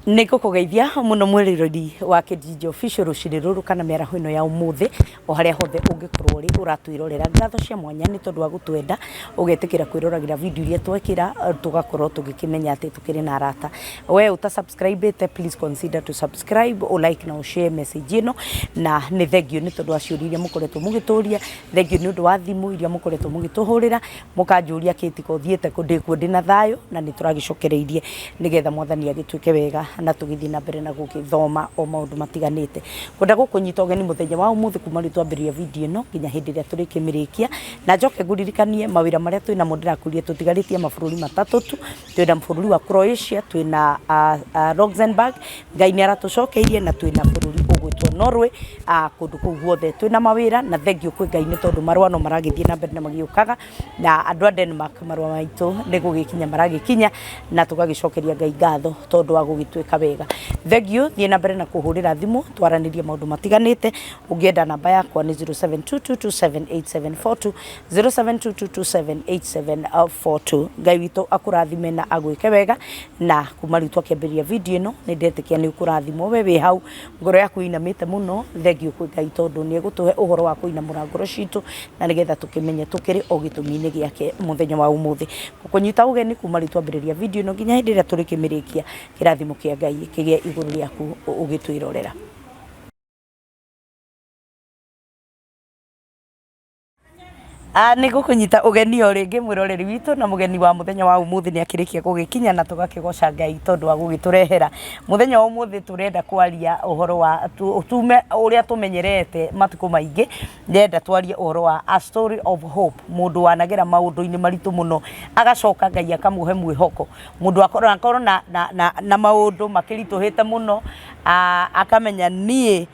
Nĩ ngũkũgeithia mũno mwĩroreri wa Kijiji Official rũcinĩ rũrũ kana mĩaraho ĩno ya ũmũthĩ o harĩa hothe ũngĩkorwo ũrĩ ũratwĩrorera. Ngatho cia mwanya nĩ tondũ wa gũtwenda ũgetĩkĩra kwĩroragĩra video iria twekĩra tũgakorwo tũgĩkĩmenya atĩ tũkĩrĩ na arata. We ũta subscribe ĩte please consider to subscribe, ũ like na ũ share message ĩno na nĩ thengiũ nĩ tondũ wa ciũria iria mũkoretwo mũgĩtũria, thengiũ nĩ ũndũ wa thimũ iria mũkoretwo mũgĩtũhũrĩra. Mũkanjũria kĩ tiga ũthiĩte kũ ndĩkuo ndĩna thayũ na nĩ tũragĩcokereirie nĩgetha mwathani agĩtuĩke wega na tũgĩthiĩ na mbere na gũgĩthoma o maũndũ matiganĩte. Ngwenda gũkũnyita ũgeni mũthenya wa ũmũthĩ kuma rĩu twambĩrĩria video ĩno nginya hĩndĩ ĩrĩa tũrĩkĩmĩrĩkia na njoke ngũririkanie mawĩra marĩa twĩnamo ndĩrakwĩrire tũtigarĩtie mabũrũri matatũ tu, twĩna bũrũri wa Croatia, twĩna Luxembourg, Ngai nĩ aratũcokeirie na twĩna bũrũri ũgwĩtwo Norway, kũndũ kũu guothe twĩna mawĩra na thengiũ kwĩ Ngai nĩ tondũ marũa no maragĩthiĩ na mbere na magĩũkaga na andũ a Denmark marũa maitũ nĩ gũgĩkinya maragĩkinya na tũgagĩcokeria Ngai ngatho tondũ wa gũgĩtwĩka wega. Thengiũ thiĩ na mbere na kũhũrĩra thimũ twaranĩrie maũndũ matiganĩte, ũngĩenda namba yakwa nĩ 0722278742, 0722278742. Ngai witũ akũrathime na agwĩke wega na kuma rĩu twakĩambĩrĩria video ĩno nĩ ndetĩkia nĩ ũkũrathimwo we wĩ hau ngoro yaku ĩinamĩte mũno thengiũ kwĩ Ngai tondũ nĩ egũtũhe ũhoro wa kũinamũra ngoro citũ na nĩgetha tũkĩmenye tũkĩrĩ o gĩtũmi-inĩ gĩake mũthenya wa ũmũthĩ. Ngũkũnyita ũgeni kuma rĩu twambĩrĩria video ĩno nginya hĩndĩ ĩrĩa tũrĩkĩmĩrĩkia kĩrathimo kĩa Ngai kĩgĩe igũrũ rĩaku ũgĩtwĩrorera. Nĩ ngũkũnyita ũgeni o rĩngĩ mwĩroreri witũ na mũgeni wa mũthenya wa ũmũthĩ nĩ akĩrĩkia gũgĩkinya na tũgakĩgoca Ngai tondũ wa gũgĩtũrehera. Mũthenya wa ũmũthĩ tũrenda kwaria ũhoro wa tume ũrĩa tũmenyerete matukũ maingĩ, ndĩrenda twarie ũhoro wa a story of hope, mũndũ wanagera maũndũ-inĩ maritũ mũno agacoka Ngai akamũhe mwĩhoko, mũndũ akorwo na maũndũ makĩritũhĩte mũno akamenya niĩ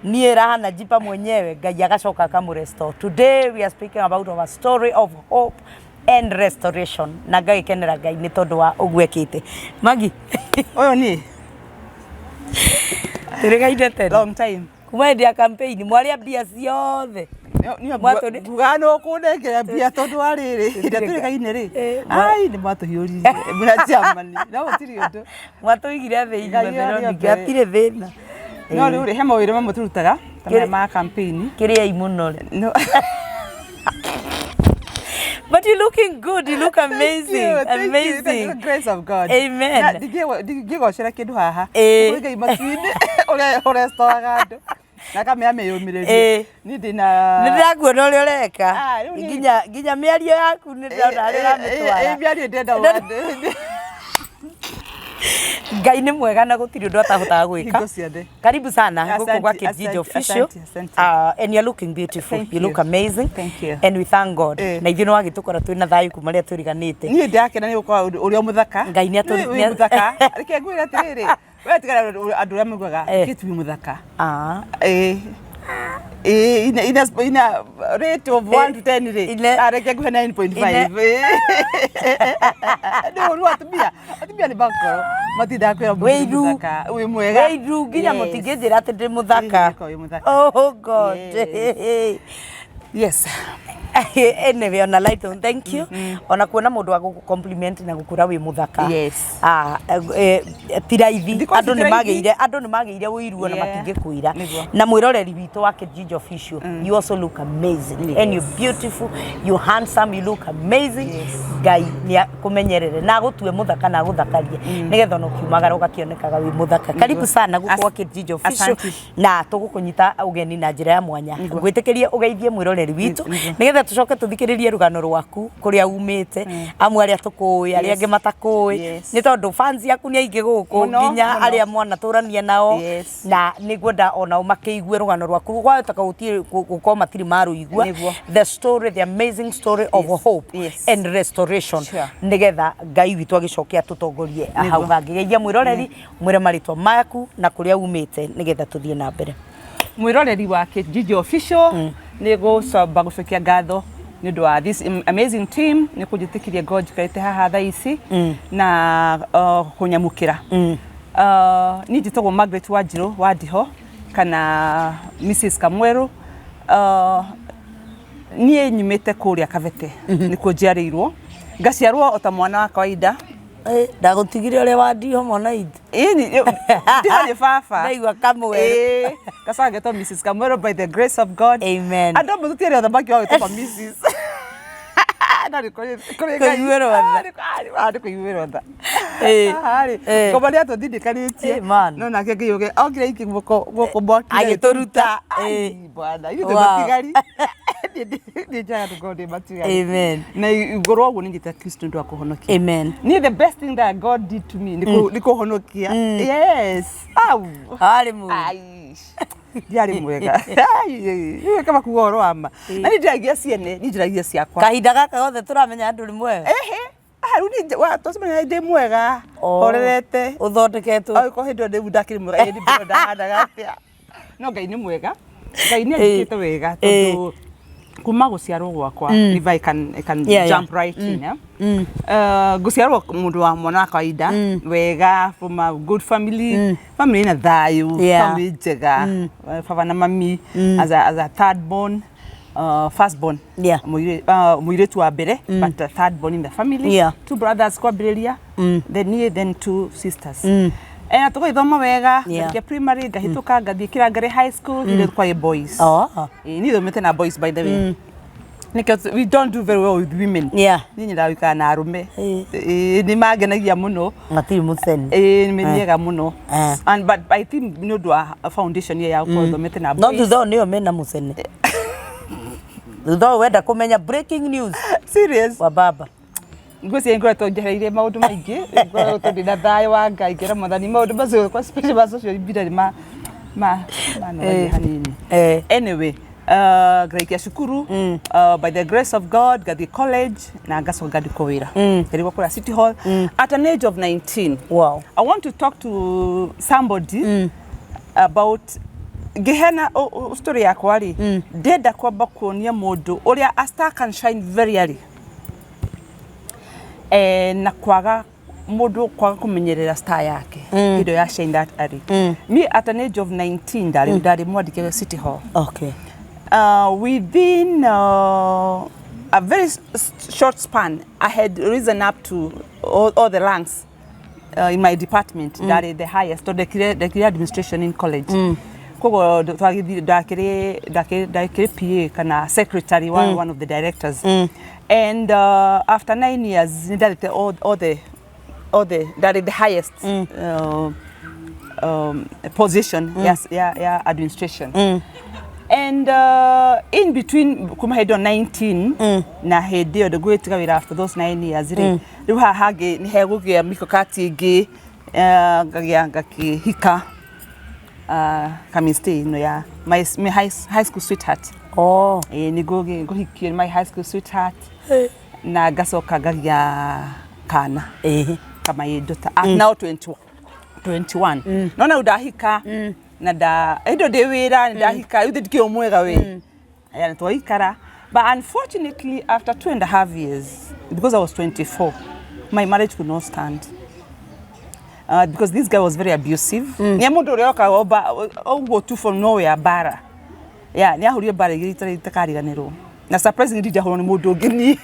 niĩ raha najipa mwenyewe Ngai agacoka akamũrestore. Today we are speaking about our story of hope and restoration na ngagĩkenera Ngai nĩ tondũ wa ũguo ekĩte. Magi Ũyũ niĩ tũrĩgaine tene long time. Kuma hĩndĩ ya campaign mwarĩa mbia ciothe. Ngugaga nĩ ũkũnengera mbia tondũ wa rĩrĩ hĩndĩ ĩrĩa tũrĩgaine rĩ ai nĩ mwatũhiũririe mwĩna Germany no gũtirĩ ũndũ. Mwatũigire thĩ Ngai ithuothe no arĩ o ningĩ mbere. hatirĩ thĩna. No rĩu rĩ he mawĩra mamwe tũrutaga ta maya ma campaign. Kĩrĩai mũno rĩ. No. But you looking good, you look amazing. Thank you, thank you, Amazing. the grace of God. Amen. Na ndingĩgocera kĩndũ haha. Ĩĩ. Kwĩ Ngai matu-inĩ ũrĩa ũrestoraga andũ na akamea mĩyũmĩrĩrie. Ĩĩ. Niĩ ndĩna Nĩ ndĩrakuona ũrĩa ũreka. Ah, rĩu niĩ- Nginya mĩario yaku nĩ ndĩrona harĩa ũramĩtwara. Ĩ mĩario ndĩrenda Ngai nĩ mwega na gũtirĩ ũndũ atahotaga gwĩka. Hingo ciothe. Karibu sana gũkũ Asante, gwa Kijiji asante, Official. asante, asante. And you're looking beautiful. Thank You look you. amazing. Thank you. And we thank God. Eh. Na ithuĩ nĩ wagĩtũkora twĩna thayũ kuma rĩrĩa twĩriganĩte. Niĩ ndĩrakena nĩ gũkorwo ũrĩ o mũthaka. Ngai nĩ atũ- Wĩ mũthaka. Reke ngwĩre atĩrĩrĩ, we tigana andũ arĩa maugaga Eh. Kate wĩ mũthaka. Ah. Ĩĩ. Ĩĩ, ina rate of 1 to 10 rĩ. Ah, reke nguhe 9.5. Nĩ ũru atumia. Atumia nĩ makoro. Matindaga kwĩra mũndũ Wĩ wĩ iru. mũthaka, wĩ mwega. Wĩ iru nginya Yes. mũtingĩnjĩra atĩ ndĩ mũthaka. Ĩĩ, wĩ mũthaka. Oh God. Yes. Yes. Anyway, on a light note, thank you. Ona kuona mundu wa gũkũ compliment na gũkwĩra wĩ mũthaka. Yes. Ah, ti raithi. Thikũ ici Andũ ti nĩ raithi. magĩire, andũ nĩ magĩire ũiru ona matingĩkwĩra. Nĩguo. Na mwĩroreri witũ wa Kijiji Official, you also look amazing. And you're beautiful, you're handsome, you look amazing. Ngai nĩ akũmenyerere na agũtue mũthaka na agũthakarie nĩgetha ona ũkiumagara ũgakĩonekaga wĩ mũthaka. Karibu sana gũkũ gwa Kijiji Official. Asante. Na tũgũkũnyita ũgeni na njĩra ya mwanya. Ngwĩtĩkĩrie ũgeithie mwĩroreri witũ nĩgetha tũcoke tũthikĩrĩrie rũgano rwaku kũrĩa umĩte, amwe arĩa tũkũĩ, arĩa angĩ matakũĩ, nĩ tondũ fans yaku nĩ aingĩ gũkũ Mũno, nginya mũno. arĩa mwanatũrania nao na nĩ ngwenda onao makĩigue rũgano rwaku gwahoteka gũtirĩ gũkorwo matirĩ marũigua. Nĩguo. The story, the amazing story of hope and restoration nĩgetha Ngai witũ agĩcoke atũtongorie hau hangĩ. Geithia mwĩroreri mwĩre marĩtwa maku na kũrĩa umĩte nĩgetha tũthiĩ na mbere. Mwĩroreri wa Kijiji Official, nĩ gũcamba gũcokia ngatho nĩ ũndũ wa this amazing team nĩ kũnjĩtĩkĩria ngorwo njikarĩte haha thaa ici na kũnyamũkĩra. Niĩ njĩtagwo Margaret Wanjirũ wa Ndiho kana Mrs Kamwerũ. Niĩ nyumĩte kũrĩa Kabete nĩkuo njiarĩirwo, ngaciarwo o ta mwana wa kawaida. Ndagũtigire ũrĩa wa ndiho mwana itũ. Ĩni ndiho nĩ baba. Ndaigua Kamwerũ. Ĩĩ, gacoka ngetwo Mrs. Kamwerũ by the grace of God. Amen. Andũ amwe tũtiarĩ athamaki wa gwĩtwo Mrs. No nĩ kũrĩ Ngai. Kũiguĩrwo tha. Ah, nĩ kũiguĩrwo tha. Ĩĩ. Haha rĩ, Ĩĩ. ngoma nĩ atũtindĩkanĩtie. Amen. No nake Ngai oke okire iki guoko guoko mwaki Agĩtũruta. Ai, Ĩĩ. bwana, ithuĩ twĩ Wow. matigari. Niĩ njaga tũkorwo ndĩ matigari. Amen. Na igũrũ ũguo nĩ njĩta Kristo nĩ ũndũ wa kũhonokia. Amen. Niĩ the best thing that God did to me nĩ kũhonokia. Yes. Au. Arĩ mũru. Ai. Ndiarĩ mwega. Ai, kama kuga ũhoro wa ma. Na niĩ ndiragia ciene, niĩ njiragia ciakwa. Kahinda gaka gothe tũramenya andũ nĩ mwega. Ehe. Ah, rĩu niĩ twacemania ndĩ mwega. Oh. Horerete. Ũthondeketwo. Angĩkorwo hĩndĩ ĩyo ndĩu ndakĩrĩ mwega, ĩĩ ndĩrona ndahanaga atĩa. No Ngai nĩ mwega. Ngai nĩ anjĩkĩte wega tondũ kuma gũciarwo gwakwa, if I can jump right in, eh? Ngũciarwo mũndũ wa mwana wa kawaida wega, from a good family, family ina thayũ, family njega. Baba na mami as a third born, first born, mũirĩtu wa mbere, but the third born in the family. Two brothers kwambĩrĩria, then niĩ, then two sisters. Na tũgagĩthoma wega. Ngathiĩ primary, ngahĩtũka, ngathiĩ Kĩrangare High School, hĩndĩ ĩyo kwarĩ boys. Ĩĩ, niĩ thomete na boys, by the way. Nĩkĩo we don't do very well with women. Niĩ nyendaga gũikara na arũme. Ĩĩ, nĩ mangenagia mũno. Matirĩ mũceni. Ĩĩ, nĩ mĩega mũno. And but I think nĩ ũndũ wa foundation ĩyo ya gũkorwo thomete na No boys. thutha ũyũ nĩo mena mũcene. Thutha ũyũ wenda kũmenya breaking news Serious. wa baba. Ngwĩciria ngoretwo njehereire maũndũ maingĩ, ngoretwo ndĩ na thayũ wa Ngai, ngera Mwathani maũndũ macio kwa especially ma social media nĩ ma manogagia hanini. Anyway, ngarĩkia cukuru, by the grace of God ngathiĩ college na ngacoka ngandĩkwo wĩra, ngarĩgwo kũrĩa City Hall at an age of 19. I want to talk to somebody about ngĩheana story yakwa rĩ, ndĩrenda kwamba kuonia mũndũ ũrĩa a star can shine very early, na kwaga mũndũ kwaga kũmenyerera star yake hĩndĩ ĩyo ya shine that early. Me, at an age of 19, ndarĩ mwandĩke City Hall. Within a very short span, I had risen up to all the ranks in my department. Ndarĩ the highest tondũ ndekire administration in college. Koguo twagĩthire ndakĩrĩ PA kana secretary wa one of the directors. And after 9 years, nĩ ndarĩte all the ndarĩ the highest position, yes, ya administration. And in between kuma hĩndĩ ĩyo 19 na hĩndĩ ĩyo ngwĩtiga wĩra after those 9 years rĩ, rĩu haha hangĩ nĩ hegũgĩa mikakati ĩngĩ, ngagĩa ngakĩhika kamistay ĩno ya my high school sweetheart. Ĩĩ, nĩ ngũhikio nĩ my high school sweetheart na ngacoka ngagĩa kana kama daughter at now 20, 21. No na ndahika na nda hĩndĩ ĩyo ndĩ wĩra nĩ ndahika rĩu ndikĩrĩ o mwega we aya twaikara. But unfortunately, after 2.5 years, because I was 24, my marriage could not stand because this guy was very abusive. Nĩ mũndũ ũrĩa okaga ũguo tu from nowhere, bara yeah, nĩ ahũrire bara igĩrĩ itakariganĩrwo, na surprisingly ndahũrwo nĩ mũndũ ũngĩ niĩ.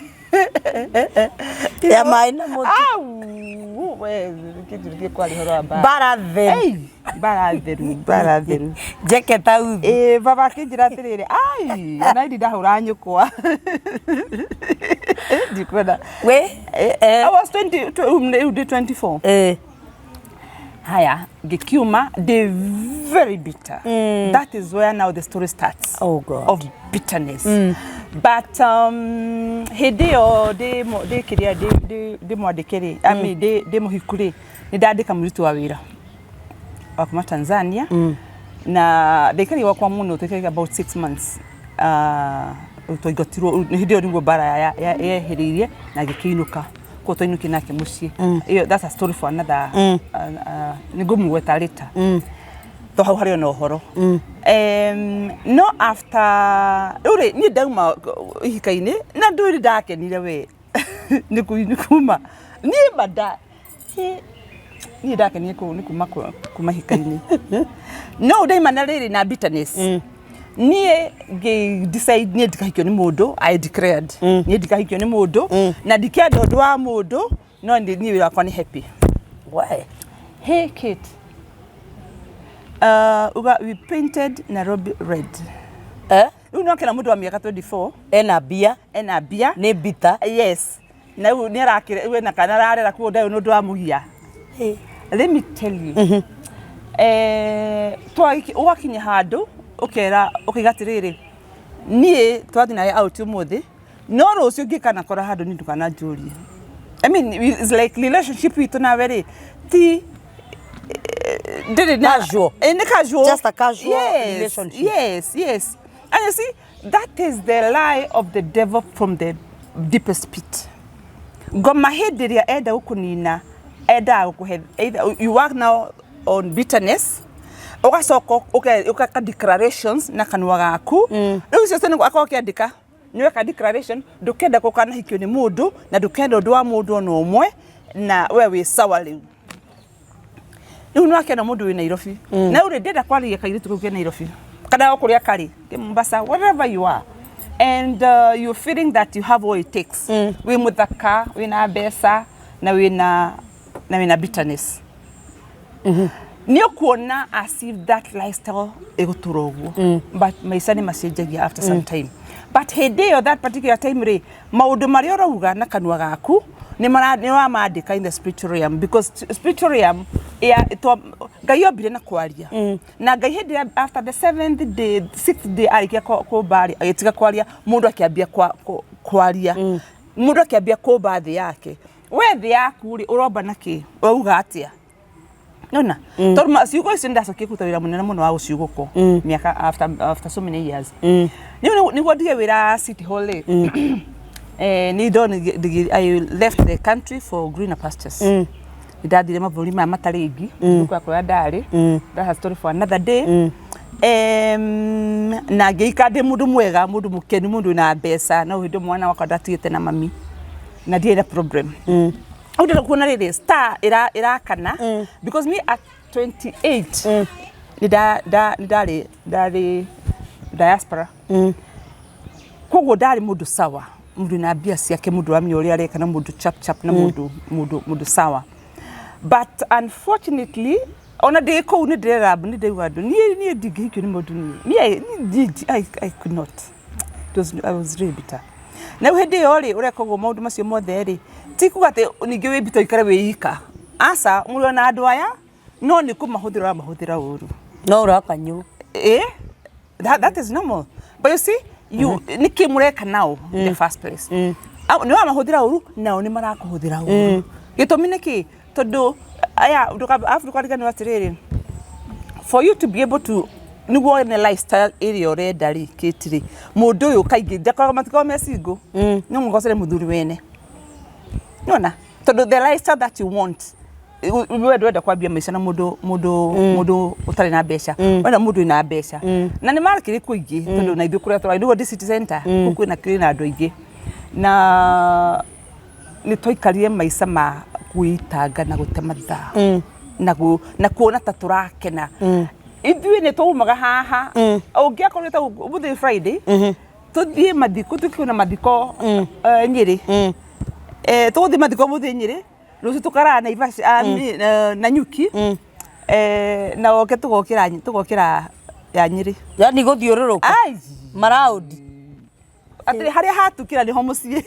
Ya maĩ na mũtu. Au, we kĩnjũrĩtie kwaria ũhoro wa bara. Bara theru. Ei, bara theru, bara theru. Njeke ta uthi. Ĩĩ, baba akĩnjĩra atĩrĩrĩ, ai, ona ndi ndahũra nyũkwa, ndikwenda. We. I was 20, rĩu ndĩ 24. Haya, ngĩkiuma ndĩ very bitter. That is where now the story starts Oh God. of bitterness. But hĩndĩ ĩyo ndĩ kĩrĩa ndĩ mwandĩke rĩ, I mean, ndĩ mũhiku rĩ, nĩ ndandĩka mũirĩtu wa wĩra wa kuma Tanzania, na ndaikarire gwakwa mũno, twaikarire about 6 months. Twaingatirwo hĩndĩ ĩyo nĩguo mbara yehĩrĩirie na ngĩkĩinũka koguo twainũkire nake mũciĩ. Ĩyo that's a story for another, nĩ ngũmũgweta later to hau harĩ ona ũhoro. No after rĩu rĩ, niĩ ndauma ihika-inĩ na ndũĩ nĩ ndakenire we nĩ kuma niĩ manda niĩ ndakenire nĩ kuma ihika-inĩ, no ndaima na rĩrĩ na bitterness. Niĩ ngĩ decide niĩ ndikahikio nĩ mũndũ. I declared niĩ ndikahikio nĩ mũndũ na ndikenda ũndũ wa mũndũ. No niĩ wĩra wakwa nĩ happy. Why? Hey Kate, uga we painted Nairobi red. Eh? Rĩu no kĩna mũndũ wa mĩaka 24. Ena mbia. Ena mbia. Nĩ mbita. Yes, na rĩu nĩ arakĩre we na kana ararera kuo ndayo nĩ ũndũ wa mũgia. Hey. Let me tell you, ũgakinya handũ ũkera ũkaiga atĩrĩrĩ, niĩ twathiĩ nawe out ũmũthĩ, no rũciũ ngĩkanakora handũ niĩ ndũkananjũrie. I mean, it's like relationship itũ nawe rĩ ti ndĩrĩ na Casual. Nĩ casual. Just a casual Yes, relationship. Yes, and you see, that is the lie of the devil from the deepest pit. Ngoma hĩndĩ ĩrĩa enda gũkũnina, endaga gũkũhe either you work now on bitterness, ũgacoka ũgeka declarations na kanua gaku. Rĩu icio nĩ akorwo akĩandĩka, nĩ weka declaration ndũkenda gũkanahikio nĩ mũndũ na ndũkenda ũndũ wa mũndũ ona ũmwe, na we wĩ sawa. Rĩu nĩ wakĩona mũndũ wĩ Nairobi na rĩu rĩ, ndĩrenda kwarĩria kairĩtu kau ke Nairobi kana o kũrĩa karĩ ke Mombasa, wherever you are, and you're feeling that you have all it takes, wĩ mũthaka, wĩna mbeca na wĩna bitterness, nĩ ũkuona as if that lifestyle ĩgũtũra ũguo, but maica nĩ macenjagia after some time. But hĩndĩ ĩyo, that particular time rĩ, maũndũ marĩa ũrauga na kanua gaku nĩ wamandĩka in the spiritual realm, because spiritual realm ya Ngai ombire na kwaria. Na Ngai hĩndĩ ya after the seventh day, sixth day, arĩkia kũmba rĩ, agĩtiga kwaria, mũndũ akĩambia kwaria, mũndũ akĩambia kũmba thĩ yake. We thĩ yaku rĩ, ũromba na kĩ? Wauga atĩa? Nona tondũ ciugo icio nĩndacokire kũruta wĩra mũnene mũno wa gũciugũkwo mĩaka after so many years. Nĩguo ndige wĩra City Hall rĩ, nĩ ndonire I left the country for greener pastures. Nĩ ndathire mabũrũri maya matarĩ ngi kwa kũrĩa ndarĩ. That's a story for another day. Na ngĩikara ndĩ mũndũ mwega, mũndũ mũkenu, mũndũ wĩna mbeca. No hĩndĩ mwana wakwa ndatigĩte na mami na ndirĩ na problem. Hau ndĩrenda kuona rĩrĩ star ĩrakana, because me at 28 nĩ nĩ ndarĩ diaspora, koguo ndarĩ mũndũ sawa, mũndũ na mbia ciake, mũndũ ũramenya ũrĩa areka, na mũndũ chap chap, na mũndũ sawa. But unfortunately, ona ndĩ kũu nĩ ndĩrera nĩ ndĩrauga andũ niĩ ndingĩhikio nĩ mũndũ. Niĩ I could not. I was really bitter. Na rĩu hĩndĩ ĩyo rĩ, ũreka ũguo maũndũ macio mothe rĩ, ti kuga atĩ ningĩ wĩ bitter ũikare wĩ ika. Aca, mũrĩ ona andũ aya, no nĩ kũmahũthĩra ũramahũthĩra ũru. No ũrakanyũ. Eh, that is normal, but you see, you nĩ kĩ mũreka nao in the first place? Nĩ wamahũthĩra ũru, nao nĩ marakũhũthĩra ũru. Gĩtũmi nĩ kĩ? Tondũ aya arabu ndũkariganĩrwo atĩrĩrĩ, for you to be able to nĩguo wone lifestyle ĩrĩa ũrenda rĩ, Kate rĩ, mũndũ ũyũ kaingĩ ndakoragwo, matikoragwo me single. No mũgocere mũthuri wene nona, tondũ the lifestyle that you want, we ndwenda kwambia maica na mũndũ ũtarĩ na mbeca, wenda mũndũ wĩna mbeca. Na nĩ marakĩrĩ kuo aingĩ, tondũ na ithuĩ kũrĩa tũrarĩ nĩguo ndĩ city center kũu kwĩna kĩrĩ na andũ aingĩ, na nĩ twaikarire maica ma gwĩtanga na gũte mathaa na kuona ta tũrakena. Ithuĩ nĩ twaumaga haha, ũngĩakorwo ta ũmũthĩ Friday, tũthiĩ mathiko, tũkiona mathiko Nyĩrĩ. Tũgũthiĩ mathiko ũmũthĩ Nyĩrĩ, rũciũ tũkarara Naivasha, Nanyuki, na oke tũgokĩra ya Nyĩrĩ. Yani gũthiũrũrũka. Ai. Maraũndi. Atĩrĩ, harĩa hatukĩra nĩho mũciĩ,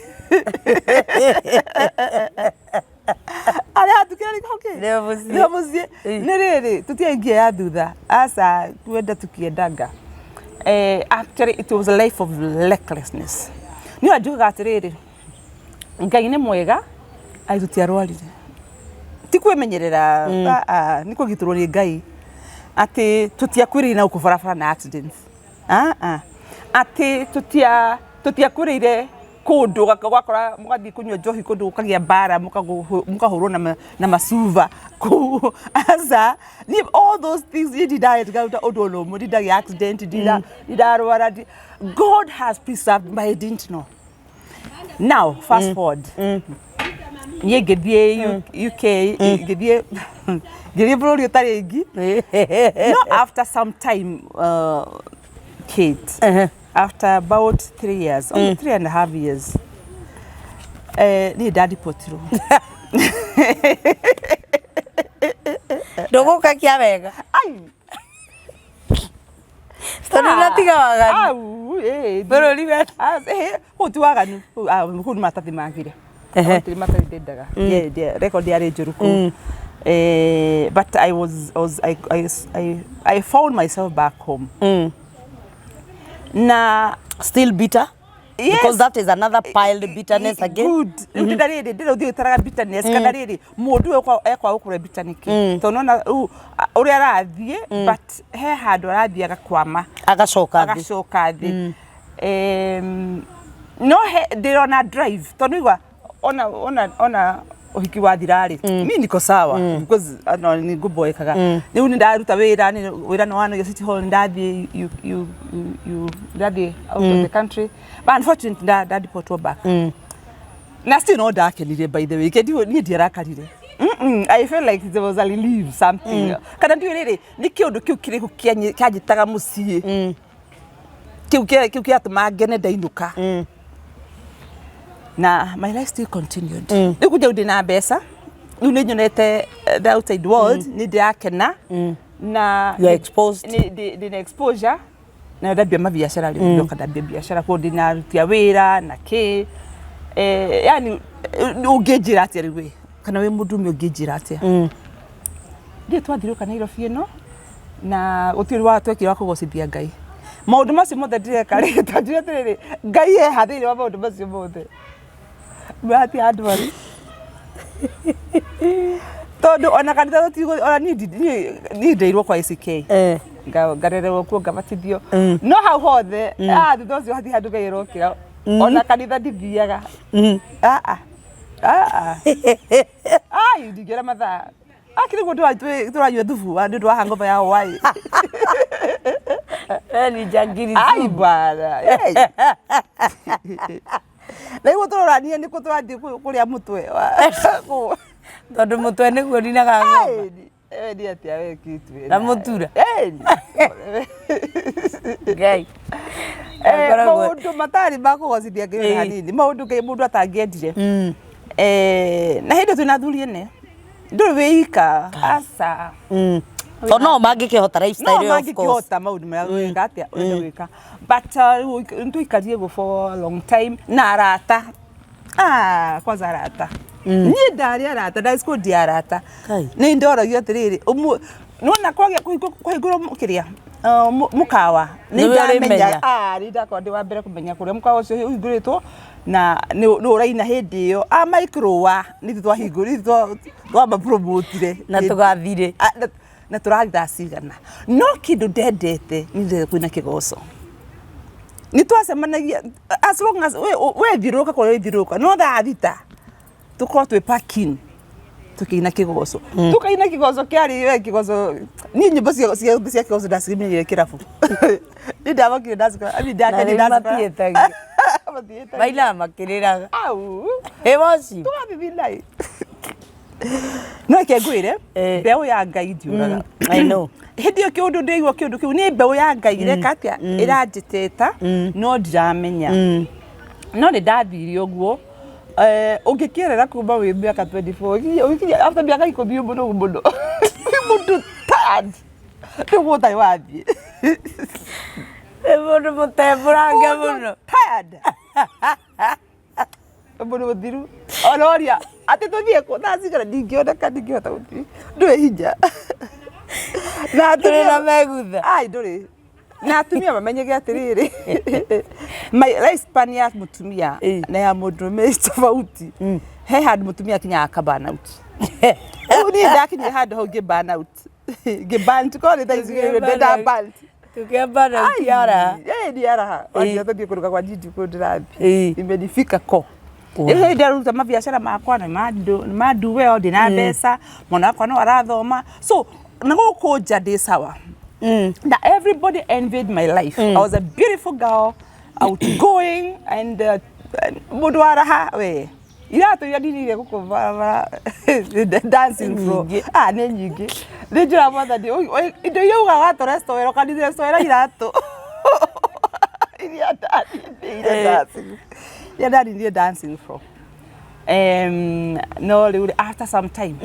harĩa hatukĩra nĩho kĩ? Nĩho mũciĩ. Nĩho mũciĩ. Nĩ rĩrĩ tũtiaingia ya thutha, aca, kwenda tũkiendanga. Actually, it was a life of recklessness. Niĩ njugaga atĩrĩrĩ, Ngai nĩ mwega ai tũtiarwarire. Ti kwĩmenyerera, nĩ kũgitĩrwo nĩ Ngai atĩ tũtiakuĩrĩire na gũkũ barabara na accidents. Atĩ tũtiakuĩrĩire kũndũ ũgakora mũgathiĩ kũnyua njohi kũndũ gũkagĩa mbara, mũkahũrwo na macuba kũu. Aca, niĩ all those things niĩ ndindaruta ũndũ ona ũmwe, ndindagĩa accident, ndindarwara. God has preserved, but I didn't know. Now fast forward, niĩ ngĩthiĩ UK, ngĩthiĩ bũrũri ũtarĩ ngi. No after some time, Kate, after about 3 years, only 3.5 years, niĩ ndadipotirwo. Ndũgũka kĩa wega. Ai. Tondũ ndatiga waganu. Au, eh. Bũrũri we. Ah, eh, kũu ti waganu. Kũu, ah, kũu nĩ maratathi magire. Ehe. Gũtirĩ maratathi ndendaga. Yeah, yeah, record yarĩ njũru kũu. Eh, but I was, I was I, I, I, I found myself back home. Na Still bitter? Yes. Because that is another piled bitterness again. Good. Rĩu ndĩna rĩrĩ ndĩra ũthiĩ ũtaraga bitterness kana rĩrĩ mũndũ ũyũ ekwa gũkũre bitter nĩkĩ tondũ nona rĩu ũrĩa arathiĩ but he handũ arathiĩ agakwama Agacoka thĩ. agacoka thĩ. No he ndĩrona drive tondũ igua ona ũhiki wathira rĩ, mi niko sawa because no nĩ ngũmboekaga rĩu nĩ ndaruta wĩra wĩra nĩ wanogia City Hall, nĩ ndathiĩ you ndathiĩ out of the country, but unfortunately nda deportwo back na still no ndakenire. By the way, kendi niĩ ndiarakarire. I feel like there was a relief, something, kana ndiũĩ rĩrĩ nĩ kĩũndũ kĩu kĩrĩkũ kĩanjĩtaga mũciĩ, kĩu kĩatũma ngene ndainũka na my life still continued. Rĩu kunja ndĩ mbeca rĩu nĩ nyonete the outside world, nĩ ndĩrakena na You are exposed. Ndĩ na exposure na ndambia mabiacara rĩu, ndoka ndambia biacara kũu ndĩnarutia wĩra na kĩ, yani ũngĩnjĩra atĩa rĩu we kana wĩ mũndũrũme ũngĩnjĩra atĩa? Ndiĩ twathiũrũka Nairobi ĩno na gũtirĩ wa twekire wa kũgocithia Ngai. Maũndũ macio mothe ndĩreka rĩ, tanjĩre atĩrĩrĩ, Ngai eha thĩinĩ wa maũndũ macio mothe? Hatirĩ handũ arĩ tondũ ona kanitha tũtigũ ona niĩ niĩ ndeirwo kwa ACK, ngarererwo kuo, ngabatithio, no hau hothe thutha ũcio hatirĩ handũ Ngai arokĩra. Ona kanitha ndithiaga. Ah, ah. Ah, ah. Ai, ndingĩona mathaa akĩrĩ guo tũranyua thubu nĩ ũndũ wa hangover ya hwaĩ. We ni njangiri. Ai bwana. Hey. Na iguo tũrorania nĩkũ tũrathiĩ kũrĩa mũtwe Tondũ mũtwe nĩguo ninaga ng'ombe. Ai, we nĩ atĩa wekĩtwe Na mũtura. Ngai. Maũndũ matarĩ ma kũgocithia Ngai ona hanini, maũndũ Ngai mũndũ atangĩendire. Na hĩndĩ twĩna athuri ene, ndũrĩ wĩika, aca. O no mangĩkĩhota lifestyle No ĩyo, of course. mangĩkĩhota maũndũ marĩa gwĩka atĩa ũrenda gwĩka, but rĩu nĩtwaikarire guo for a long time na arata, kwanza arata, niĩ ndarĩ arata ndarĩ cukuru, ndi arata. Kai. Nĩ ndoragio atĩrĩrĩ, nĩwona kwagĩa kũhingũrwo kĩrĩa mũkawa nĩ Nĩwe ndamenya ũrĩmenya. Nĩ ndakorwo ndĩ wa mbere kũmenya kũrĩa mũkawa ũcio ũhingũrĩtwo na nĩ ũraina hĩndĩ ĩyo a microwa nĩ ithuĩ twahingũrire, ithuĩ twamapromotire. Na tũgathire. Ah, na tũrathiĩ thaa cigana, no kĩndũ ndendete nĩ ndendete kwĩna kĩgoco. Nĩ twacemanagia as long as we thiũrũrũka kũrĩa ũrĩthiũrũrũka, no thaa 6 tũkorwo twĩ parking tũkĩina kĩgoco, tũkaina kĩgoco kĩarĩ we kĩgoco. Niĩ nyĩmbo cia kĩgoco ndacimenyire kĩrabu, nĩ ndabakire ndacikora. I mean, Na ndakeni rĩu ndacikora. matiĩtagia. Matiĩtagia. Mainaga makĩrĩraga. Au. Ĩ worship. Tũgathiĩ nai no reke ngwĩre, mbeũ ya Ngai ndiũraga. I know. Hĩndĩ ĩyo kĩũndũ ndĩraigua kĩũndũ kĩu nĩ mbeũ ya Ngai ĩreka atĩa, ĩranjĩtĩta, no ndiramenya, no nĩ ndathire ũguo. Ũngĩkĩerera kuma wĩ mĩaka 24 ũgĩkinya after mĩaka 10 mũno mũno, wĩ mũndũ tired nĩguo ũtarĩ wathiĩ. Nĩ mũndũ mũtembũrange Mũndũ mũno. Tired, mũndũ mũthiru onoria atĩ tũthiĩ kũ thaa cigana, ndingĩoneka, ndingĩhota gũthiĩ, ndũrĩ hinya na Ndũrĩ na atumia megutha. Ai, ndũrĩ na atumia mamenyege atĩrĩrĩ, my lifespan ya mũtumia na ya mũndũrũme ĩ tofauti. He handũ mũtumia akinyaga aka burn out. Rĩu niĩ ndakinyire handũ hau ngĩ burn out, ngĩ burn korwo nĩ thaa ici ndenda burn. Tũkĩambana ũkiara. Ni araha wanjia tũthiĩ kũruga kwa Gigi kũu ndĩrathiĩ, imenifika ko. Wow. Rĩu hĩndĩ ndaruta mabiacara makwa nĩ mandu well, ndĩna mbeca, mwana wakwa no arathoma, so na gũkũ nja ndĩ sawa na everybody envied my life. I was a beautiful girl, outgoing and mũndũ wa raha we. Iratũ iria ndinire gũkũ barabara dancing floor Nyingĩ. Nĩ nyingĩ. Nĩ njĩra Mwathani, indo iria ugaga watũrestoera ũkandirestoera iratũ iria ndaninire dancing, iria ndaninire dancing floor. No rĩu rĩ, after some time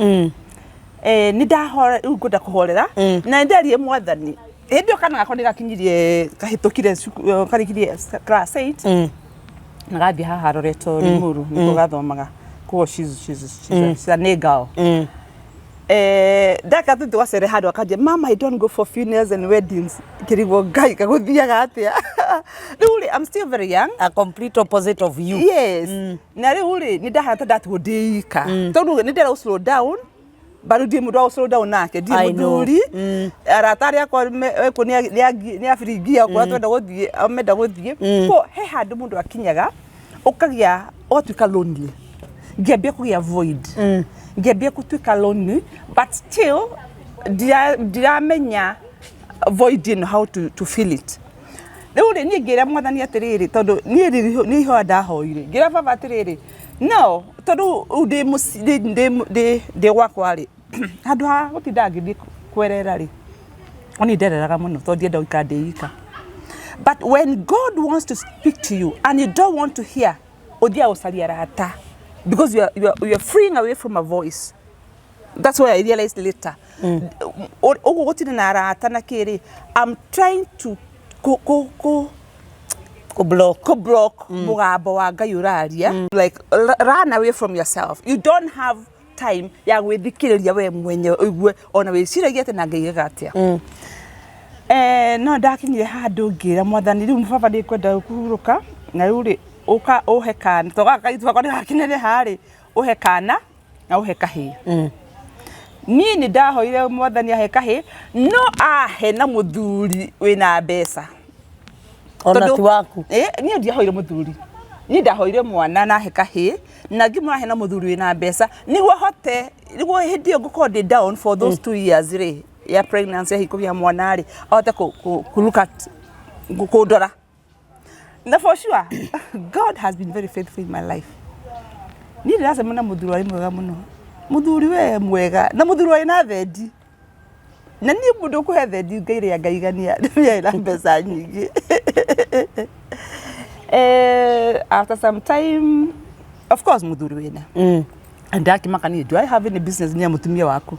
nĩ ndahora rĩu ngwenda kũhorera na nĩ nderirie Mwathani hĩndĩ ĩyo kana gakwa nĩ gakinyirie kahĩtũkire karĩkirie class 8 na gathiĩ haha Loreto Limuru nĩkuo gathomaga koguo she's a nay girl. Ndaka tu twacere handũ akanjia, "Mama, I don't go for funerals and weddings." Ngĩrigwo Ngai kagũthiaga atĩa rĩu rĩ, I'm still very young. A complete opposite of you. Yes. Na rĩu rĩ, nĩ ndahana ta ndatigwo ndĩ ika tondũ nĩ ndĩrenda gũ slow down, but ndirĩ mũndũ wa gũ slow down nake, ndirĩ I know. mũthuri. Arata arĩa akwa ekuo nĩ a biringia kũrĩa twenda gũthiĩ o menda gũthiĩ ko he handũ mũndũ akinyaga ũkagĩa ũgatuĩka lonely. Ngĩambia kũgĩa void, ngĩambia gũtuĩka lonely, but still ndiramenya void ĩno, how to fill it. Rĩu rĩ, niĩ ngĩra Mwathani atĩrĩrĩ, tondũ niĩ nĩ ihoya ndahoire, ngĩra Baba atĩrĩrĩ, no tondũ rĩu ndĩ mũci- ndĩ- ndĩ- ndĩ- ndĩ gwakwa rĩ, handũ ha gũtinda ngĩthiĩ kwerera rĩ, oni ndereraga mũno tondũ ndienda gũikara ndĩ ika. But when God wants to speak to you and you don't want to hear, ũthiaga gũcaria arata because you are freeing away from a voice. That's why I realized later ũguo gũtirĩ na arata na kĩrĩ, I'm trying to kũ Kũ block. Kũ block mũgambo wa Ngai ũraria, like run away from yourself. You don't have time ya gwĩthikĩrĩria we mwenyewe ũigue ona wĩciragia atĩ na Ngai ega atĩa. No ndakinyire handũ ngĩra Mwathani, rĩu Baba, nĩ ngwenda kũhurũka na rĩu rĩ, ũka ũhe kana, tondũ gaka kairĩtu gakwa nĩ gakineneha rĩ, ũhe kana na ũhe kahĩĩ. Niĩ nĩ ndahoire Mwathani ahe kahĩĩ, no ahe na mũthuri wĩna mbeca. Ona ti waku. Niĩ ndiahoire mũthuri, niĩ ndahoire mwana na ahe kahĩĩ na ngĩmũrahe na mũthuri wĩna mbeca nĩguo hote, nĩguo hĩndĩ ĩyo ngũkorwo ndĩ down for those 2 years rĩ ya pregnancy ya kũgĩa mwana rĩ, ahote kũ look at kũndora. Na for sure God has been very faithful in my life. Niĩ ndĩracemania na mũthuri warĩ mwega mũno, mũthuri we mwega na mũthuri warĩ na thendi, na niĩ mũndũ ũkũhe thendi Ngai rĩa ngaigania nĩ na mbeca nyingĩ. After some time, of course, mũthuri wĩna ndakĩmaka niĩ, do I have any business niĩ mũtumia waku?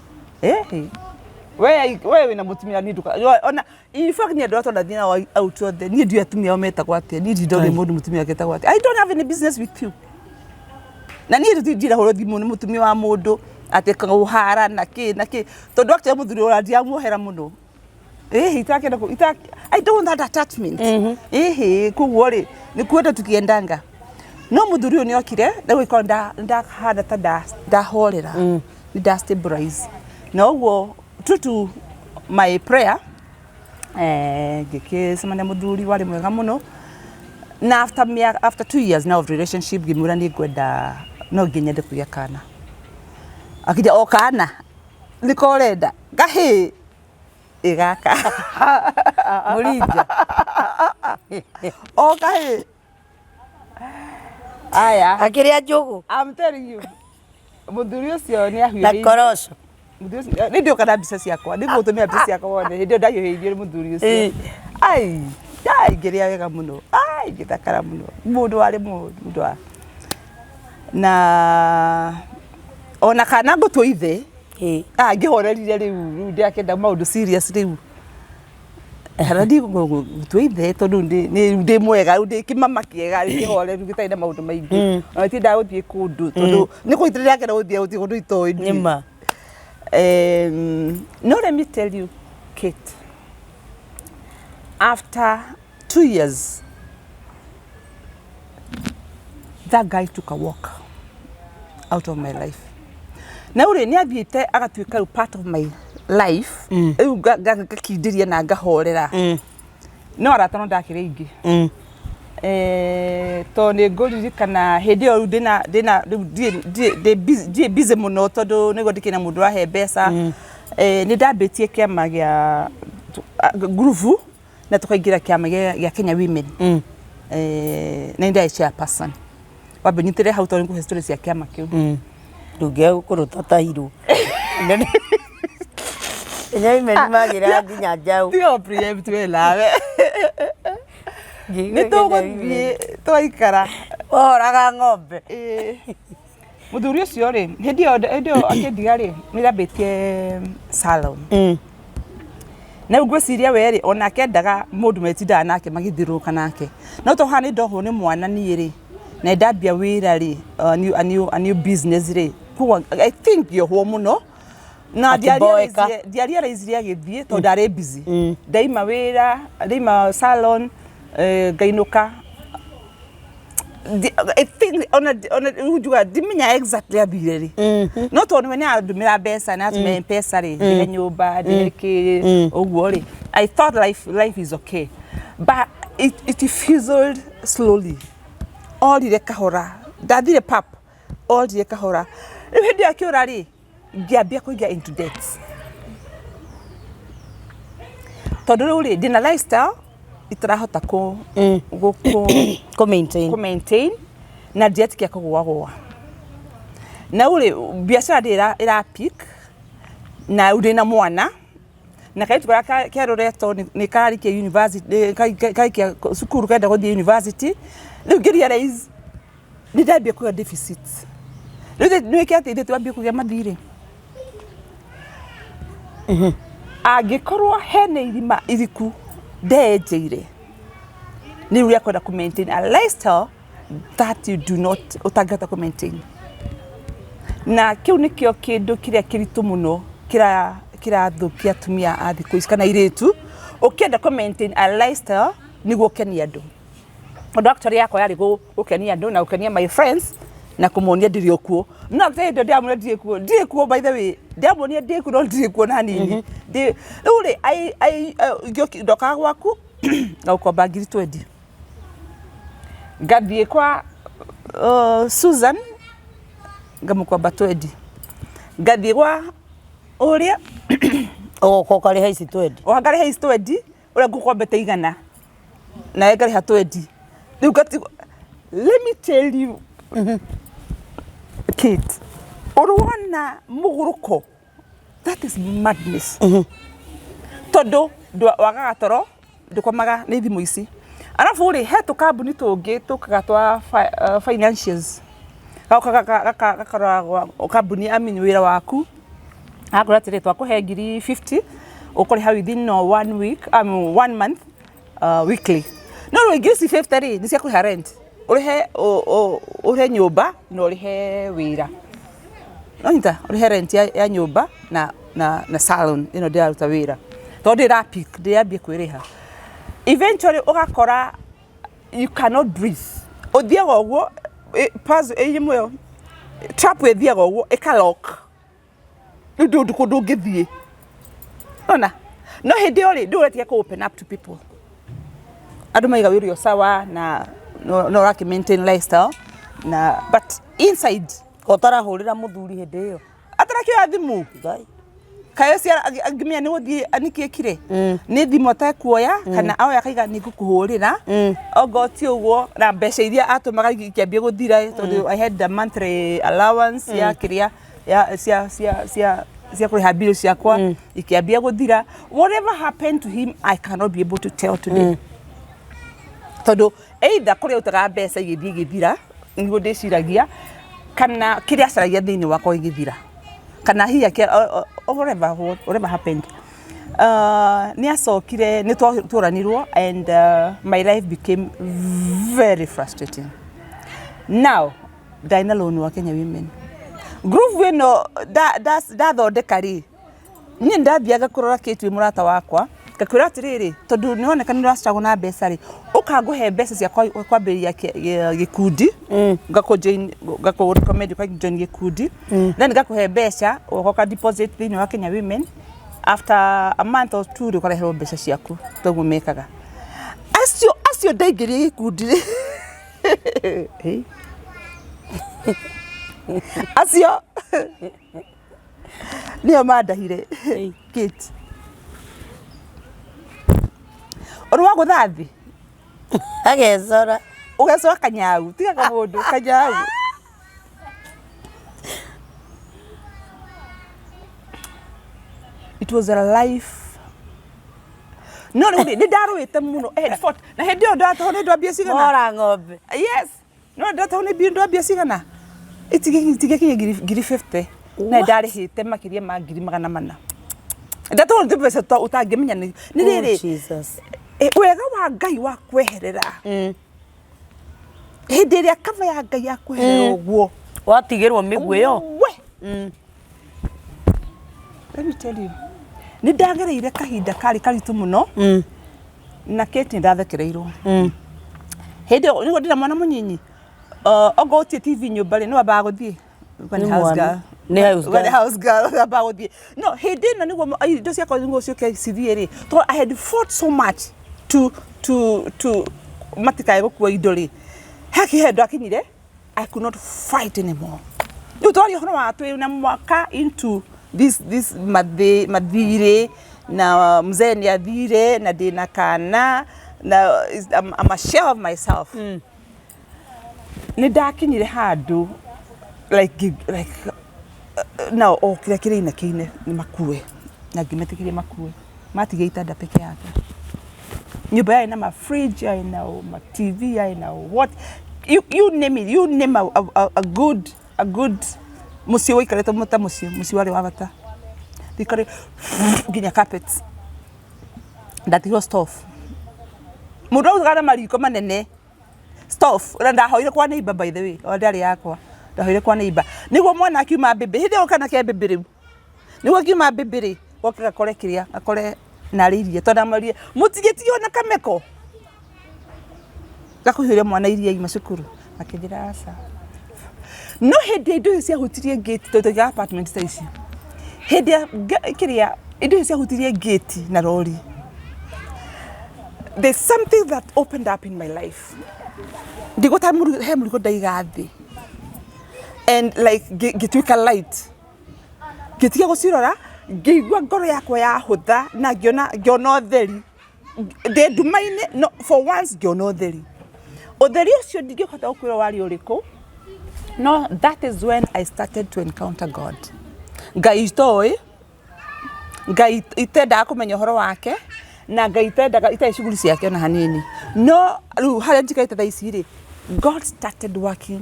We wĩna mũtumia, niĩ nduka ona in fact niĩ andũ arĩa twanathiĩ nao out othe, niĩ ndiũĩ atumia ao metagwo atĩa, niĩ ndindoĩ mũndũ mũtumia wake etagwo atĩa. I don't have any business with you. Na niĩ ndindirahũrwo thimũ nĩ mũtumia wa mũndũ atĩ kũhara na kĩ na kĩ, tondũ actually mũthuri ũrĩa ndiamuohera mũno ĩhĩ itakenda I don't want that attachment ĩhĩ. Koguo rĩ, nĩ kwenda tukiendanga, no mũthuri ũyũ nĩ okire na gũgĩkorwo ndahana ta ndahorera, nĩ nda stabilize na ũguo true to my prayer, ngĩkĩcemania mũthuri warĩ mwega mũno. Na after 2 years now of relationship, ngĩmwĩra nĩ ngwenda, no nginya nyende kũgĩa kana. Akĩnjĩra, "O kana nĩko ũrenda kahĩĩ ĩ gaka?" Mũrinja. O kahĩĩ aya. Akĩrĩa njũgũ. I'm telling you, mũthuri ũcio nĩ na ahiũhĩirie koroco. Mũthuri ũcio nĩ ndĩũka na mbica ciakwa, nĩ ngũgũtũmĩra mbica ciakwa wone hĩndĩ ĩyo ndahiũhĩirio nĩ mũthuri ũcio. Ai ai, ngĩrĩa wega mũno, ai, ngĩthakara mũno, mũndũ warĩ mũndũ wa na ona kana ngũtua ithe. Ah, ngĩhorerire rĩu, rĩu ndĩrakĩenda maũndũ serious rĩu, kana ndigũtua ithe tondũ ndĩ mwega rĩu, ndĩ kĩmama kĩega rĩu, kĩhoreru, gĩtarĩ na maũndũ maingĩ, ona tindaga gũthiĩ kũndũ tondũ nĩ kũitĩrĩra ndĩrakĩenda gũthiĩ kũndũ itoĩ Nĩ ma. No, let me tell you, Kate, after 2 years, that guy took a walk out of my life. Na rĩu nĩ athiĩte agatuĩka rĩu part of my life rĩu, ngakindĩria na ngahorera, no arata no ndakĩrĩ aingĩ. Tondũ nĩ ngũririkana hĩndĩ ĩyo rĩu ndĩna rĩu ndirĩ busy mũno, tondũ nĩguo ndikĩrĩ na mũndũ ũrahe mbeca. Nĩ ndambĩtie kĩama gĩa ngurubu na tũkaingĩra kĩama gĩa Kenya Women. Na nĩ ndarĩ chairperson. Wambe ũnyitĩrĩre hau tondũ nĩngũhe story cia kĩama kĩu. Ndũngĩaga gũkorwo tatahirwo. Kenya Women magĩraga nginya njaũ. Tiga preempt we nawe. Nĩ tũgũthiĩ twaikara. Wahoraga ng'ombe. Ĩĩ. Mũthuri ũcio rĩ, hĩndĩ ĩyo akĩndiga rĩ, nĩ ndambĩtie salon. Na rĩu ngwĩciria we rĩ, onake endaga mũndũ metindaga nake magĩthiũrũrũka nake. No tondũ haha nĩ ndohwo nĩ mwana niĩ rĩ, na nĩ ndambia wĩra rĩ, a new business rĩ, koguo I think ngĩohwo mũno na Akĩboeka. ndiarealize agĩthiĩ tondũ ndarĩ busy. Ndaima wĩra, ndaima salon, ngainũka. I think ona rĩu njugaga ndimenya exactly athire rĩ, no tondũ nĩwe nĩ andũmĩra mbeca, nĩ atũmĩra M-Pesa rĩ, ndĩhe nyũmba, ndĩhe kĩ ũguo rĩ, I thought life is okay, but it fizzled slowly. Orire kahora, ndathire pap, orire kahora. Rĩu hĩndĩ ĩyo akĩũra rĩ, ngĩambia kũingĩra into debts, tondũ rĩu rĩ, ndĩna lifestyle itarahota kũ Kũ maintain. Kũ maintain, na ndiatikia kũgũagũa. Na rĩu rĩ, biacara ndĩ ĩra pick, na rĩu ndĩna mwana na kairĩtu karĩa kerũretwo nĩ kararĩkia university, karĩkia cukuru, karenda gũthiĩ university. Rĩu ngĩ realize nĩ ndambia kũgĩa deficit. Rĩu nĩ wĩke atĩ ithuĩ twambie kũgĩa mathirĩ, angĩkorwo hena irima iriku ndeyenjeire, nĩ rĩu rĩa kwenda kũ maintain a lifestyle that you do not, ũtangĩhota kũ maintain. Na kĩu nĩkĩo kĩndũ kĩrĩa kĩritũ mũno kĩrathũkia atumia a thikũ ici kana airĩtu, ũkĩenda kũ maintain a lifestyle nĩguo ũkenie andũ, tondũ actually yakwa yarĩ gũkenia andũ na gũkenia my friends na kũmonia ndirĩ o kuo. No hĩndĩ ĩyo ndĩramonia ndirĩ kuo, ndirĩ kuo. By the way, ndĩramonia ndĩ kuo, no ndirĩ kuo na hanini. Rĩu rĩ, ndokaga gwaku ngagũkomba 20,000, ngathiĩ kwa Susan ngamũkomba 20, ngathiĩ gwa ũrĩa. Ũgoka ũkarĩha ici 20. Oha ngarĩha ici 20, ũrĩa ngũkombete 100 nawe ngarĩha 20. Rĩu ngatigwo. Let me tell you, Kate, ũrona mũgũrũko, that is madness, tondũ wagaga toro, ndũkomaga nĩ thimũ ici. Arabu rĩ, he tũkambuni tũngĩ tũkaga twa financials, gagoka gakarora kambuni, I mean, wĩra waku, agakwĩra atĩrĩ, twakũhe 50,000, ũkũrĩha within no one week, one month, weekly. No rĩu 50,000 ici rĩ, nĩ cia kũrĩha rent, ũrĩhe ũrĩhe nyũmba na ũrĩhe wĩra. Nonyita ũrĩhe rent ya nyũmba na salon ĩno ndĩraruta wĩra, tondũ ndĩra pick, ndĩrambia kwĩrĩha. Eventually ũgakora you cannot breathe. Ũthiaga ũguo, puzzle ĩmwe ĩyo trap ĩthiaga ũguo ĩka lock, rĩu ndũ kũndũ ũngĩthiĩ ona. No hĩndĩ ĩyo rĩ, ndũretiga kũ open up to people, andũ maiga wĩra ũrĩ o sawa na no ũrakĩ maintain lifestyle na, but inside. Ũtarahũrĩra mũthuri hĩndĩ ĩyo? Atarakĩoya thimũ. Ngai. Kayo cia angĩmenya nĩ gũthiĩ nĩkĩ ekire, nĩ thimũ atekuoya, kana oya akaiga nĩ ngũkũhũrĩra. Ongo ti ũguo, na mbeca iria atũmaga ikĩambia gũthira, tondũ I had the monthly allowance ya kĩrĩa ya cia kũrĩha bill ciakwa, ikĩambia gũthira. Whatever happened to him, I cannot be able to tell today, tondũ either kũrĩa utaga mbeca igĩthiĩ igĩthira, nĩguo ndĩciragia, kana kĩrĩa acaragia thĩinĩ wakwa gĩgĩthira, kana hihi whatever happened, nĩ acokire, nĩ tworanirwo, and my life became very frustrating. Now ndarĩ na loan wa Kenya Women Group ĩno ndathondeka rĩ, niĩ ndathiaga kũrora Kate wĩ mũrata wakwa, ngakwĩra atĩrĩrĩ, tondũ nĩ woneka nĩ ũrastruggle na mbeca rĩ, ũkangũhe mbeca cia kwambĩrĩria gĩkundi, ngakũ join, ngakũ recommend ũka join gĩkundi, then ngakũhe mbeca, ũgoka ũka deposit thĩinĩ wa Kenya Women. After a month or two rĩ, ũkareherwo mbeca ciaku. Toguo mekaga acio ndaingĩrie gĩkundi rĩ. Acio nĩo mandahire. Kate, ũrĩ wa gũtha thĩ. Agecora. Ũgecora kanyau, tiga kamũndũ kanyau. It was a life, no rĩu rĩ, nĩ ndarũĩte mũno. I had fought. Na hĩndĩ ĩyo ndatahwo nĩ ndwambia cigana. Mora ng'ombe. Yes, no ndatahwo nĩ ndwambia cigana. Itigakinye 50,000 na ndarĩhĩte makĩria ma 400,000. Ndatũrwo nĩ mbeca ũtangĩmenya nĩ Oh, rĩrĩ. Jesus. Wega wa Ngai wa kweherera hĩndĩ ĩrĩa kaba ya Ngai ya kweherera ũguo. Watigĩrwo mĩguĩ ĩyo. We, let me tell you, nĩ ndagereire kahinda karĩ karitũ mũno na Kate nĩ ndathekereirwo hĩndĩ ĩyo nĩguo ndĩna mwana mũnyinyi. Okorwo gũtirĩ TV nyũmba rĩ, nĩ wambaga gũthiĩ. Ũka nĩ Nĩ house mwana. girl. Nĩ house Ũka nĩ girl. house girl wambaga gũthiĩ. No hĩndĩ ĩno nĩguo indo ciakwa nĩguo ciũke cithiĩ rĩ, tondũ I had fought so much to matikae gũkua indo rĩ, he handũ akinyire I could not fight anymore. Rĩu twaria ũhoro wa twĩ na mwaka into this mathirĩ na mzee nĩ athire na ndĩna kana na I'm a shell of myself. Nĩ ndakinyire handũ like no o kĩrĩa kĩrĩ kĩine nĩ makue na ngĩmetĩkĩria makue, matigia itanda peke yake. Nyũmba yarĩ na ma fridge, yarĩ na ma TV, yarĩ na what you name it, you name a good mũciĩ waikarĩte ta mũciĩ warĩ wa bata thikari, nginya carpets ndatigirwo, stove, mũndũ augaga na mariko manene, stove. Na ndahoire kwa neighbor, by the way, o ndarĩ yakwa, ndahoire kwa neighbor nĩguo mwana akiuma mbĩmbĩ hĩndĩ ĩyo kana ke mbĩmbĩ rĩu nĩguo akiuma mbĩmbĩ rĩ, goke gakore kĩrĩa gakore narĩ iria, tondũ ndamwĩrire mũtigĩtigio na kameko gakũhiũria mwana iria ima cukuru, akĩnjĩra aca. No hĩndĩ ya indo icio ciahutirie gate, tondũ twaigaga apartment ta ici, hĩndĩ ya kĩrĩa indo icio ciahutirie gate na rori, there's something that opened up in my life. Ndigũta he mũrigo ndaiga thĩ and like ngĩtuĩka light, ngĩtiga gũcirora, ngĩigua ngoro yakwa yahũtha na ngĩona ũtheri ndĩ nduma-inĩ. No for once ngĩona ũtheri. Ũtheri ũcio ndingĩhota gũkwĩra warĩ ũrĩkũ, no that is when I started to encounter God. Ngai itoĩ, Ngai itendaga kũmenya ũhoro wake, na Ngai itendaga itarĩ shughuli ciake ona hanini. No rĩu harĩa njikarĩte thaa ici rĩ, God started working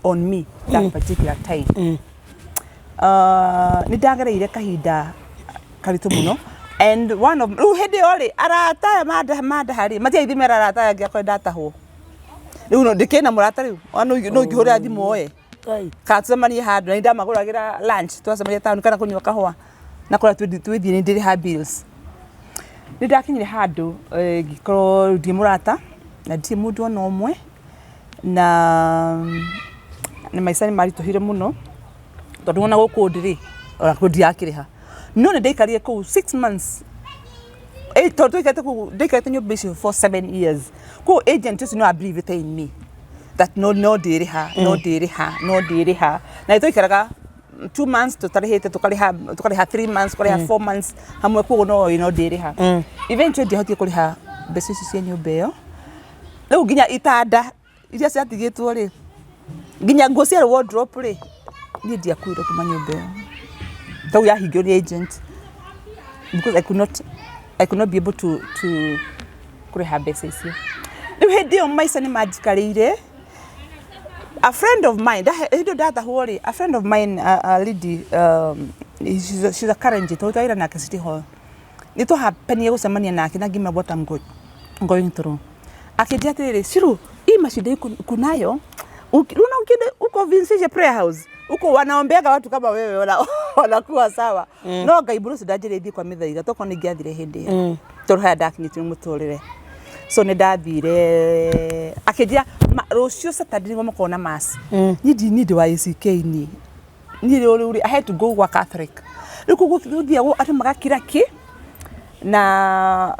on me that particular time. Nĩ ndagereire kahinda karitũ mũno and one of rĩu hĩndĩ ĩyo rĩ, arata aya mandaha rĩ, matiaithimĩra arata aya angĩ akorwo ndatahwo. Rĩu no ndĩkĩrĩ na mũrata rĩu ona no ingĩhũrĩra thimũ oe Ngai. Kana tũcemanie handũ na nĩndamagũragĩra lunch, twacemania taũni kana kũnyua kahũa na kũrĩa twĩthiĩ nĩ ndĩrĩha bills. Nĩ ndakinyire handũ ngĩkorwo ndirĩ mũrata na ndirĩ mũndũ ona ũmwe na maica nĩ maritũhire mũno tondũ ona gũkũ ndĩ rĩ, ona kũu ndirakĩrĩha, no nĩ ndaikarire kũu 6 months. Tondũ twaikarĩte kũu, ndaikarĩte nyũmba icio for 7 years kũu, agent ũcio no abelievĩte in me that no ndĩrĩha, no ndĩrĩha, no ndĩrĩha, na nĩ twaikaraga 2 months tũtarĩhĩte, tũkarĩha, tũkarĩha 3 months, tũkarĩha 4 months hamwe, koguo no ndĩrĩha. Eventually ndiahotire kũrĩha mbeca icio cia nyũmba ĩyo. Rĩu nginya itanda iria ciatigĩtwo rĩ, nginya nguo cia wardrobe rĩ, niĩ ndiakuire kuma nyũmba ĩyo tau yahingĩrwo nĩ agent because I could not be able to kũrĩha mbeca icio. Rĩu hĩndĩ ĩyo maica nĩ manjikarĩire. A friend of mine, hĩndĩ ĩyo ndatahwo rĩ, a friend of mine, a lady, she's a current tondũ twaira nake City Hall, nĩ twahapenie gũcemania nake na ngĩmwĩra what I'm going through. Akĩnjĩra atĩrĩrĩ, "Ciru, hii mashida iko kunayo, unaona ukienda uko Vincent Prayer House uko wanaombeaga watu kama wewe wanakuwa sawa." No Ngai Bruce ndanjĩrĩirie thiĩ kwa mĩthaiga tokorwo nĩ ingĩathire hĩndĩ ĩyo tondũ haya ndakinyĩtio nĩ mũtũrĩre. So nĩ ndathire, akĩnjĩra rũciũ Saturday nĩguo makorwo na mass. Niĩ ndĩ wa ACK, niĩ rĩu rĩ, I had to go gwa Catholic. Rĩu kũu gũthiagwo andũ magakira kĩ na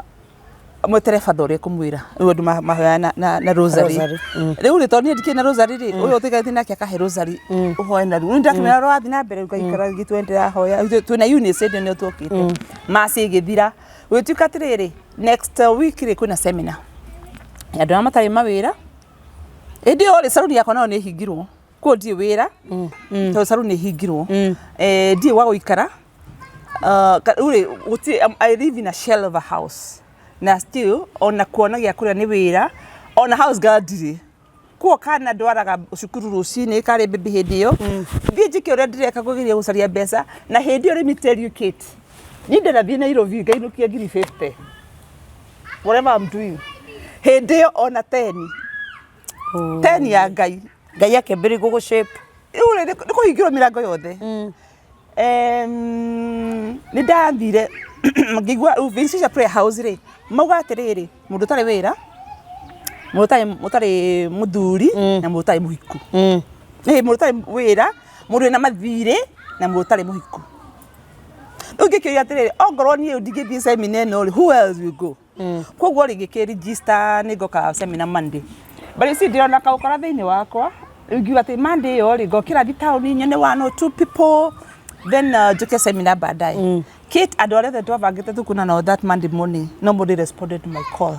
mwetere batha ũrĩa kũmwĩra. Rĩu andũ mahoyaga na rosary. Rosary. Rĩu rĩ, tondũ niĩ ndikĩrĩ na rosary rĩ, ũyũ ũtũikarĩtie nake akahe rosary ũhoe na rĩu nĩndakĩmera rũrathiĩ na mbere ngaikara gĩtwenderea hoya twĩna Eunice hĩndĩ ĩyo nĩyo twokĩte. Mass ĩgĩthira, gũgĩtuĩka atĩrĩrĩ, next week rĩ, kwĩna seminar ya andũ arĩa matarĩ mawĩra. Hĩndĩ ĩyo rĩ, saruni yakwa nayo nĩ ĩhingirwo, koguo ndirĩ wĩra tondũ saruni ĩhingirwo. Ndirĩ gwa gũikara. Rĩu rĩ, gũtirĩ, I live in a shell of a house na still ona kuona gĩa kũrĩa nĩ wĩra, ona house girl ndirĩ. Kuo kana ndwaraga cukuru rũcinĩ, karĩ baby hĩndĩ ĩyo, thiĩ njĩke ũrĩa ndĩreka kũgeria gũcaria mbeca. Na hĩndĩ ĩyo, let me tell you, Kate, niĩ ndanathiĩ Nairobi ngainũkia 50,000. Whatever I'm doing hĩndĩ ĩyo, ona 10 10 ya Ngai. Ngai akĩambĩrĩria gũgũ shape. Rĩu rĩ, nĩ kũhingĩrwo mĩrango yothe. Nĩ ndathire ngĩigua rĩu Vincent Prayer House rĩ, mauga atĩrĩrĩ, mũndũ ũtarĩ wĩra, mũndũ ũtarĩ mũthuri na mũndũ ũtarĩ mũhiku. Ĩ, mũndũ ũtarĩ wĩra, mũndũ wĩna mathirĩ na mũndũ ũtarĩ mũhiku. Rĩu ngĩkĩũria atĩrĩrĩ, ongorwo niĩ ndingĩthiĩ seminar ĩno rĩ, who else will go? Koguo rĩ, ngĩkĩ register nĩ ngoka seminar Monday. But you see, ndĩrona kaũkora thĩinĩ wakwa. Rĩu ngiuga atĩ Monday ĩyo rĩ, ngokĩra thiĩ taũni nyone one or two people, then njoke seminar baadaye. Kate, andũ arĩa othe twabangĩte tũkuona nao that Monday morning, nobody responded to my call,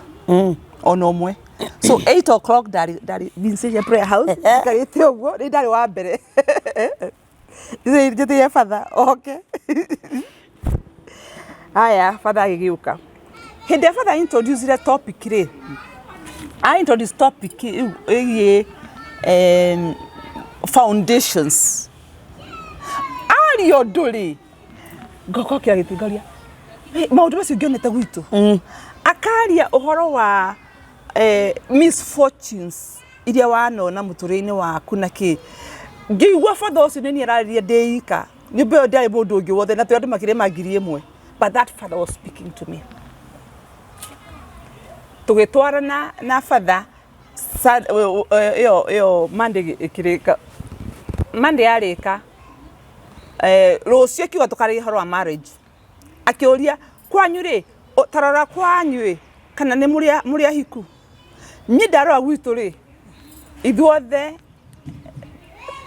ona ũmwe. So 8 o'clock ndarĩ Vincent Prayer House njikarĩte ũguo, nĩ ndarĩ wa mbere njĩtĩire batha oke. Haya, batha agĩgĩũka. Hĩndĩ ĩrĩa batha introducire topic rĩ, a introduce topic rĩu ĩgiĩ foundations. Aria ũndũ rĩ, ngokokĩra gĩtĩ ngaria maũndũ macio ngĩonete gwitũ. Akaria ũhoro wa misfortunes iria wanona mũtũrĩre-inĩ waku na kĩ. Ngĩigua batha ũcio nĩ niĩ ararĩria ndĩ ika. Nyũmba ĩyo ndiarĩ mũndũ ũngĩ wothe, na twĩ andũ makĩria ma 1,000, but that father was speaking to me. Tũgĩtwarana na batha ĩyo Monday ĩkĩrĩka. Monday yarĩka, rũciũ akiuga tũkarĩria ũhoro wa marriage. Akĩũria, kwanyu rĩ, tarora kwanyu ĩ, kana nĩ mũrĩ ahiku? Niĩ ndarora gwitũ rĩ, ithuothe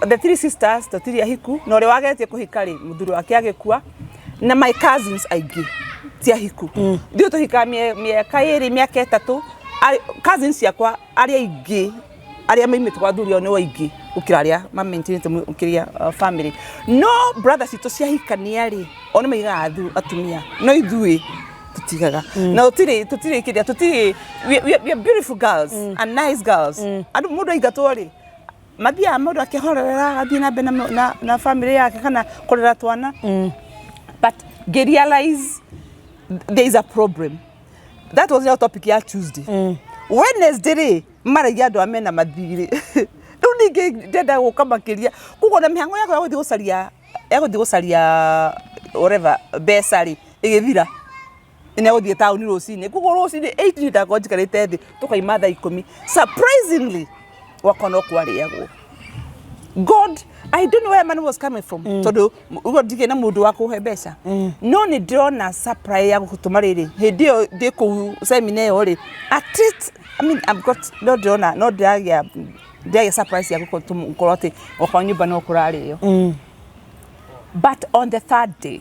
the three sisters tũtirĩ ahiku, na ũrĩa wageretie kũhika rĩ, mũthuri wake agĩkua, na my cousins aingĩ ti ahiku. Ithuĩ tũhikaga mĩaka 2, mĩaka 3. Cousins ciakwa arĩa aingĩ arĩa maimĩte kwa athuri ao nĩo aingĩ gũkĩra arĩa ma maintainĩte kĩrĩa family. No brother citũ ciahikania rĩ, o nĩ maigaga atumia, no ithuĩ tũtigaga na tũtirĩ kĩrĩa tũtirĩ. We are beautiful girls and nice girls. Andũ mũndũ aingatwo rĩ, mathiaga mũndũ akĩhorerera, agathiĩ na mbere na family yake kana kũrera twana. But ngĩ realize there is a problem. That was your topic ya Tuesday. Wednesday rĩ, maragia andũ a mena mathirĩ. Rĩu ningĩ ndenda gũka makĩria, koguo na mĩhango yakwa ya gũthiĩ gũcaria whatever mbeca rĩ, ĩgĩthira. Nĩ gũthiĩ taũni rũcinĩ, koguo rũcinĩ 8 nĩ ndakorwo njikarĩte thĩ, tũkaima thaa 10. Surprisingly, gwakwa no kwarĩagwo. God, I don't know where money was coming from, tondũ ũguo ndigĩ na mũndũ wa kũhe mbeca, no nĩ ndĩrona supply ya gũtũma rĩrĩ. Hĩndĩ ĩyo ndĩ kũu seminar ĩyo rĩ, at least, I mean, I've got, no ndĩrona no ndĩragĩa surprise ya gũkorwo atĩ okorwo nyũmba no kũrarĩo. But on the third day,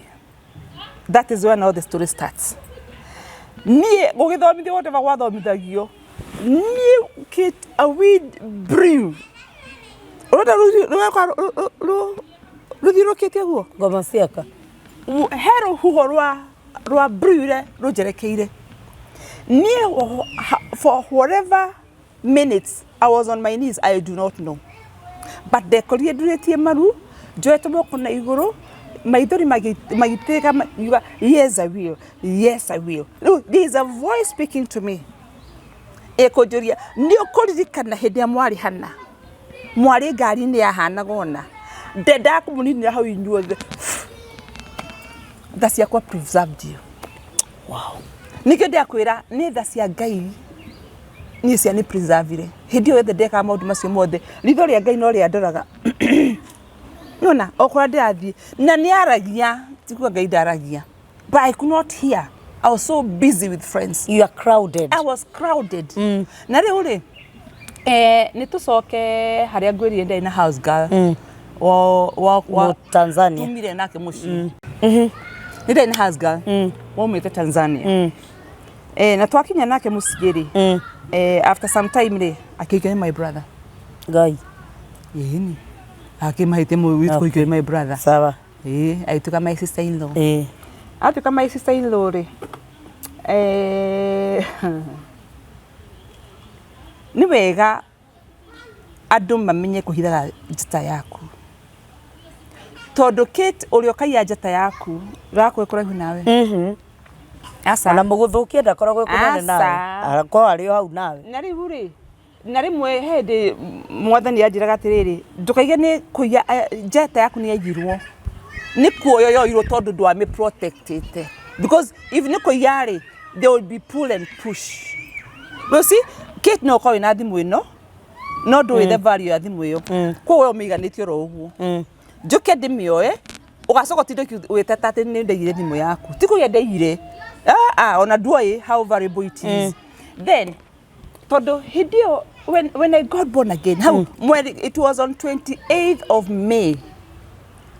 that is when all the story starts. Niĩ gũgĩthomithio whatever gwathomithagio, niĩ Kate, a wind blew ũrenda rũthiũrũkĩte ũguo. Ngoma ciaka. He rũhuho rwa brure rũnjerekeire niĩ. For whatever minutes I was on my knees, I do not know, but ndekorire ndurĩtie maru, njoete moko na igũrũ, maithori magitĩka, ngiuga, "Yes, I will. Yes, I will." Rĩu there is a voice speaking to me ĩkũnjũria, "Nĩ ũkũririkana hĩndĩ ya mwarĩ hana mwarĩ ngari-inĩ yahanaga ũna?" Ndendaga kũmũninĩra hau inyuothe. Tha ciakwa preserved you. Nĩkĩo ndĩrakwĩra nĩ tha cia Ngai niĩ cia nĩ preserve. Hĩndĩ ĩyo yothe ndekaga maũndũ macio mothe, ritho rĩa Ngai no rĩandoraga nona o kũrĩa ndĩrathiĩ, na nĩ aragia. Tikuga Ngai ndaragia, but I could not hear. I was so busy with friends. You are crowded. I was crowded. Na rĩu rĩ, nĩ tũcoke harĩa ngwĩrire ndarĩ na house girl wa Mu Tanzania. Tumire nake mũciĩ. Nĩ ndarĩ na house girl waumĩte Tanzania. Na twakinya nake mũciĩ rĩ, after some time rĩ, akĩikio nĩ my brother. Ngai. Ĩni akĩmahĩtie kũikio nĩ my brother. Sawa. Ĩĩ, agĩtuĩka my sister in law. Atuĩka my sister in law rĩ, nĩ wega. Andũ mamenye kũhithaga njata yaku, tondũ Kate, ũrĩa ũkaiya njata yaku ũrakorwo kũraihu nawe. Aca. Ona mũgũthũkia ndakoragwo e kũnene nawe. Aca. Arakorwo arĩ o hau nawe. Na rĩu rĩ, na rĩmwe hĩndĩ Mwathani anjĩraga atĩrĩrĩ, ndũkaige nĩ kũiya, njata yaku nĩ yaiyirwo, nĩ kuoyo yoirwo tondũ ndwamĩ protectĩte, because if nĩ kũiya rĩ, there will be pull and push. You see, Kate, no ũkorwo wĩna thimũ ĩno no ndũĩ the value ya thimũ ĩyo, koguo we ũmĩiganĩtie oro ũguo, njũke ndĩmĩoe, ũgacoka ũtinde ũgĩteta atĩ nĩ ndaiyire thimũ yaku. Ti kũiya ndaiyire. Ah, ah, ona nduoĩ how valuable it is. Then tondũ hĩndĩ ĩyo when I got born again hau mweri, it was on 28th of May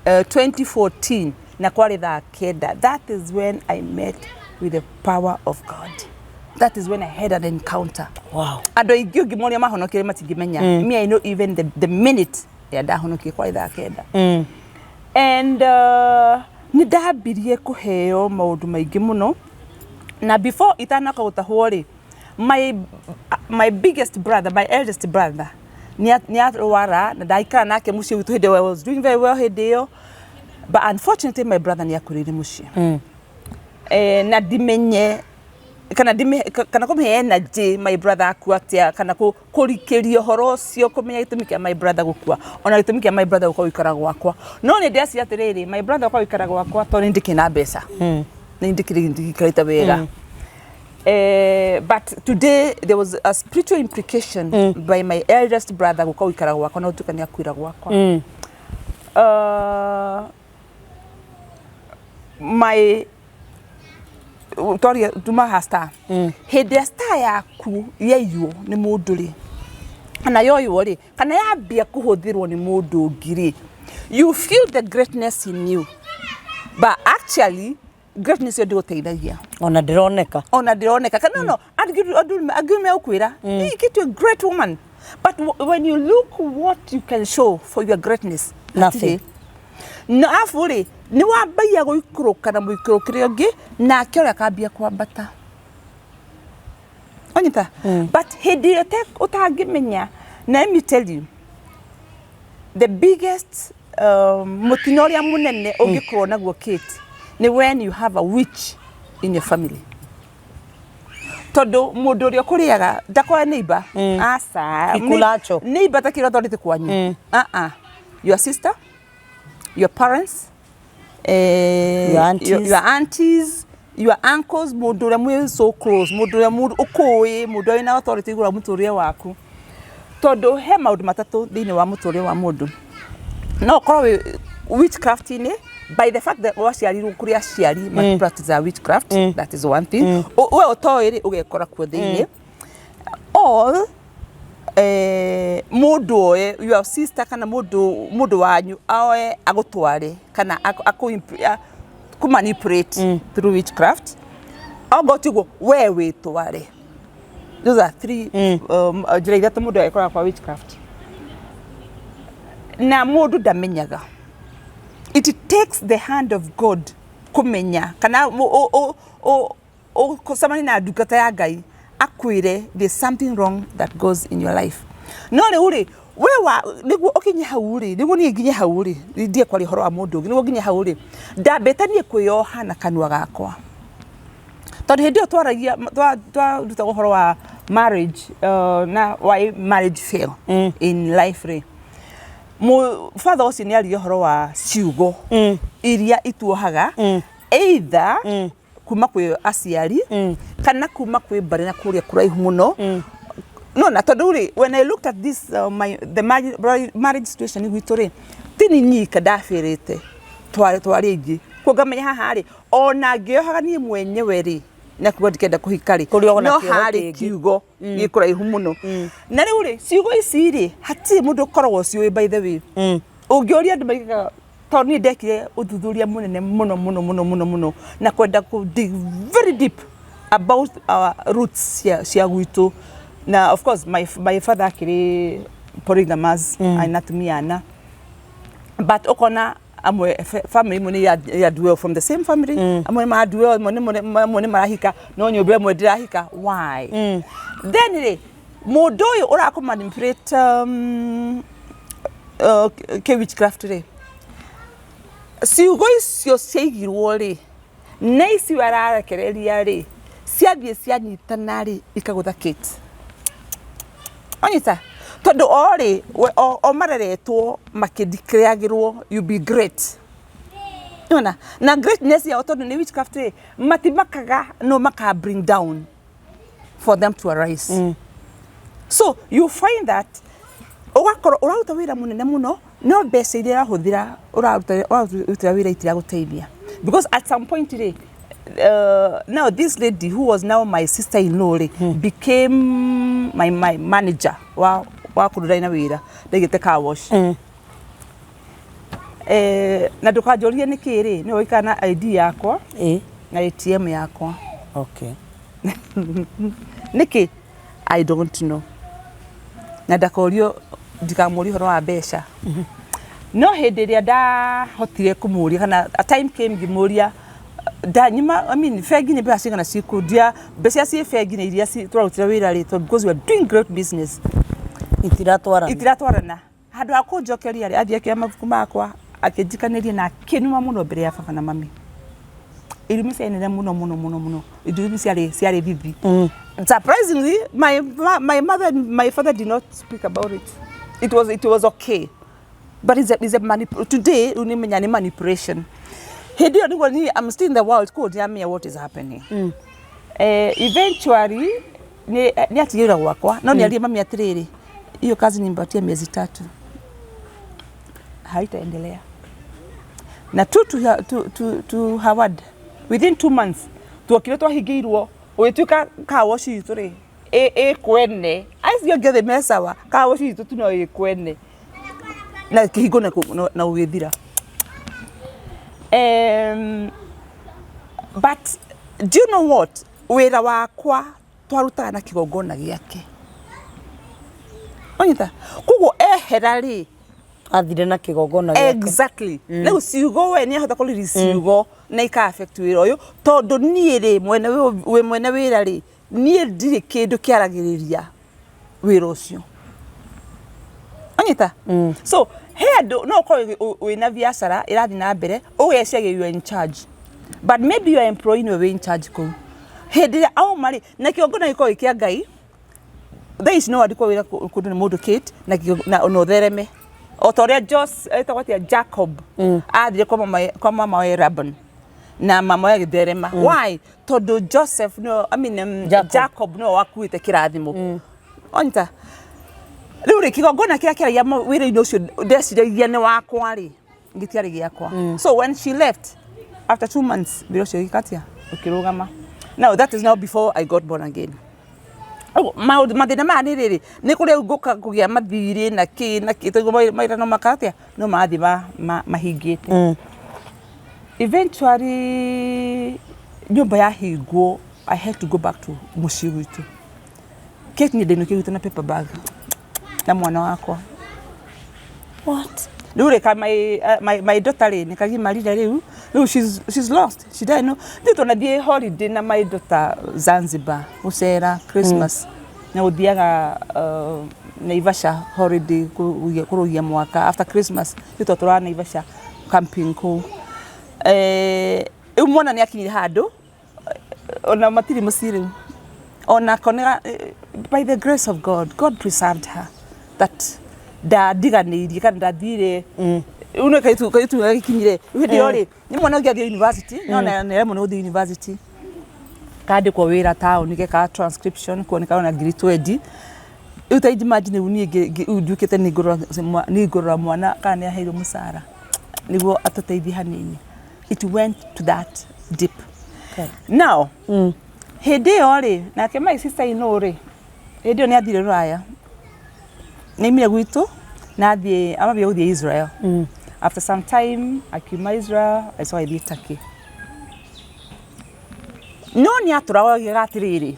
2014, na kwarĩ thaa 9. That is when I met with the power of God. That is when I had an encounter. Andũ aingĩ ũngĩmoria mahonokire matingĩmenya. Me, I know even the minute ĩrĩa ndahonokie, kwarĩ thaa 9. And nĩ ndambirie kũheo maũndũ maingĩ mũno. Na before itanoka gũtahwo rĩ, my biggest brother, my eldest brother, nĩ arwara na ndaikara nake mũciĩ gwitũ hĩndĩ ĩyo. I was doing very well hĩndĩ ĩyo, but unfortunately my brother nĩ akuĩrĩire mũciĩ. Na ndimenye kana ndime kana kũmĩhe energy my brother akua atĩa, kana kũrikĩria ũhoro ũcio, kũmenya gĩtũmi kĩa my brother gũkua, ona gĩtũmi kĩa my brother gũka gũikara gwakwa. No nĩ ndeciria atĩrĩrĩ, my brother gũka gũikara gwakwa tondũ nĩ ndĩkĩrĩ na mbeca, nĩ ndĩkĩrĩ ndikarĩte wega. But today there was a spiritual implication by my eldest brother gũka gũikara gwakwa na gũtuĩka nĩ akuĩra gwakwa. My twaria tuma ha star, hĩndĩ ya star yaku yaiywo nĩ mũndũ rĩ, kana yoywo rĩ, kana yambia kũhũthĩrwo nĩ mũndũ ũngĩ rĩ, you feel the greatness in you, but actually greatness ĩyo ndĩgũteithagia. Ona ndĩroneka. Ona ndĩroneka kana no andũ angĩ megũkwĩra, "Hey, Kate, you're a great woman," but when you look what you can show for your greatness, Nothing. hatirĩ. Na abu rĩ, nĩ wambagia gũikũrũka na mũikũrũkĩre ũngĩ, nake ũrĩa akambia kwambata onyita. But hĩndĩ ĩrĩa ũtangĩmenya, na let me tell you the biggest mũtino ũrĩa mũnene ũngĩkorwo naguo, Kate, nĩ when you have a witch in your family, tondũ mũndũ ũrĩa ũkũrĩaga ndakoe neighbor, aca. Kikulacho. Neighbor ta kĩrĩa ũtwarĩte kwanyu. Ah ah, your sister, your parents, Your aunties. Your aunties, your uncles, mũndũ ũrĩa mwĩ so close, mũndũ ũrĩa ũkũĩ, mũndũ ũrĩa wĩna authority igũrũ wa mũtũrĩre waku, tondũ he maũndũ matatũ thĩinĩ wa mũtũrĩre wa mũndũ. No ũkorwo wĩ witchcraft-inĩ by the fact that waciarirwo kũrĩ aciari mm. practice witchcraft. That is one thing. We ũtoĩ rĩ, ũgekora kuo thĩinĩ. Or mũndũ oe your sister kana mũndũ wanyu oe agũtware kana akũ manipulate through witchcraft. Ogo tiguo we wĩtware. Those are three njĩra ithatũ mũndũ agĩkoraga kwa witchcraft na mũndũ ndamenyaga. It takes the hand of God kũmenya kana ũcemanie na ndungata ya Ngai akwĩre there's something wrong that goes in your life. No rĩu rĩ, we wa nĩguo ũkinye hau rĩ, nĩguo niĩ nginye hau rĩ, ndie kwaria ũhoro wa mũndũ ũngĩ, nĩguo nginye hau rĩ, ndambĩte niĩ kwĩyoha na kanua gakwa, tondũ hĩndĩ ĩyo twaragia, twarutaga ũhoro wa marriage, na why marriage fail in life rĩ, father ũcio nĩ aririe ũhoro wa ciugo iria ituohaga, either kuma kwĩ aciari kana kuma kwĩ mbarĩ na kũrĩa kũraihu mũno. No na tondũ rĩ, when I looked at this my, the marriage situation gwitũ rĩ, ti ni nyika ndabĩrĩte, twarĩ aingĩ. Kuo ngamenya haha rĩ, ona ngĩohaga niĩ mwenyewe rĩ, na kuga ndikenda kũhika rĩ, Kũrĩ ona no kĩoho harĩ kĩngĩ. Kiugo gĩ kũraihu mũno. Na rĩu rĩ, ciugo ici rĩ, hatirĩ mũndũ ũkoragwo ciũĩ. By the way, ũngĩũria andũ maigaga, tondũ niĩ ndekire ũthuthuria mũnene mũno mũno mũno mũno mũno na kwenda kũ dig very deep about our roots cia gwitũ. Na of course my father akĩrĩ polygamous, arĩ na atumia ana, but ũkona amwe family imwe nĩ iraduo from the same family, amwe nĩ maraduo, amwe nĩ marahika, no nyũmba ĩmwe ndĩrahika. Why then rĩ? Mũndũ ũyũ ũrakũ manipulate kĩ witchcraft rĩ, ciugo icio ciaigirwo rĩ, na icio ararekereria rĩ, ciathiĩ cianyitana rĩ, ikagũtha Kate. Wanyita? Tondũ o rĩ, o mareretwo makĩdeclareagĩrwo you be great. Nĩwona? Na greatness yao tondũ nĩ witchcraft rĩ, matimakaga no maka bring down for them to arise. So you find that ũgakorwo ũraruta wĩra mũnene mũno, no mbeca iria ũrahũthĩra ũrarutĩra wĩra itiragũteithia, because at some point rĩ, now this lady who was now my sister in law rĩ, became my manager wa kũndũ na wĩra ndaigĩte car wash. Na ndũkanjũrie nĩkĩ rĩ, nĩwe ũikara na ID yakwa na ATM yakwa. Nĩkĩ? I don't know. Na ndakorio, ndikamũrie ũhoro wa mbeca. No hĩndĩ ĩrĩa ndahotire kũmũria, kana a time came ngĩmũria, ndanyima, I mean, bengi nĩ mbeca cigana ciĩkuo? Ndia mbeca iria ciĩ bengi na iria tũrarutĩra wĩra rĩ, tondũ because we are doing great business, Itiratwarana. Itiratwarana. Handũ ha kũnjokeria rĩ, athiĩ akĩoya mabuku makwa, akĩnjikanĩria na akĩnuma mũno mbere ya baba na mami. Irumi ciarĩ nene mũno mũno mũno mũno, irumi ciarĩ thithi. Surprisingly, my mother and my father did not speak about it. It was okay, but it's a today rĩu nĩmenya nĩ manipulation. Hĩndĩ ĩyo nĩguo niĩ I'm still in the world, koguo ndiramenya what is happening. Eventually nĩ atigĩrĩra gwakwa, no nĩ arie mami atĩrĩrĩ, hiyo kazi nimpatie miezi 3, haitaendelea. Na tu to Howard, within 2 months tuokire twahingĩirwo, ũgĩtuĩka car wash itũ rĩ ĩ kwene, acio angĩ othe me sawa, car wash itũ tu no ĩ kwene na kĩhingo na gũgĩthira. But do you know what? Wĩra wakwa twarutaga na kĩgongona gĩake, onyita, koguo ehera rĩ, Athire na kĩgongona gĩake. Exactly. Rĩu ciugo, we nĩ ahota kũriri ciugo na ika affect wĩra ũyũ, tondũ niĩ rĩ, mwene wĩ mwene wĩra rĩ, niĩ ndirĩ kĩndũ kĩaragĩrĩria wĩra ũcio, anyita. So he andũ no ũkorwo wĩna biacara ĩrathiĩ na mbere, ũgeciria you are in charge, but maybe your employee nĩwe wĩ in charge kũu. Hĩndĩ ĩrĩa auma rĩ, na kĩgongona gĩkoragwo gĩ kĩa Ngai, thaa ici no wandĩkwo wĩra kũndũ nĩ mũndũ Kate na ũthereme o ta ũrĩa Jos etagwo atĩa, Jacob athire kwa mama we Laban na mama we agĩtherema. Why? Tondũ Joseph no, I mean, Jacob. Jacob no wakuĩte kĩrathimo, onyita. Rĩu rĩ, kĩgongona kĩrĩa kĩaragia wĩra-inĩ ũcio ndeciragia nĩ wakwa rĩ, gĩtiarĩ gĩakwa. So when she left after 2 months, wĩra ũcio ũgĩkatia, ũkĩrũgama. Now that is now before I got born again. Ũguo, maũndũ mathĩna maya nĩ rĩrĩ, nĩ kũrĩa ngũka kũgĩa mathirĩ na kĩ na kĩ, tondũ mawĩra no makatia no marathiĩ mahingĩte. Eventually nyũmba yahingwo, I had to go back to mũciĩ gwitũ. Kate, niĩ ndainũkire gwitũ na paper bag na mwana wakwa. What? Rĩu rĩ, ka my daughter rĩ, nĩ kagimarire rĩu. Rĩu she's lost, she don't know. Rĩu tũnathiĩ holiday na my daughter Zanzibar gũcera Christmas, na gũthiaga Naivasha holiday kũrũgia mwaka after Christmas. Rĩu twatũraga Naivasha camping kũu. Rĩu mwana nĩ akinyire handũ ona matirĩ mũciĩ rĩu onako nĩ, by the grace of God, God preserved her that ndandiganĩirie kana ndathire. Rĩu nĩ kaitu gagĩkinyire rĩu hĩndĩ ĩyo rĩ, nĩ mwana ũngĩ athiĩ university, no nĩaremwo nĩ gũthiĩ university, kandĩkwo wĩra taũni gekaga transcription kuoneka ona ngiri 20. Rĩu ta imagine, rĩu niĩ rĩu nduĩkĩte nĩ ngũrora mwana kana nĩ aheirwo mũcara nĩguo atũteithie hanini. It went to that deep. Now hĩndĩ ĩyo rĩ, nake my sister in law rĩ, hĩndĩ ĩyo nĩ athire rũraya, nĩ aimire gwitũ na athiĩ amambia gũthiĩ Israel. After some time akiuma Israel, agĩcoka agĩthiĩ Turkey, no nĩ atũraga atĩrĩrĩ,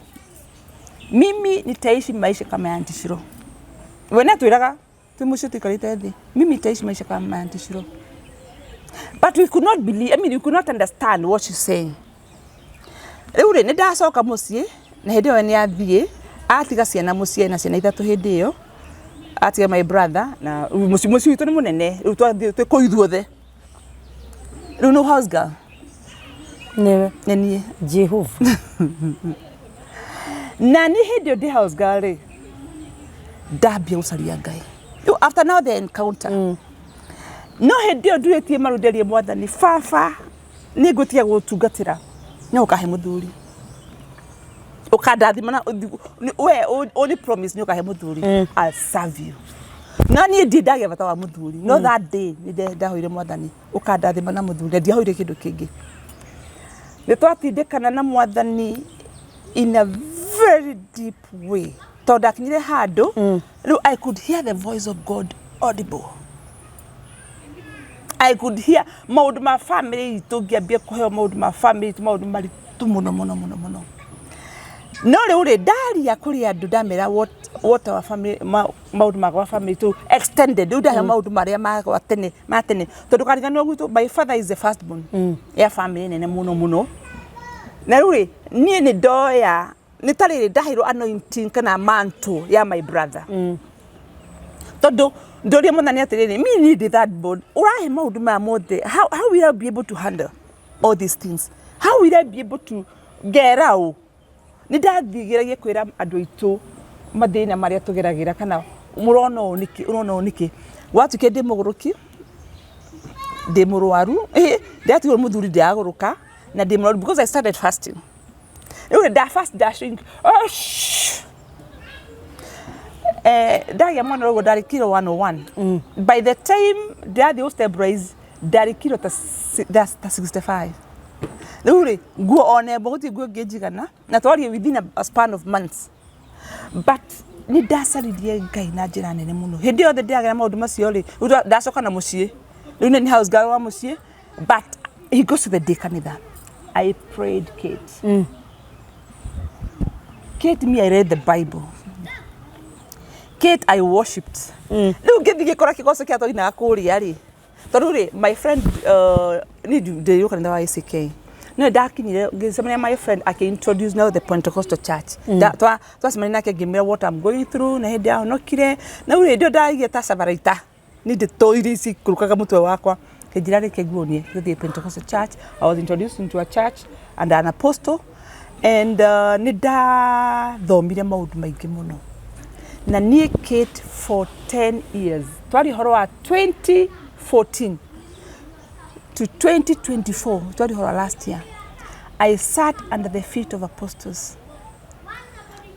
"Mimi nitaishi maisha kama ya Auntie Shiro." We nĩ atwĩraga twĩ mũciĩ tũikarĩte thĩ, "Mimi nitaishi maisha kama ya Auntie Shiro." But we could not believe, I mean, we could not understand what she's saying. Rĩu rĩ, nĩ ndacoka mũciĩ na hĩndĩ ĩyo nĩ athiĩ Atiga ciana mũciĩ na ciana ithatũ hĩndĩ ĩyo, atiga my brother na mũciĩ witũ nĩ mũnene. Rĩu twathiĩ twĩ kũu ithuothe, rĩu no house girl. Nĩwe? Nĩ niĩ. Jehova. Na niĩ hĩndĩ ĩyo ndĩ house girl rĩ, ndambia gũcaria Ngai. Rĩu after now the encounter, no hĩndĩ ĩyo ndurĩtie maru nderie Mwathani, "Baba, nĩ ngwĩtiga gũtungatĩra no ũkahe mũthuri, ũkandathima na we only promise nĩ ũkahe mũthuri, I'll serve you." Na niĩ ndirĩ ndagĩa bata wa mũthuri, no that day nĩ ndahoire Mwathani, "Ũkandathima na mũthuri," na ndiahoire kĩndũ kĩngĩ. Nĩ twatindĩkana na Mwathani in a very deep way, tondũ ndakinyire handũ rĩu I could hear the voice of God audible. I could hear maũndũ ma family itũ, ngĩambia kũheo maũndũ ma family itũ, maũndũ maritũ mũno mũno mũno mũno. No rĩu rĩ, ndaria kũrĩ andũ, ndamera what our family, maũndũ ma gwa family itũ extended. Rĩu ndaheo maũndũ marĩa ma gwa tene, ma tene, tondũ kariganĩrwo gwitũ my father is the first born ya family nene mũno mũno. Na rĩu rĩ, niĩ nĩ ndoya nĩ ta rĩrĩ ndaheirwo anointing kana mantle ya my brother, tondũ ndoria Mwathani atĩrĩrĩ, mi niĩ ndĩ third born, ũrahe maũndũ maya mothe, how will I be able to handle all these things? How will I be able to ngera ũ? Nĩ ndathiĩgĩragia kwĩra andũ aitũ mathĩna marĩa tũgeragĩra, kana mũrona ũũ nĩkĩ, ũrona ũũ nĩkĩ. Gwatuĩkire ndĩ mũgũrũki, ndĩ mũrwaru, ndĩratigwo mũthuri, ndĩragũrũka na ndĩ mũrwaru, because I started fasting. Rĩu nda fast, nda shrink. Oh, shh. Ndagĩa mwana ũguo ndarĩ kiro 101. By the time ndĩrathiĩ gũ stabilize, ndarĩ kiro ta 65. Rĩu rĩ, nguo ona ĩmwe gũtirĩ nguo ĩngĩ njigana, na twarie within a span of months. But nĩ ndacaririe Ngai na njĩra nene mũno. Hĩndĩ yothe ndĩragera maũndũ macio rĩ, rĩu ndacoka na mũciĩ, rĩu nĩ house girl wa mũciĩ, but hingo ciothe ndĩ kanitha I prayed. Kate, Kate, me, I read the Bible. Kate, I worshipped. Rĩu ngĩthiĩ ngĩkora kĩgoco kĩrĩa twainaga kũrĩa rĩ, tondũ rĩ, my friend, niĩ ndĩrĩ kanitha wa ACK, no ndakinyire ngĩcemania my friend akĩ introduce now the Pentecostal church. Twacemania nake, ngĩmwĩra what I'm going through, na hĩndĩ yahonokire na rĩu hĩndĩ ĩyo ndagia ta cabaraita nĩ ndeto iria cikũrũkaga mũtwe wakwa. Kĩnjĩra, "Reke nguonie gũthiĩ Pentecostal church." I was introduced into a church and an apostle, and nĩ ndathomire maũndũ maingĩ mũno. Na niĩ Kate, for 10 years, twari ũhoro wa 2014 to 2024, twari ũhoro wa last year, I sat under the feet of apostles.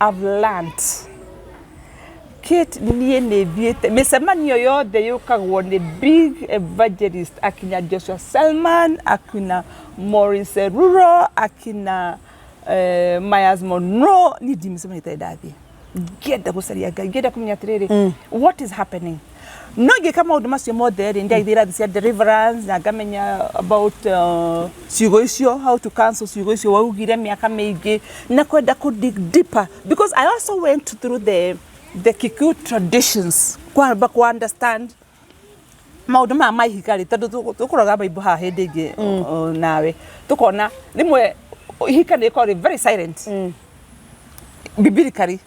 I've learned. Kate, niĩ nĩ thiĩte mĩcemanio yothe yũkagwo nĩ big evangelist, akina Joshua Selman, akina Maurice Cerullo, akina Myles Munroe. Niĩ ndi mĩcemanio ĩtarĩ ndathiĩ, ngĩenda gũcaria Ngai, ngĩenda kũmenya atĩrĩrĩ, what is happening? No ngĩka maũndũ macio mothe rĩ, ndaithiĩ irathi cia deliverance na ngamenya about ciugo icio, how to cancel ciugo icio waugire mĩaka mĩingĩ, na kwenda kũ dig deeper, because I also went through the Kikuyu traditions, kwamba ku understand maũndũ maya ma ihiga rĩ, tondũ tũkũroga Bible haha hĩndĩ ĩngĩ nawe tũkona rĩmwe ihika nĩ rĩkoragwo rĩ very silent biblically,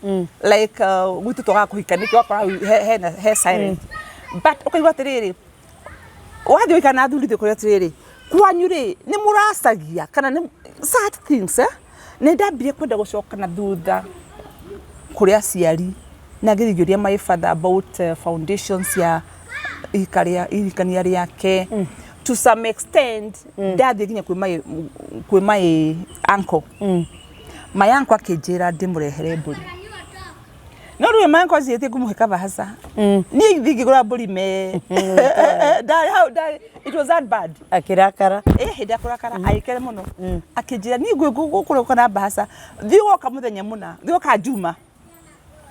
like gwitũ twagaga kũhika nĩkĩ, wakora hau he silent, but ũkaigua atĩrĩrĩ, wathiĩ ũikara na athuri thĩ atĩrĩrĩ, kwanyu rĩ, nĩ mũracagia kana nĩ such things, eh? Nĩ ndambirie kwenda gũcoka na thutha kũrĩ aciari na ngĩthiĩ ngĩũria my father about foundations ya ihika rĩa ihikania rĩake. To some extent ndathiĩ nginya kwĩ my uncle. My uncle akĩnjĩra ndĩmũrehere mbũri, no rĩu my uncle anjĩrĩte ngũmũhe kabahaca, niĩ thiĩ ngĩgũra mbũri me ndarĩ hau ndarĩ. It was that bad. Akĩrakara. Hĩndĩ ya kũrakara agĩkere mũno, akĩnjĩra niĩ ngũkũrũka na mbahaca, thiĩ woka mũthenya mũna, thiĩ woka njuma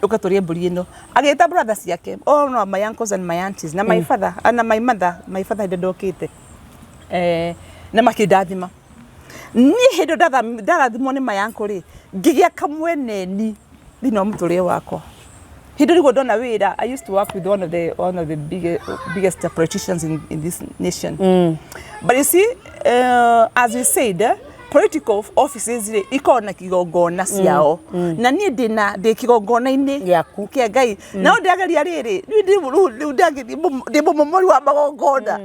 ũke tũrĩe mbũri ĩno. Agĩta brother ciake, all no my uncles and my aunties na my father na my mother. My father hĩndĩ ndokĩte na makĩndathima. Niĩ hĩndĩ ĩyo ndarathimwo nĩ my uncle rĩ, ngĩgĩa kamweneni thĩinĩ wa mũtũrĩre wakwa. Hĩndĩ ĩyo nĩguo ndona wĩra. I used to work with one of the biggest politicians in this nation. But you see, as we said, Political offices rĩ ikoragwo na kigongona ciao, na niĩ ndĩna ndĩ kigongona-inĩ Gĩaku. Kĩa Ngai, no ndĩrageria rĩrĩ, rĩu rĩu ndĩrageria ndĩ mũmomori wa magongona,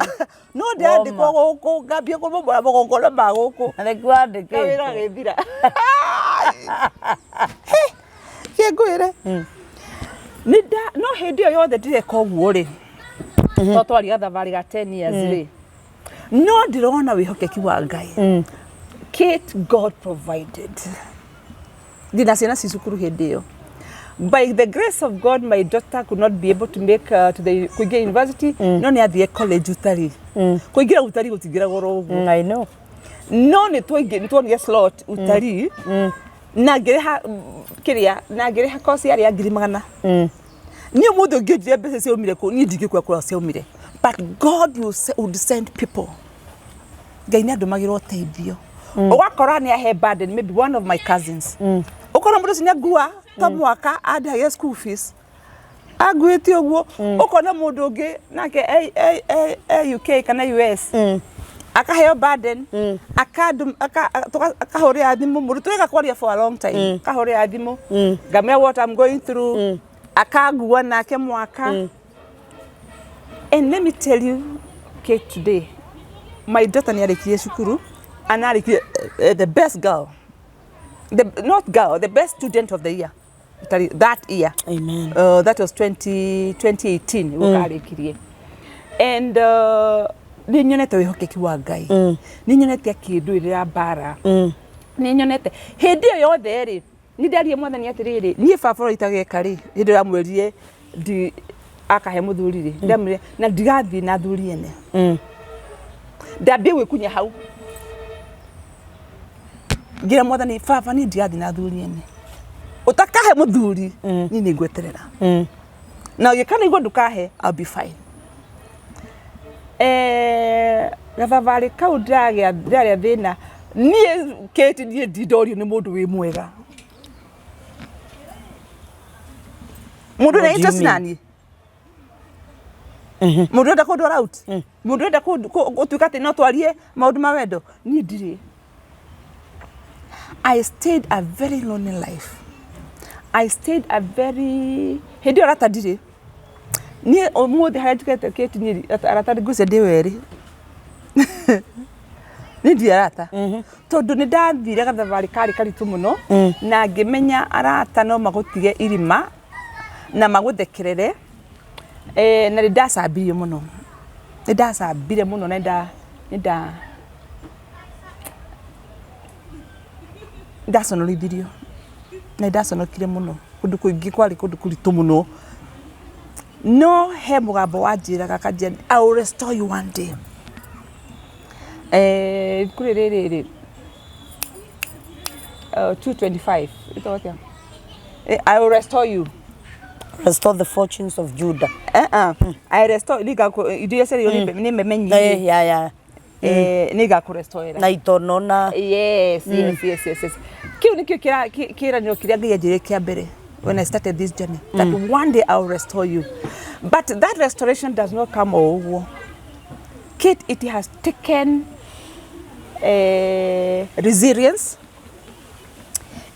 no ndĩrandĩkwo gũkũ ngambia kũmomora magongona ma gũkũ. Na nĩkuo wandĩkĩtwo. Kawĩra gagĩthira. Kĩ ngwĩre, nĩ nda no hĩndĩ ĩyo yothe ndĩreka ũguo rĩ, to twaria gathabarĩ ga 10 years rĩ, no ndĩrona wĩhokeki wa Ngai. Kate, God provided. Ndĩna ciana ci cukuru hĩndĩ ĩyo. By the grace of God, my daughter could not be able to make to the kũingĩra university, no nĩ athire college utari. Kũingĩra utari gũtingĩra goro ũguo. I know. No nĩ twaingĩ nĩ tuonire slot utari na ngĩrĩha kĩrĩa na ngĩrĩha course yarĩ ya 100,000. Niĩ ũmũthĩ ũngĩnjĩra mbeca ciaumire kũ, niĩ ndingĩkua kũrĩa ciaumire, but God would send people. Ngai nĩ andũmagĩra ũteithio, ũgakora nĩ ahe burden, maybe one of my cousins, ũkona mũndũ ũcio nĩ angua ta mwaka andĩhagĩra school fees, anguĩte ũguo. Ũkona mũndũ ũngĩ nake e UK kana US akaheo burden, akahũrĩra thimũ mũndũ tũreka kwaria for a long time, akahũrĩra thimũ ngamwĩra what I'm going through, akangua nake mwaka. And let me tell you, Kate, today my daughter nĩ arĩkirie cukuru, anarĩkirie the best girl, the not girl, the best student of the year that year. Amen. That was 20, 2018 nĩguo karĩkirie. And nĩ nyonete wĩhokeki wa Ngai, nĩ nyonete akĩndũĩrĩra mbara, nĩ nyonete hĩndĩ ĩyo yothe rĩ, nĩ ndarie Mwathani atĩrĩrĩ, niĩ baba ũrĩa itageka rĩ, hĩndĩ ĩyo ndamwĩrire ndi akahe mũthuri rĩ, ndamwĩrire na ndigathiĩ na athuri ene. Ndambie gwĩkunya hau, ngĩra Mwathani, baba, niĩ ndigathiĩ na athuri ene, ũtakahe mũthuri niĩ nĩ ngweterera, na ũgĩka nĩguo ndũkahe, I'll be fine. Gathabarĩ kau ndĩragĩa ndĩrarĩa thĩna niĩ Kate, niĩ ndindorio nĩ mũndũ wĩ mwega, mũndũ wĩna What do you interest mean? na niĩ, mũndũ ũrenda kũndwara out, mũndũ ũrenda gũtuĩka atĩ no twarie maũndũ ma wendo, niĩ ndirĩ. I stayed a very lonely life. I stayed a very hĩndĩ ĩyo arata ndirĩ. Niĩ ũmũthĩ harĩa njikĩte Kate, niĩ arata ngwĩciria ndĩ werĩ. Niĩ ndirĩ arata tondũ nĩ ndathire gathabarĩ karĩ karitũ mũno, na ngĩmenya arata no magũtige irima na magũthekerere. Na nĩ ndacambirio mũno, nĩ ndacambire mũno, na nĩ ndaconorithirio na nĩ ndaconokire mũno. Kũndũ kũingĩ kwarĩ kũndũ kũritũ mũno, no he mũgambo wanjĩraga akanjĩra, "I will restore you one day." Ibuku rĩrĩ rĩrĩ 225 ĩtagwo atĩa? I will restore you. Restore the fortunes of Judah. I restore indo iria ciarĩirwo nĩ memenyi. Ya. Nĩ ngakũrestorera. Na itono na Yes. Kĩu nĩkĩo kĩĩranĩro kĩrĩa Ngai anjĩrire kĩa mbere when I started this journey, that one day I will restore you. But that restoration does not come o ũguo. Kate, it has taken resilience.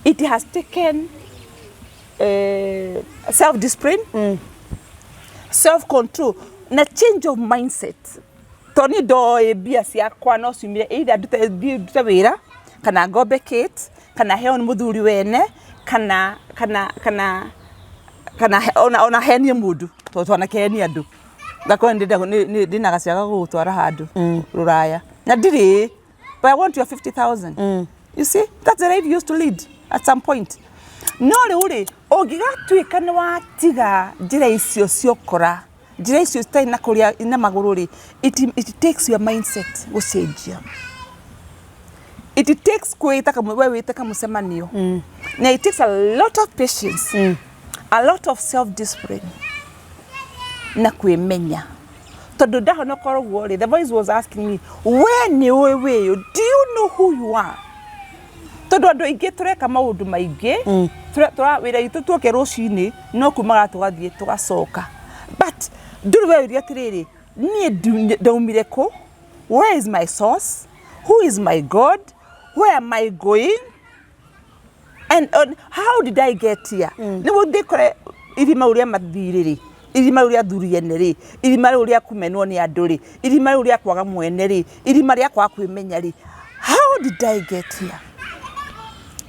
It has taken self-discipline, self-control, na change of mindset. Tondũ niĩ ndoĩ mbia ciakwa no ciumire either ndute thiĩ ndute wĩra, kana ngombe Kate, kana heo nĩ mũthuri wene, kana ona henie mũndũ, tondũ twanakehenia andũ ngakorwo ndĩna gaciaga gũgũtwara handũ rũraya na ndirĩ, but I want your 50,000. You see, that's the life you used to lead at some point. No rĩu rĩ, ũngĩgatuĩka nĩ watiga njĩra icio ciokora, njĩra icio citarĩ na kũrĩa na magũrũ rĩ, it takes your mindset gũcenjia. It takes kwĩta kamwe we wĩte kamũcemanio, na it takes a lot of patience, a lot of self discipline na kwĩmenya, tondũ ndahonoka ũguo rĩ, the voice was asking me, we nĩ ũĩ wĩyũ? Do you know who you are? Tondũ andũ aingĩ tũreka maũndũ maingĩ, wĩra witũ tuoke rũcinĩ no kumaga tũgathiĩ tũgacoka, but ndũrĩ weyũria atĩrĩrĩ, niĩ ndaumire kũ? Where is my source? Who is my God? Where am I going and how did I get here? Nĩguo ndĩkore irima rĩu rĩa mathirĩ rĩ, irima rĩu rĩa athuri ene rĩ, irima rĩu rĩa kũmenwo nĩ andũ rĩ, irima rĩu rĩa kwaga mwene rĩ, irima rĩa kwaga kwĩmenya rĩ, how did I get here?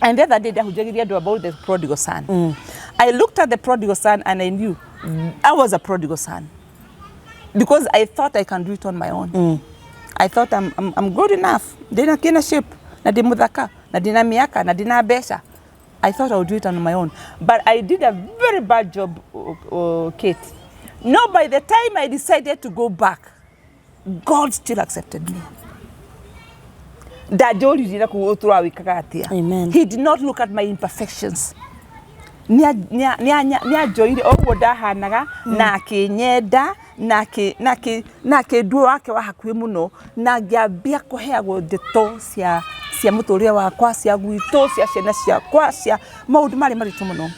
And the other day ndahunjagĩria andũ about the prodigal son. I looked at the prodigal son and I knew I was a prodigal son because I thought I can do it on my own. I thought I'm good enough. Ndĩna kĩna shape na ndĩ mũthaka na ndĩna mĩaka na ndĩna mbeca. I thought I would do it on my own. But I did a very bad job, Kate. No, by the time I decided to go back, God still accepted me. Ndanjũririe na kũu ũtũra wĩkaga atĩa. Amen. He did not look at my imperfections. Nĩanjoire o ũguo ndahanaga na akĩnyenda na akĩndua wake wa hakuhĩ mũno, na ngĩambia kũheagwo ndeto cia mũtũrĩre wakwa, cia gwitũ, cia ciana ciakwa, cia maũndũ marĩ maritũ mũno.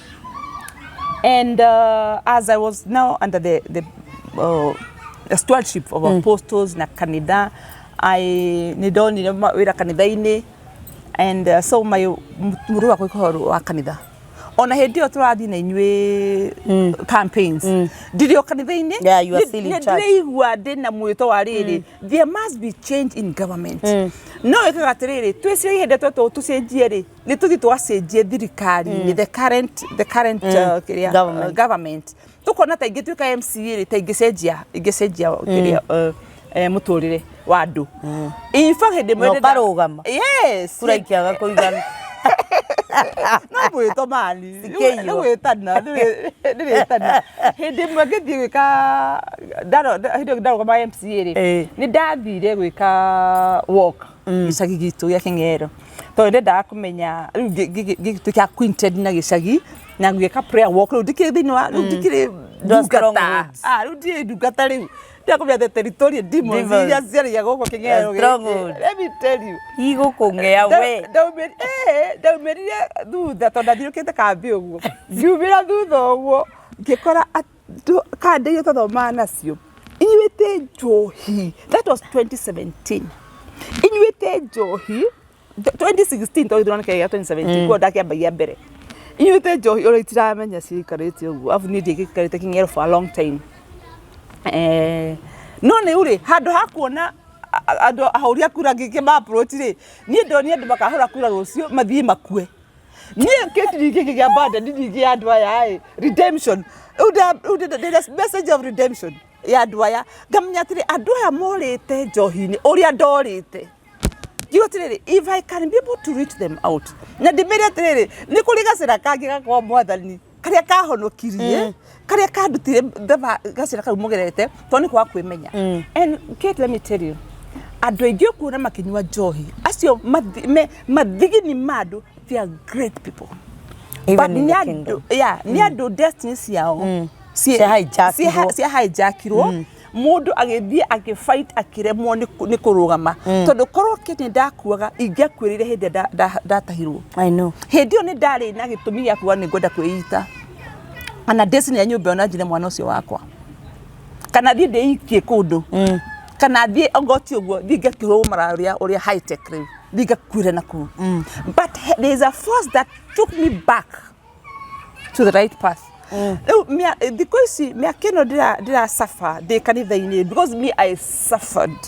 And as I was now under the stewardship of apostles na kanitha, I nĩ ndonire wĩra kanitha-inĩ, and so my mũrũ wakwa ĩkorwo wa kanitha. Ona hĩndĩ ĩyo tũrathiĩ na inyuĩ campaigns, ndirĩ o kanitha-inĩ. Yeah, you are still in Nĩ church. ndĩraigua ndĩna mwĩto wa rĩrĩ, there must be change in government. No ĩkaga atĩrĩrĩ, twĩcirie hĩndĩ ĩrĩa tũcenjie rĩ, nĩ tũthiĩ tũgacenjie thirikari-inĩ, the current kĩrĩa Government. Government, tũkona ta ingĩtuĩka MCA rĩ, ta ingĩcenjia kĩrĩa mũtũrĩre wa andũ. In fact, hĩndĩ ĩmwe Na ũkarũgama. Yes. Kura ikĩaga kũigana. No mwĩto mani. Cikĩiywo. Nĩ gwĩtana, nĩ rĩtana. Hĩndĩ ĩmwe ngĩthiĩ gwĩka hĩndĩ ĩyo ndarũgama MCA rĩ, nĩ ndathire gwĩka walk gĩcagi gitũ gĩa Kĩng'ero, tondũ ndendaga kũmenya rĩu ngĩtuĩka acquainted na gĩcagi na gwĩka prayer walk. Rĩu ndikĩrĩ thĩinĩ wa, rĩu ndikĩrĩ Ndwa ndungata. Strongholds. Ah, rĩu ndirĩ ndungata, rĩu ndĩrakũmenya the territorial demons Demons. iria ciaragia gũkũ Kĩng'ero gĩkĩ. Stronghold. Let me tell you, Igũkũng'ea we. Ndaumĩrire thutha tondũ ndathiũrũrũkĩte kambĩ ũguo, ngiumĩra thutha ũguo ngĩkora andũ kanda iria twathomaga nacio inyuĩte njohi. That was 2017, inyuĩte njohi 2016, tondũ gĩthurano kĩarĩ gĩa 2017, kuo ndakĩambagia mbere inyuĩte njohi ũrĩa itiramenya ciikarĩte ũguo. Abu niĩ ndiĩgĩikarĩte Kĩng'ero for a long time. No nĩ rĩ handũ ha kuona andũ ahũri a kura ngĩkĩ approach rĩ, niĩ ndonire andũ makahũra kura rũciũ mathiĩ makue. Niĩ kĩtiri gĩkĩ kĩa burden nyingĩ ya andũ aya ĩ redemption, rĩu ndĩna message of redemption ya andũ aya, ngamenya atĩrĩ, andũ aya morĩte njohi-inĩ ũrĩa ndorĩte. Ngiuga atĩrĩrĩ, if I can be able to reach them out na ndĩmere atĩrĩrĩ, nĩ kũrĩ gacĩra kangĩ gakwa mwathani karĩa kahonokirie, karĩa kandutire gacĩra kau mũgerete, tondũ nĩ kwaga kwĩmenya. And Kate, let me tell you, andũ aingĩ ũkuona makĩnyua njohi acio mathigini ma andũ, they are great people. Even But in the nĩ andũ kingdom. Yeah, nĩ andũ destiny ciao Cia hijackirwo. Cia hijackirwo, mũndũ agĩthiĩ agĩfight akĩremwo nĩ kũrũgama, tondũ korwo kĩ nĩ ndakuaga ingĩakuĩrĩire hĩndĩ ĩrĩa ndatahirwo. I know. Hĩndĩ ĩyo nĩ ndarĩ na gĩtũmi gĩa kuga nĩ ngwenda kwĩita kana destiny ya nyũmba ĩyo na njire mwana ũcio wakwa, kana thiĩ ndĩikie kũndũ, kana thiĩ ongoti ũguo thiĩ ngakĩhũrwo mara ũrĩa high tech, rĩu thiĩ ngakuĩre na kũu. But there is a force that took me back to the right path. Rĩu thikũ ici mĩaka ĩno ndĩra suffer ndĩ kanitha-inĩ, because me, I suffered.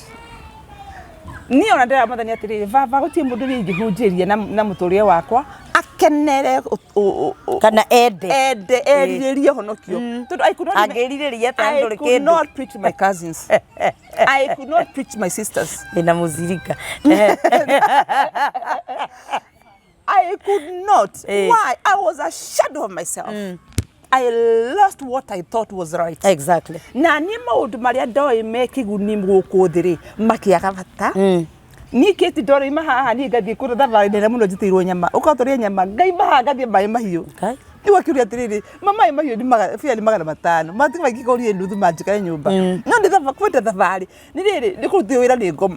Niĩ ona ndĩra mwathani atĩrĩrĩ, baba, gũtirĩ mũndũ niĩ ingĩhunjĩria na mũtũrĩre wakwa akenere Kana ende. Ende erirĩrie honokio, tondũ I could not Angĩrirĩria atĩa I ndũrĩ could kĩndũ? not preach to my cousins, I could not preach my sisters. Ndĩna mũcirika. I could not. Why? I was a shadow of myself. I lost what I thought was right. Na niĩ maũndũ marĩa ndoĩ me kĩguni gũkũ thĩ rĩ, makĩaga bata. Niĩ kĩti ndoroima haha, niĩ ngathiĩ kũrĩa thabarĩ nene mũno njĩtĩirwo nyama, ũkorwo tũrĩe nyama, ngaima haha ngathiĩ maĩ mahiũ. Ngai. Rĩu akĩũria atĩrĩrĩ, ma maĩ mahiũ nĩ bia nĩ 500, matiga maingĩkorie nuthu manjikare nyũmba, no nĩ thaba kwenda thabarĩ nĩ rĩrĩ nĩ kũrutithio wĩra nĩ ngoma.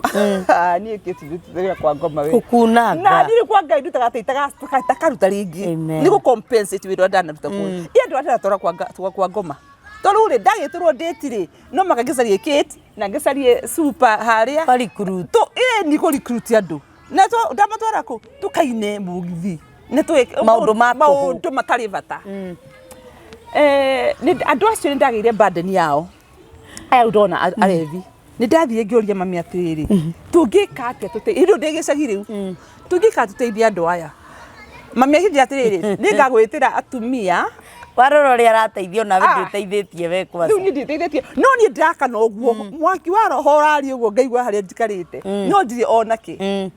Niĩ kĩti ndutithio wĩra kwa ngoma we. Gũkunanga. Na niĩ kwa Ngai ndutaga atĩ itakaruta rĩngĩ. Amen. Nĩ gũ compensate wĩra ũrĩa ndanaruta kũu i andũ arĩa ndĩratwara kwa ngoma, tondũ rĩ ndagĩtĩrwo date rĩ, no maka ngĩcarie Kate na ngĩcarie super harĩa Ba recruit. To ĩ ni kũ recruit andũ. Na ndamatwara kũ tũkaine mũgithi nĩ Maũndũ ma tũhũ. Maũndũ matarĩ bata. Andũ acio nĩ ndagĩire burden yao aya rĩu ndona arevi. Nĩ ndathire ngĩũria mami atĩrĩrĩ, tũngĩka atĩa tũte rĩu ndĩ gĩcagi rĩu, tũngĩka tũteithie andũ aya? Mami akĩnjĩra atĩrĩrĩ, nĩ ngagwĩtĩra atumia. Warora ũrĩa arateithio nawe. Ah. Ndwĩteithĩtie we kwanza. Rĩu niĩ ndĩteithĩtie, no niĩ ndĩrakana ũguo mwaki wa roho ũraria ũguo ngaigua harĩa njikarĩte, no ndirĩ ona kĩ.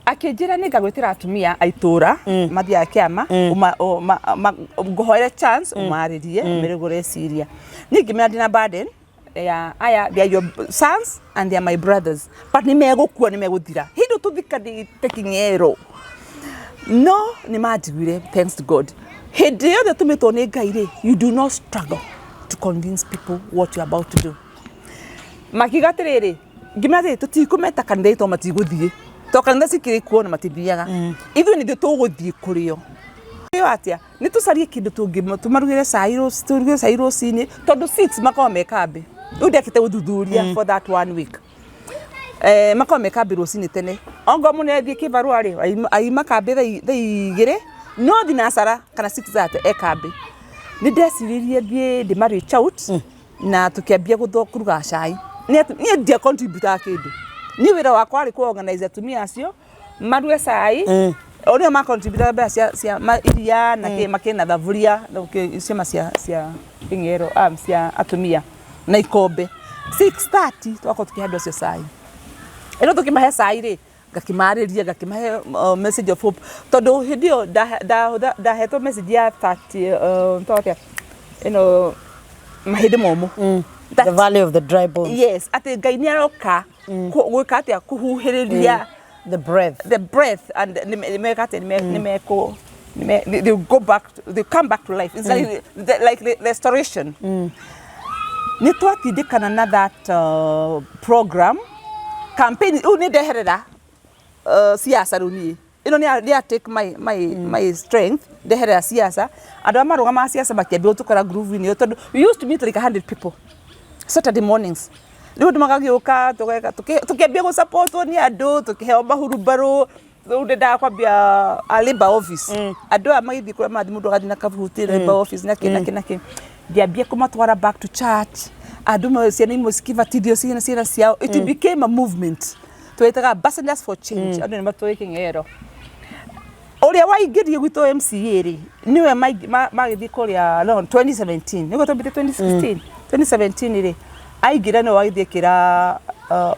Akĩnjĩra nĩ ngagwĩtĩra atumia a itũra mathiaga kĩama, ngũhoere chance ũmarĩrie ũmere ũguo ũreciria. Niĩ ngĩmera ndĩna burden ya aya, they are your sons and they are my brothers, but nĩ megũkua, nĩ megũthira hĩndĩ tũthikanĩte kĩng'ero. No nĩ manjiguire, thanks to God. Hĩndĩ yothe tũmĩtwo nĩ Ngai rĩ, you do not struggle to convince people what you are about to do. Makiuga atĩrĩrĩ, ngĩmera atĩrĩ, tũtikũmeta kanitha tondũ matigũthiĩ, to kanitha cikĩrĩ kuo na matithiaga. Ithuĩ nĩthuĩ tũgũthiĩ kũrĩo. Ĩyo atĩa, nĩ tũcarie kĩndũ tũngĩ tũmarugĩre cai tũruge cai rũcinĩ, tondũ 6 makoragwo me kambĩ. Rĩu ndekĩte ũthuthuria for that one week, makoragwo me kambĩ rũcinĩ tene. Ongorwo mũnene athiĩ kĩbarũa rĩ, aima kambĩ thaa 2, no thinacara kana 6:30 e kambĩ. Nĩ ndeciririe thiĩ ndĩma reach out na tũkĩambia kũruga cai. Niĩ ndia contribute kĩndũ, niĩ wĩra wakwa warĩ kũ organize atumia acio maruge cai. O nĩo ma contribute mbeca cia iria na kĩ makĩna thaburia na ciama cia kĩng'ero, cia atumia na ikombe. 6:30 twakorwo tũkĩhe andũ acio cai. Ĩno tũkĩmahe cai rĩ, ngakĩmarĩria, ngakĩmahe message of hope, tondũ hĩndĩ ĩyo ndahetwo message ya 30, atĩa ĩno, mahĩndĩ momũ. The valley of the dry bones. Yes, atĩ Ngai nĩ aroka gwĩka atĩa, kũhuhĩrĩria the breath. The breath, and nĩ meka atĩa, nĩ mekũ they will go back to, they come back to life. It's like the restoration. Nĩ twatindĩkana na that program campaign. Rĩu nĩ ndeherera siasa. Rĩu niĩ ĩno nĩ ya take my strength. Ndeherera siasa, andũ arĩa marũgamaga siasa makĩambia gũtũkora groove-inĩ ĩyo, tondũ we used to meet like 100 people Saturday mornings. Rĩu andũ magagĩũka, tũkĩambia gũsupportwo nĩ andũ, tũkĩheo mahurumbarũ. Rĩu ndendaga kwambia a labor office. Andũ aya magĩthiĩ kũrĩa marathiĩ, mũndũ agathiĩ na kabuti labor office na kĩ na kĩ na kĩ. Ngĩambia kũmatwara back to church. Andũ ciana imwe cikibatithio, ciana ciao. It became a movement twĩtaga Ambassadors for Change. Andũ nĩ matũĩ kĩng'ero ũrĩa waingĩrie gwitũ MCA rĩ, nĩwe magĩthiĩ kũrĩa, no 2017 nĩguo twambĩte, 2016, 2017 rĩ aingĩra, nĩwe wagĩthiĩ kĩra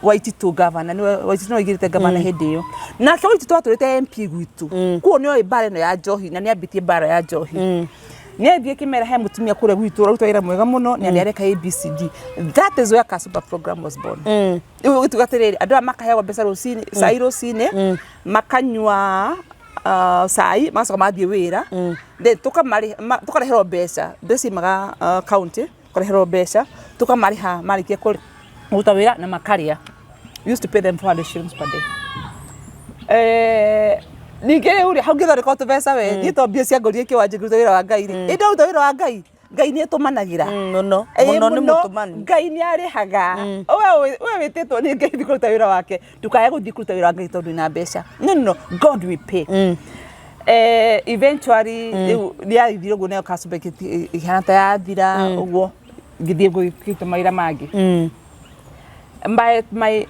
Waititũ gavana. Nĩwe Waititũ nĩwe waingĩrĩte gavana hĩndĩ ĩyo. Nake Waititũ atũrĩte MP gwitũ kuo, nĩoĩ mbara ĩno ya njohi na nĩambĩtie mbara ya njohi. Nĩ athiĩ kĩmera he mũtumia kũrĩa gwitũ ũraruta wĩra mwega mũno na nĩ areka ABCD. That is where Kasuba program was born. Rĩu gĩtuga atĩrĩrĩ, andũ aya makaheagwo mbeca rũcinĩ, cai rũcinĩ, makanyua cai, magacoka mathiĩ wĩra. Then tũkareherwo mbeca, mbeca ciumaga county, tũkareherwo mbeca tũkamarĩha marĩkia kũruta wĩra na makarĩa. We used to pay them 400 shillings per day. Ningĩ rĩu rĩ, hau ngĩthondeka tũbeca we. Niĩ to mbia cia ngũrire kĩwanja ngĩruta wĩra wa Ngai rĩ, ĩ ndaruta wĩra wa Ngai, Ngai nĩ ĩtũmanagĩra. Mũno. Ĩĩ, Mũno nĩ mũno. mũtũmani. Ngai nĩ arĩhaga. We wĩtĩtwo nĩ Ngai thiĩ kũruta wĩra wake, ndũkae gũthiĩ kũruta wĩra wa Ngai tondũ wĩna mbeca. No, no, no, God will pay. Eventually rĩu nĩ yathire ũguo, nayo Kasumba ĩkĩhana ta yathira ũguo, ngĩthiĩ kũruta mawĩra mangĩ.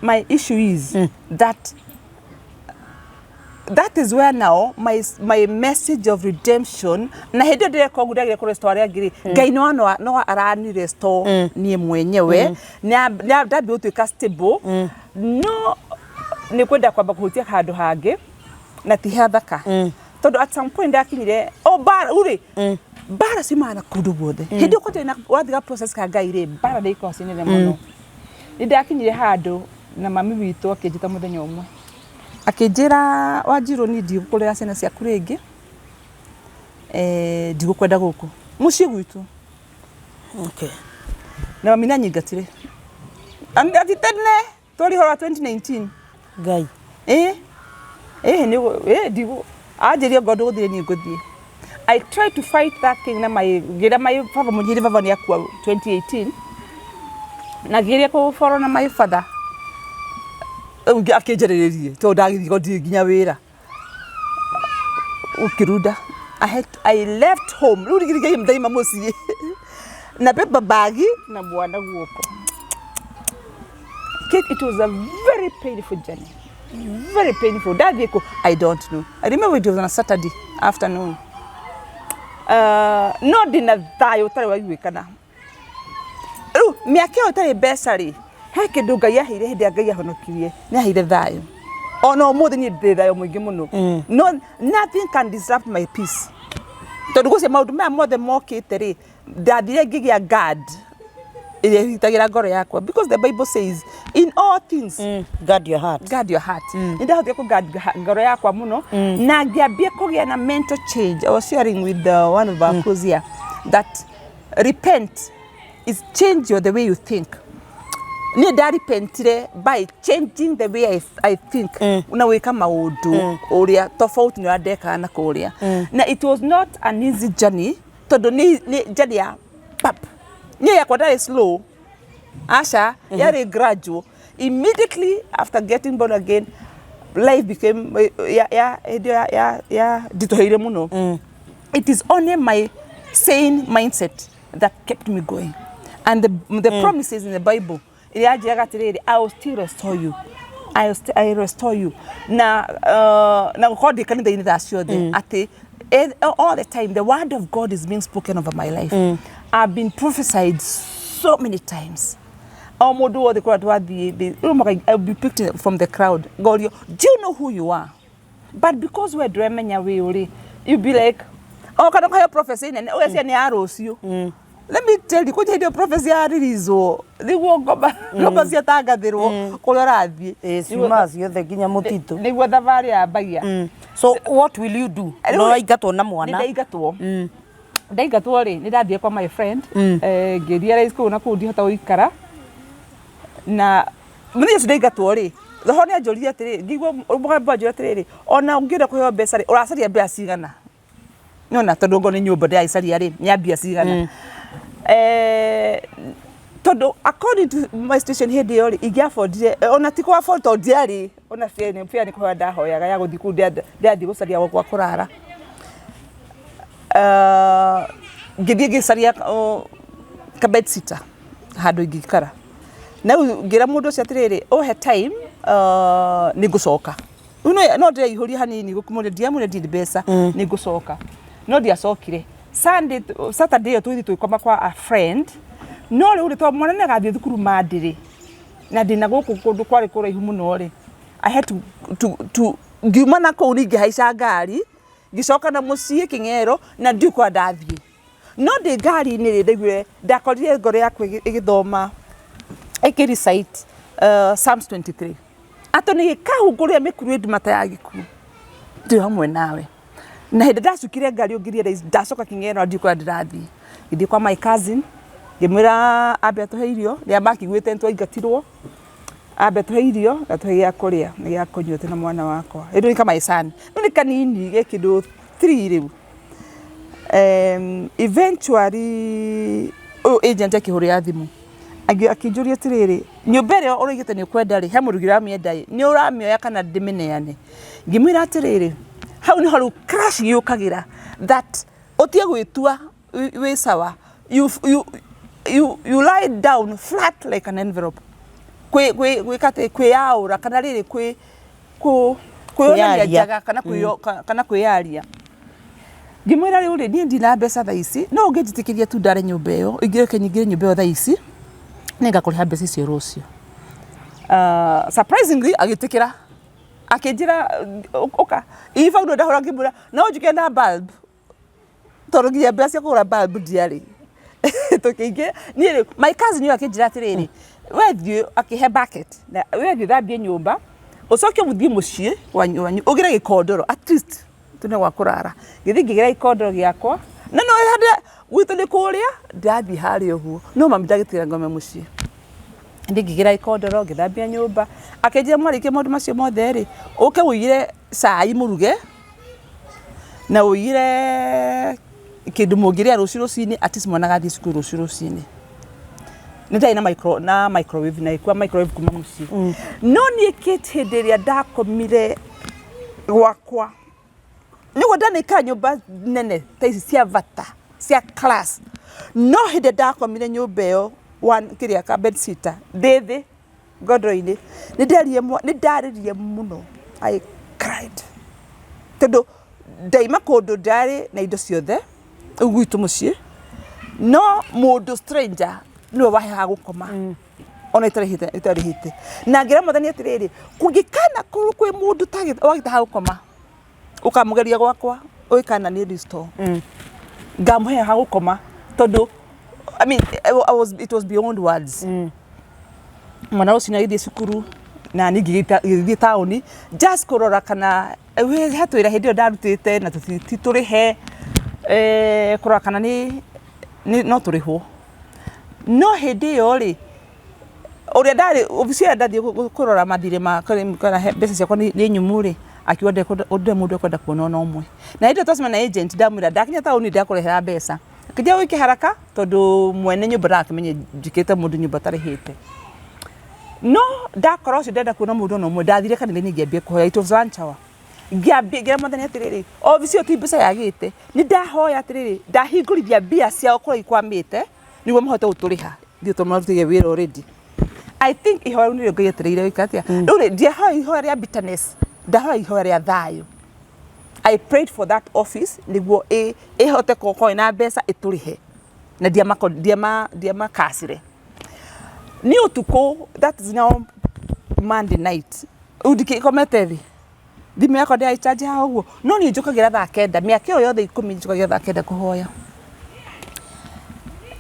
My issue is that that is where now my message of redemption, na hĩndĩ ĩyo ndĩreka ũguo, ndagĩrĩire kũ restore arĩa angĩ rĩ, Ngai no arani restore niĩ mwenyewe. Nĩ ndambia gũtuĩka stable, no nĩ kwenda kwamba kũhutia handũ hangĩ na ti hathaka, tondũ at some point ndakinyire o mbara. Rĩu rĩ, mbara ciumaga na kũndũ guothe. Hĩndĩ ĩyo kwanja wathiga process ka Ngai rĩ, mbara nĩ ikoragwo ciĩ nene mũno. Nĩ ndakinyire handũ na mami witũ akĩnjĩta mũthenya ũmwe, akĩnjĩra, "Wanjirũ, niĩ ndigũkũrera ciana ciaku rĩngĩ, ndigũkwenda gũkũ mũciĩ gwitũ." Na mami nĩanyingatire ati tene twari ũhoro wa 2019. Ngai. Ĩ nĩ ĩ ndigũ anjĩrie ngoro ndũgũthiĩ, niĩ ngũthiĩ. I tried to fight that thing na my ngĩra my baba mũnyiri, baba nĩ akua 2018, na ngĩgeria kũboro na my father. Rĩu akĩnjarĩrĩrie tondũ ndagĩthiĩ ko ndirĩ nginya wĩra. Ũkĩrunda. I left home. Rĩu rĩngĩ ndaima mũciĩ na paper bag na mwana guoko. Kate, it was a very painful journey. Very painful. Ndathiĩ kũ? I don't know. I remember it was on a Saturday afternoon. No ndĩna thayũ ũtarĩ waiguĩkana. Rĩu mĩaka ĩyo ĩtarĩ mbeca rĩ, he kĩndũ Ngai aheire hĩndĩ ĩrĩa Ngai ahonokirie, nĩ aheire thayũ. Ona ũmũthĩ niĩ ndĩ thayũ mũingĩ mũno. No nothing can disrupt my peace. Tondũ gũcio maũndũ maya mothe mokĩte rĩ, ndathire ngĩgĩa guard ĩrĩa ĩgitagĩra ngoro yakwa, because the Bible says in all things Guard your heart. Guard your heart. Nĩ ndahotire kũ guard ngoro yakwa mũno na ngĩambia kũgĩa na mental change. I was sharing with one of our crews here that repent is change your the way you think. Niĩ ndarepentire by changing the way I think na gwĩka maũndũ ũrĩa tofauti na ũrĩa ndekaga na kũrĩa. Na it was not an easy journey, tondũ nĩ journey ya pap. Niĩ yakwa ndarĩ slow, aca, yarĩ gradual. Immediately after getting born again, life became ya hĩndĩ ya nditũhĩire mũno. It is only my sane mindset that kept me going and the promises in the Bible iria anjĩraga atĩrĩrĩ, "I will still restore you, I will restore you," na gũkorwo ndĩ kanitha-inĩ thaa ciothe, atĩ all the time the word of God is being spoken over my life. I've been prophesied so many times. O mũndũ wothe kũrĩa twathiĩ rĩu I'll be picked from the crowd, ngorio, "Do you know who you are?" But because we ndũremenya wĩ ũrĩ, you be like, oh, kana ũkaheo prophecy nene ũgeciria nĩ ya rũciũ. Let me tell you, kũnja hĩndĩ ĩyo prophecy ya release-wo nĩguo ngoma ciatangathĩrwo kũrĩa ũrathiĩ. Ĩ, ciuma ciothe nginya mũtitũ. Nĩguo thabarĩ yambagia. So what will you do? Rĩu No aingatwo na nĩ mwana. Ndaingatwo rĩ, nĩ ndathire kwa my friend, ngĩ realize kũu na kũu ndihota gũikara. Na mũthenya ũcio ndaingatwo rĩ, roho nĩ anjũririe atĩrĩrĩ, ngĩigua mũgambo anjũria atĩrĩrĩ, "Ona ũngĩenda kũheo mbeca rĩ, ũracaria mbeca cigana?" Nĩona tondũ ngo nĩ nyũmba ndĩragĩcaria rĩ, nĩ ya mbia cigana? Tondũ according to my situation hĩndĩ ĩyo rĩ, ingĩabondire ona ti kwa afford, tondũ ndiarĩ ona fare, nĩ fare nĩ kũhoya ndahoyaga ya gũthiĩ kũu ndĩrathiĩ gũcaria gwa kũrara. Ngĩthiĩ ngĩcaria ka bed sitter handũ ingĩikara. Na rĩu ngĩra mũndũ ũcio atĩrĩrĩ, "Ũhe time, nĩ ngũcoka." Rĩu no ndĩreihũria hanini gũkũmũria, ndiamũria ndirĩ mbeca, nĩ ngũcoka. No ndiacokire. Sunday, Saturday ĩyo tũgĩthiĩ tũgĩkoma kwa a friend. No rĩu rĩ, tondũ mwana nĩ agathiĩ thukuru Monday rĩ, na ndĩna gũkũ kũndũ kwarĩ kũraihu mũno rĩ, I had to ngiuma na kũu ningĩ haica ngari, ngĩcoka na mũciĩ Kĩng'ero na ndiũĩ kũrĩa ndathiĩ. No ndĩ ngari-inĩ rĩ, ndaiguire ndakorire ngoro yakwa ĩgĩthoma, ĩkĩ recite Psalms 23, atĩ nĩ gĩkahungũrĩra mĩkuru ĩ nduma ta ya gĩkuũ, ndĩ hamwe nawe. Na hĩndĩ ndacukire ngari ũngĩ realize ndacoka Kĩng'ero na ndiũĩ kũrĩa ndĩrathiĩ. Ngĩthiĩ kwa my cousin, ngĩmwĩra ambe atũhe irio, rĩrĩa makĩiguĩte nĩ twaingatirwo, ambe atũhe irio na atũhe gĩa kũrĩa na gĩa kũnyua twĩna mwana wakwa. Rĩu nĩ kama my son. Rĩu nĩ kanini ge kĩndũ 3 rĩu. Eventually ũyũ agent akĩhũrĩra thimũ akĩnjũria atĩrĩrĩ, "Nyũmba ĩrĩa ũroigĩte nĩ ũkwenda rĩ, he mũndũ ũngĩ ũramĩenda ĩ, nĩ ũramĩoya kana ndĩmĩneane?" Ngĩmwĩra atĩrĩrĩ, hau nĩho rĩu crash yũkagĩra, that ũtige gwĩtua wĩ sawa. You lie down flat like an envelope. Gwĩka atĩ kwĩyaũra kana rĩrĩ kwĩ kwĩyonania Kwĩyaria. njaga kana kana kwĩyaria. Ngĩmwĩra, "Rĩu rĩ, niĩ ndina mbeca thaa ici, no ũngĩnjĩtĩkĩria tu ndare nyũmba ĩyo, ingĩreke nyingĩre nyũmba ĩyo thaa ici, nĩngakũrĩha mbeca icio rũciũ." Surprisingly agĩtĩkĩra, akĩnjĩra, "Ũka." In fact ndahũra ngĩmwĩra no njũke na bulb, tondũ nginya mbeca cia kũgũra bulb ndiarĩ. Tũkĩingĩ niĩ rĩ, my cousin ũyũ akĩnjĩra atĩrĩrĩ, "We thiĩ," akĩhe bucket, "na we thiĩ thambie nyũmba, ũcoke mũthiĩ mũciĩ wanyu ũgĩre gĩkondoro, at least tune gwa kũrara." Ngĩthiĩ ngĩgĩra gĩkondoro gĩakwa na no handũ gwitũ nĩ kũrĩa ndĩrathiĩ harĩa ũguo, no mami ndagĩtigĩra ngome mũciĩ. Ndĩ ngĩgĩra gĩkondoro, ngĩthambia nyũmba. Akĩnjĩra, "Mwarĩkia maũndũ macio mothe rĩ, ũke ũigĩre cai mũruge na ũigĩre kĩndũ mũngĩrĩa rũciũ rũcinĩ, at least mwana agathiĩ cukuru rũciũ rũcinĩ." Nĩ ndarĩ na micro na microwave na ĩkua microwave kuma mũciĩ. No niĩ Kate, hĩndĩ ĩrĩa ndakomire gwakwa, nĩguo ndanaikara nyũmba nene ta ici cia bata cia class, no hĩndĩ ndakomire nyũmba ĩyo one kĩrĩa ka bed sitter ndĩ thĩ ngondoro-inĩ, nĩ nderire, nĩ ndarĩrire mũno. I cried tondũ ndaima kũndũ ndarĩ na indo ciothe rĩu gwitũ mũciĩ, no mũndũ stranger nĩwe waheaga gũkoma ona itarĩhĩte itarĩhĩte. Na ngĩra Mwathani atĩrĩrĩ, kũngĩkana korwo kwĩ mũndũ wagĩte ha gũkoma, ũkamũgeria gwakwa ũgĩkana nĩ restore ngamũhe ha gũkoma, tondũ I mean, it was beyond words. Mwana ũcio nĩ agĩthiĩ cukuru na niĩ ngĩgĩthiĩ taũni just kũrora kana he twĩra hĩndĩ ĩyo ndarutĩte na ti tũrĩhe, kũrora kana nĩ no tũrĩhwo. No hĩndĩ ĩyo rĩ, ũrĩa ndarĩ obici ĩyo ndathiĩ kũrora mathirĩ ma kana mbeca ciakwa nĩ nyumu rĩ, akiuga ndĩ mũndũ ekwenda kuona ona ũmwe. Na hĩndĩ ĩyo twacemania na agent, ndamwĩra ndakinya taũni ndakũrehera mbeca. Akĩnjĩra wĩke haraka tondũ mwene nyũmba ndagakĩmenye njĩkĩte mũndũ nyũmba atarĩhĩte. No ndakora ũcio ndenda kuona mũndũ ona ũmwe, ndathire kanitha-inĩ ngĩambia kũhoya. It was lunch hour. Ngĩambia ngĩra Mwathani atĩrĩrĩ, obici ĩyo ti mbeca yagĩte, nĩ ndahoya atĩrĩrĩ, ndahingũrithia mbia ciao kũrĩa ikwamĩte nĩguo mahote gũtũrĩha ithuĩ tũmarutĩire wĩra already. I think ihoya rĩu nĩrĩo Ngai etereire gwĩka atĩa. Rĩu rĩ, ndiahoya ihoya rĩa bitterness, ndahoya ihoya rĩa thayũ. I prayed for that office nĩguo ĩhote gũkorwo ĩna mbeca ĩtũrĩhe, na ndiamakacire. Nĩ ũtukũ, that is now Monday night, rĩu ndikĩkomete thĩ, thimũ yakwa ndĩrarĩ haha ũguo, no niĩ njũkagĩra thaa 9, mĩaka ĩyo yothe 10 njũkagĩra thaa 9 kũhoya.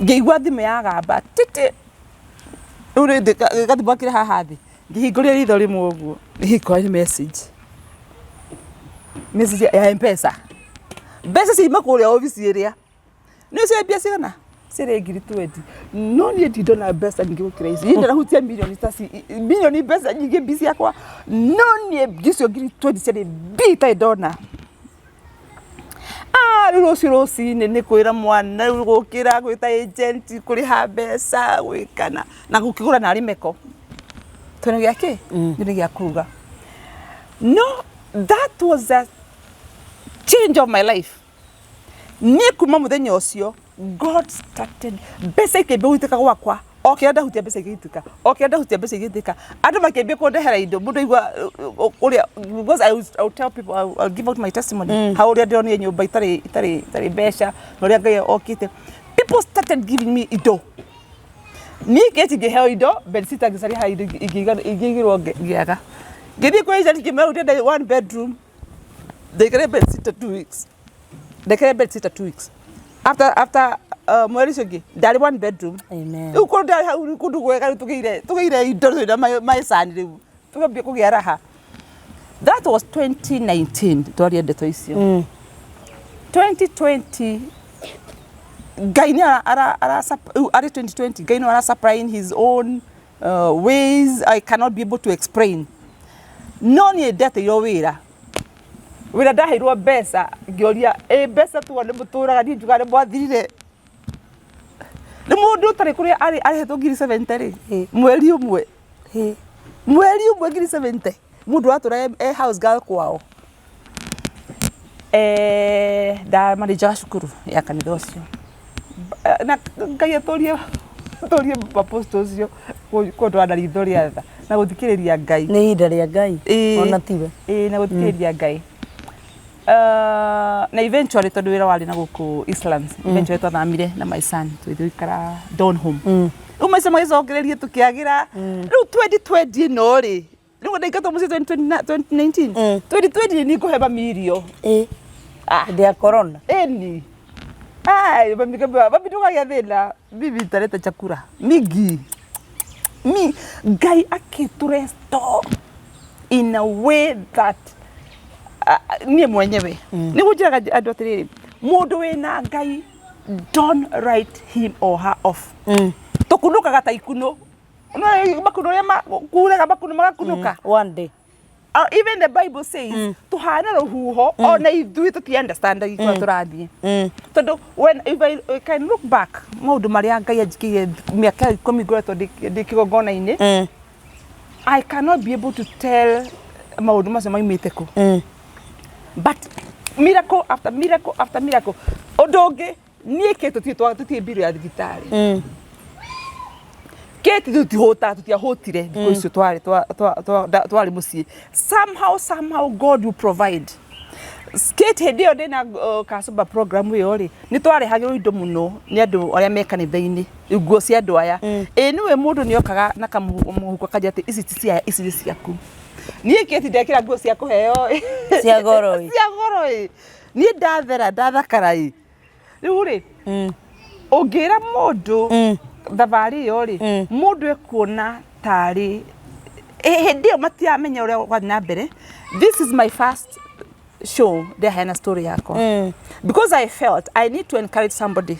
Ngĩigua thimũ yagamba tĩtĩ, rĩu rĩndĩ gathimũ gakĩrĩ haha thĩ, ngĩhingũria ritho rĩmwe ũguo, ngĩkora nĩ message, message ya M-Pesa, mbeca ciauma kũrĩa obici ĩrĩa. Nĩ ũcio mbia cigana? Ciarĩ ngiri 20. No niĩ ndindona mbeca nyingĩ gũkĩra ici. Niĩ ndanahutia mirioni ta mirioni, mbeca nyingĩ mbi ciakwa, no niĩ icio ngiri 20 ciarĩ mbi itarĩ ndona. Ah, rĩu rũciũ rũcinĩ nĩ kwĩra mwana, rĩu gũkĩra gwĩta agent, kũrĩha mbeca, gwĩkana na gũkĩgũra narĩ meko tondũ gĩa kĩ nĩ gĩa kũruga. No that was a change of my life. Niĩ kuma mũthenya ũcio, God started, mbeca ikĩambia gũitĩka gwakwa. O kĩrĩa ndahutia, mbeca igĩitĩka. O kĩrĩa ndahutia, mbeca igĩitĩka. Andũ makĩambia kũndehera indo. Mũndũ aigua ũrĩa, because I will tell people, I will give out my testimony hau ũrĩa ndĩronire nyũmba itarĩ mbeca na ũrĩa Ngai okĩte. People started giving me indo. Niĩ Kate ngĩheo indo, bedsitter, ngĩcaria harĩa indo ingĩigĩrwo, ngĩaga. Ngĩthiĩ kwĩ agent, ngĩmera ndĩrenda one bedroom. Ndaikare bedsitter 2 weeks, ndaikare bedsitter 2 weeks. After mweri ũcio ũngĩ ndarĩ one bedroom. Amen. Rĩu kũndũ ndarĩ hau, rĩu kũndũ gwega, rĩu tũgĩire indo twĩna maicani, rĩu tũkambia kũgĩa raha. That was 2019 twaria ndeto icio. 2020 Ngai nĩ ara rĩu arĩ 2020, Ngai nĩ ara supply in his own ways I cannot be able to explain. No niĩ ndeteirwo wĩra, wĩra ndaheirwo mbeca, ngĩũria ĩ mbeca tuo nĩ mũtũraga, niĩ njugaga nĩ mwathirire. Nĩ mũndũ ũtarĩ kũrĩa arĩ arĩhetwo ngiri 70 rĩ mweri ũmwe, mweri ũmwe ngiri 70, mũndũ watũra e house girl kwao. Ndamanĩnjaga cukuru ya kanitha ũcio. Na Ngai atũrie apostle ũcio kũndwara na ritho rĩa tha na gũthikĩrĩria Ngai. Nĩ ihinda rĩa Ngai. Ona tiwe. Ĩĩ, na gũthikĩrĩria Ngai. Na eventually, tondũ wĩra warĩ na gũkũ Eastlands, eventually twathamire na my son, tũgĩthiĩ gũikara Donholm. Rĩu maica magĩcokereria, tũkĩagĩra. Rĩu 2020 ĩno rĩ, rĩu ndaingatwo mũciĩ 2019, 2020 nĩ ngũhe mami irio. Ah. Hĩndĩ ya corona. Ĩni. Ai, mami ngambia, "Mami, ndũkagĩa thĩna, mimi nitaleta chakula mingi." Mi Ngai akĩtũ in a way that niĩ mwenyewe nĩguo njĩraga andũ atĩrĩrĩ, mũndũ wĩna Ngai, don't write him or her off. Tũkunũkaga ta ikuno. No makuno ũrĩa kuraga, makuno magakunũka. One day. Even the Bible says tuhana rũhuho, ona ithuĩ tũti understand kũrĩa tũrathiĩ, tondũ when if I can look back maũndũ marĩa Ngai anjĩkĩire mĩaka 10 ngoretwo ndĩ kĩgongona-inĩ, I cannot be able to tell maũndũ macio maumĩte kũ, but miracle after miracle after miracle. Ũndũ ũngĩ niĩ kĩ tũtiĩ mbirũ ya thibitarĩ kĩti, tũtihũtaga, tũtiahũtire thikũ icio twarĩ twarĩ mũciĩ. Somehow, somehow God will provide. Kate, hĩndĩ ĩyo ndĩna kasumba program ĩyo rĩ, nĩ twarehagĩrwo indo mũno nĩ andũ arĩa me kanitha-inĩ, nguo cia andũ aya. Ĩ nĩwe mũndũ nĩ okaga na kamũhuko akanja atĩ ici ti cia, ici nĩ ciaku. Niĩ Kate ndekĩra nguo cia kũheo ĩ. Cia goro ĩ. Cia goro ĩ. Niĩ ndathera, ndathakara ĩ. Rĩu rĩ, ũngĩra mũndũ thabarĩ ĩyo rĩ, mũndũ ekuona tarĩ hĩndĩ ĩyo matiramenya ũrĩa gwathiĩ na mbere. This is my first show ndeheana story yakwa because I felt I need to encourage somebody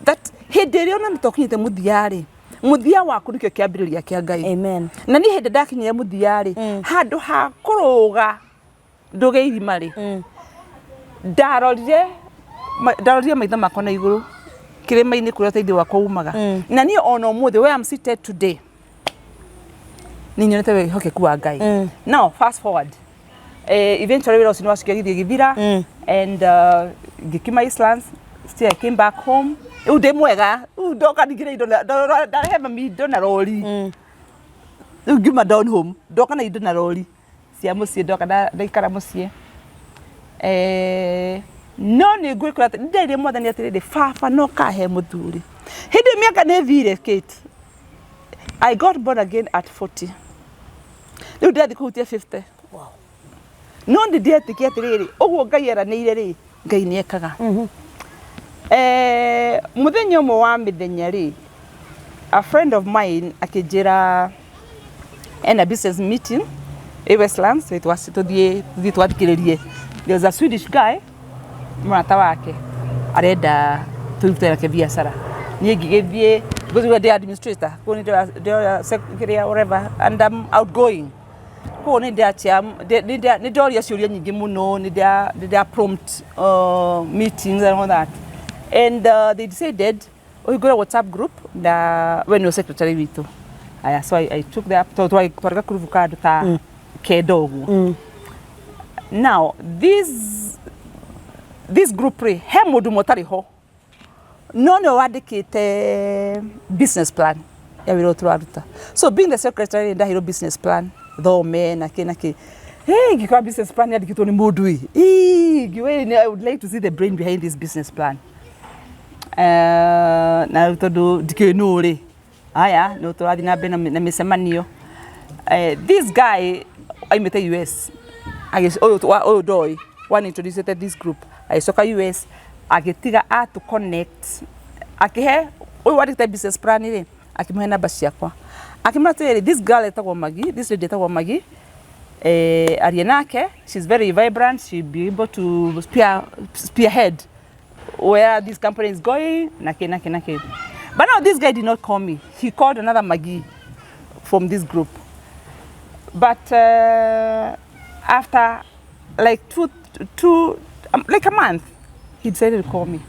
that hĩndĩ ĩrĩa ona nĩtwakinyĩte mũthia rĩ, mũthia waku nĩkĩo kĩambĩrĩria kĩa Ngai. Amen. Na niĩ hĩndĩ ndakinyire mũthia rĩ, handũ ha kũrũga ndũge irima rĩ, ndarorire maitho makwa na igũrũ kĩrĩma-inĩ kũrĩa ũteithio wakwa umaga. Na niĩ ona ũmũthĩ where I'm seated today, nĩ nyonete wĩhokeku wa Ngai. Now fast forward, eventually wĩra ũcio nĩ wacokire gĩthiĩ gĩthira and ngĩkiuma Eastlands. Still I came back home rĩu ndĩ mwega. Rĩu ndoka ningĩra indo ndarehe mami indo na rori. Rĩu ngiuma down home, ndoka na indo na rori cia mũciĩ, ndoka ndaikara mũciĩ. No nĩ ngwĩkora atĩ nderire Mwathani atĩrĩrĩ, baba, no kahe mũthuri. Hĩndĩ ĩyo mĩaka nĩ thire. Kate, I got born again at 40. Rĩu ndĩrathiĩ kũhutia 50. No nĩ ndĩretĩkia atĩrĩrĩ, ũguo Ngai eranĩire rĩ, Ngai nĩ ekaga. Mũthenya ũmwe wa mĩthenya rĩ, a friend of mine akĩnjĩra ena business meeting ĩ Westlands, tũthiĩ twathikĩrĩrie. There was a Swedish guy, mũrata wake arenda tũrute nake biacara. Niĩ ngĩgĩthiĩ because we were the administrator, koguo nĩ ndĩroya kĩrĩa whatever, and I'm outgoing, koguo nĩ ndoria ciũria nyingĩ mũno, nĩ ndĩa prompt meetings and all that, and they decided ũhingũre WhatsApp group na we nĩwe secretary witũ. Aya, so I took the tondũ twarĩ gakurubu ka andũ ta 9 ũguo. Now this group rĩ, he mũndũ ũmwe ũtarĩ ho, no nĩwe wandĩkĩte business plan ya wĩra ũyũ tũraruta. So being the secretary, ndaheirwo business plan thome na kĩ na kĩ. Hey, ngĩkora business plan yandĩkĩtwo nĩ mũndũ ĩ. Ii, ngiuga, "I would like to see the brain behind this business plan." Na tondũ ndikĩũĩ nũ rĩ, aya no tũrathiĩ na mbere na mĩcemanio. This guy aimĩte US. Ũyũ ndoĩ one introduced this group, agĩcoka US, agĩtiga atu connect, akĩhe ũyũ wandĩkĩte business plan rĩ, akĩmũhe namba ciakwa, akĩmwĩra atĩrĩrĩ, this girl etagwo Magi, this lady etagwo Magi, arie nake, she's very vibrant, she'll be able to spearhead where this company is going, na kĩ na kĩ na kĩ. But now this guy did not call me. He called another Maggie from this group. But after like two, like a month, he decided to call me.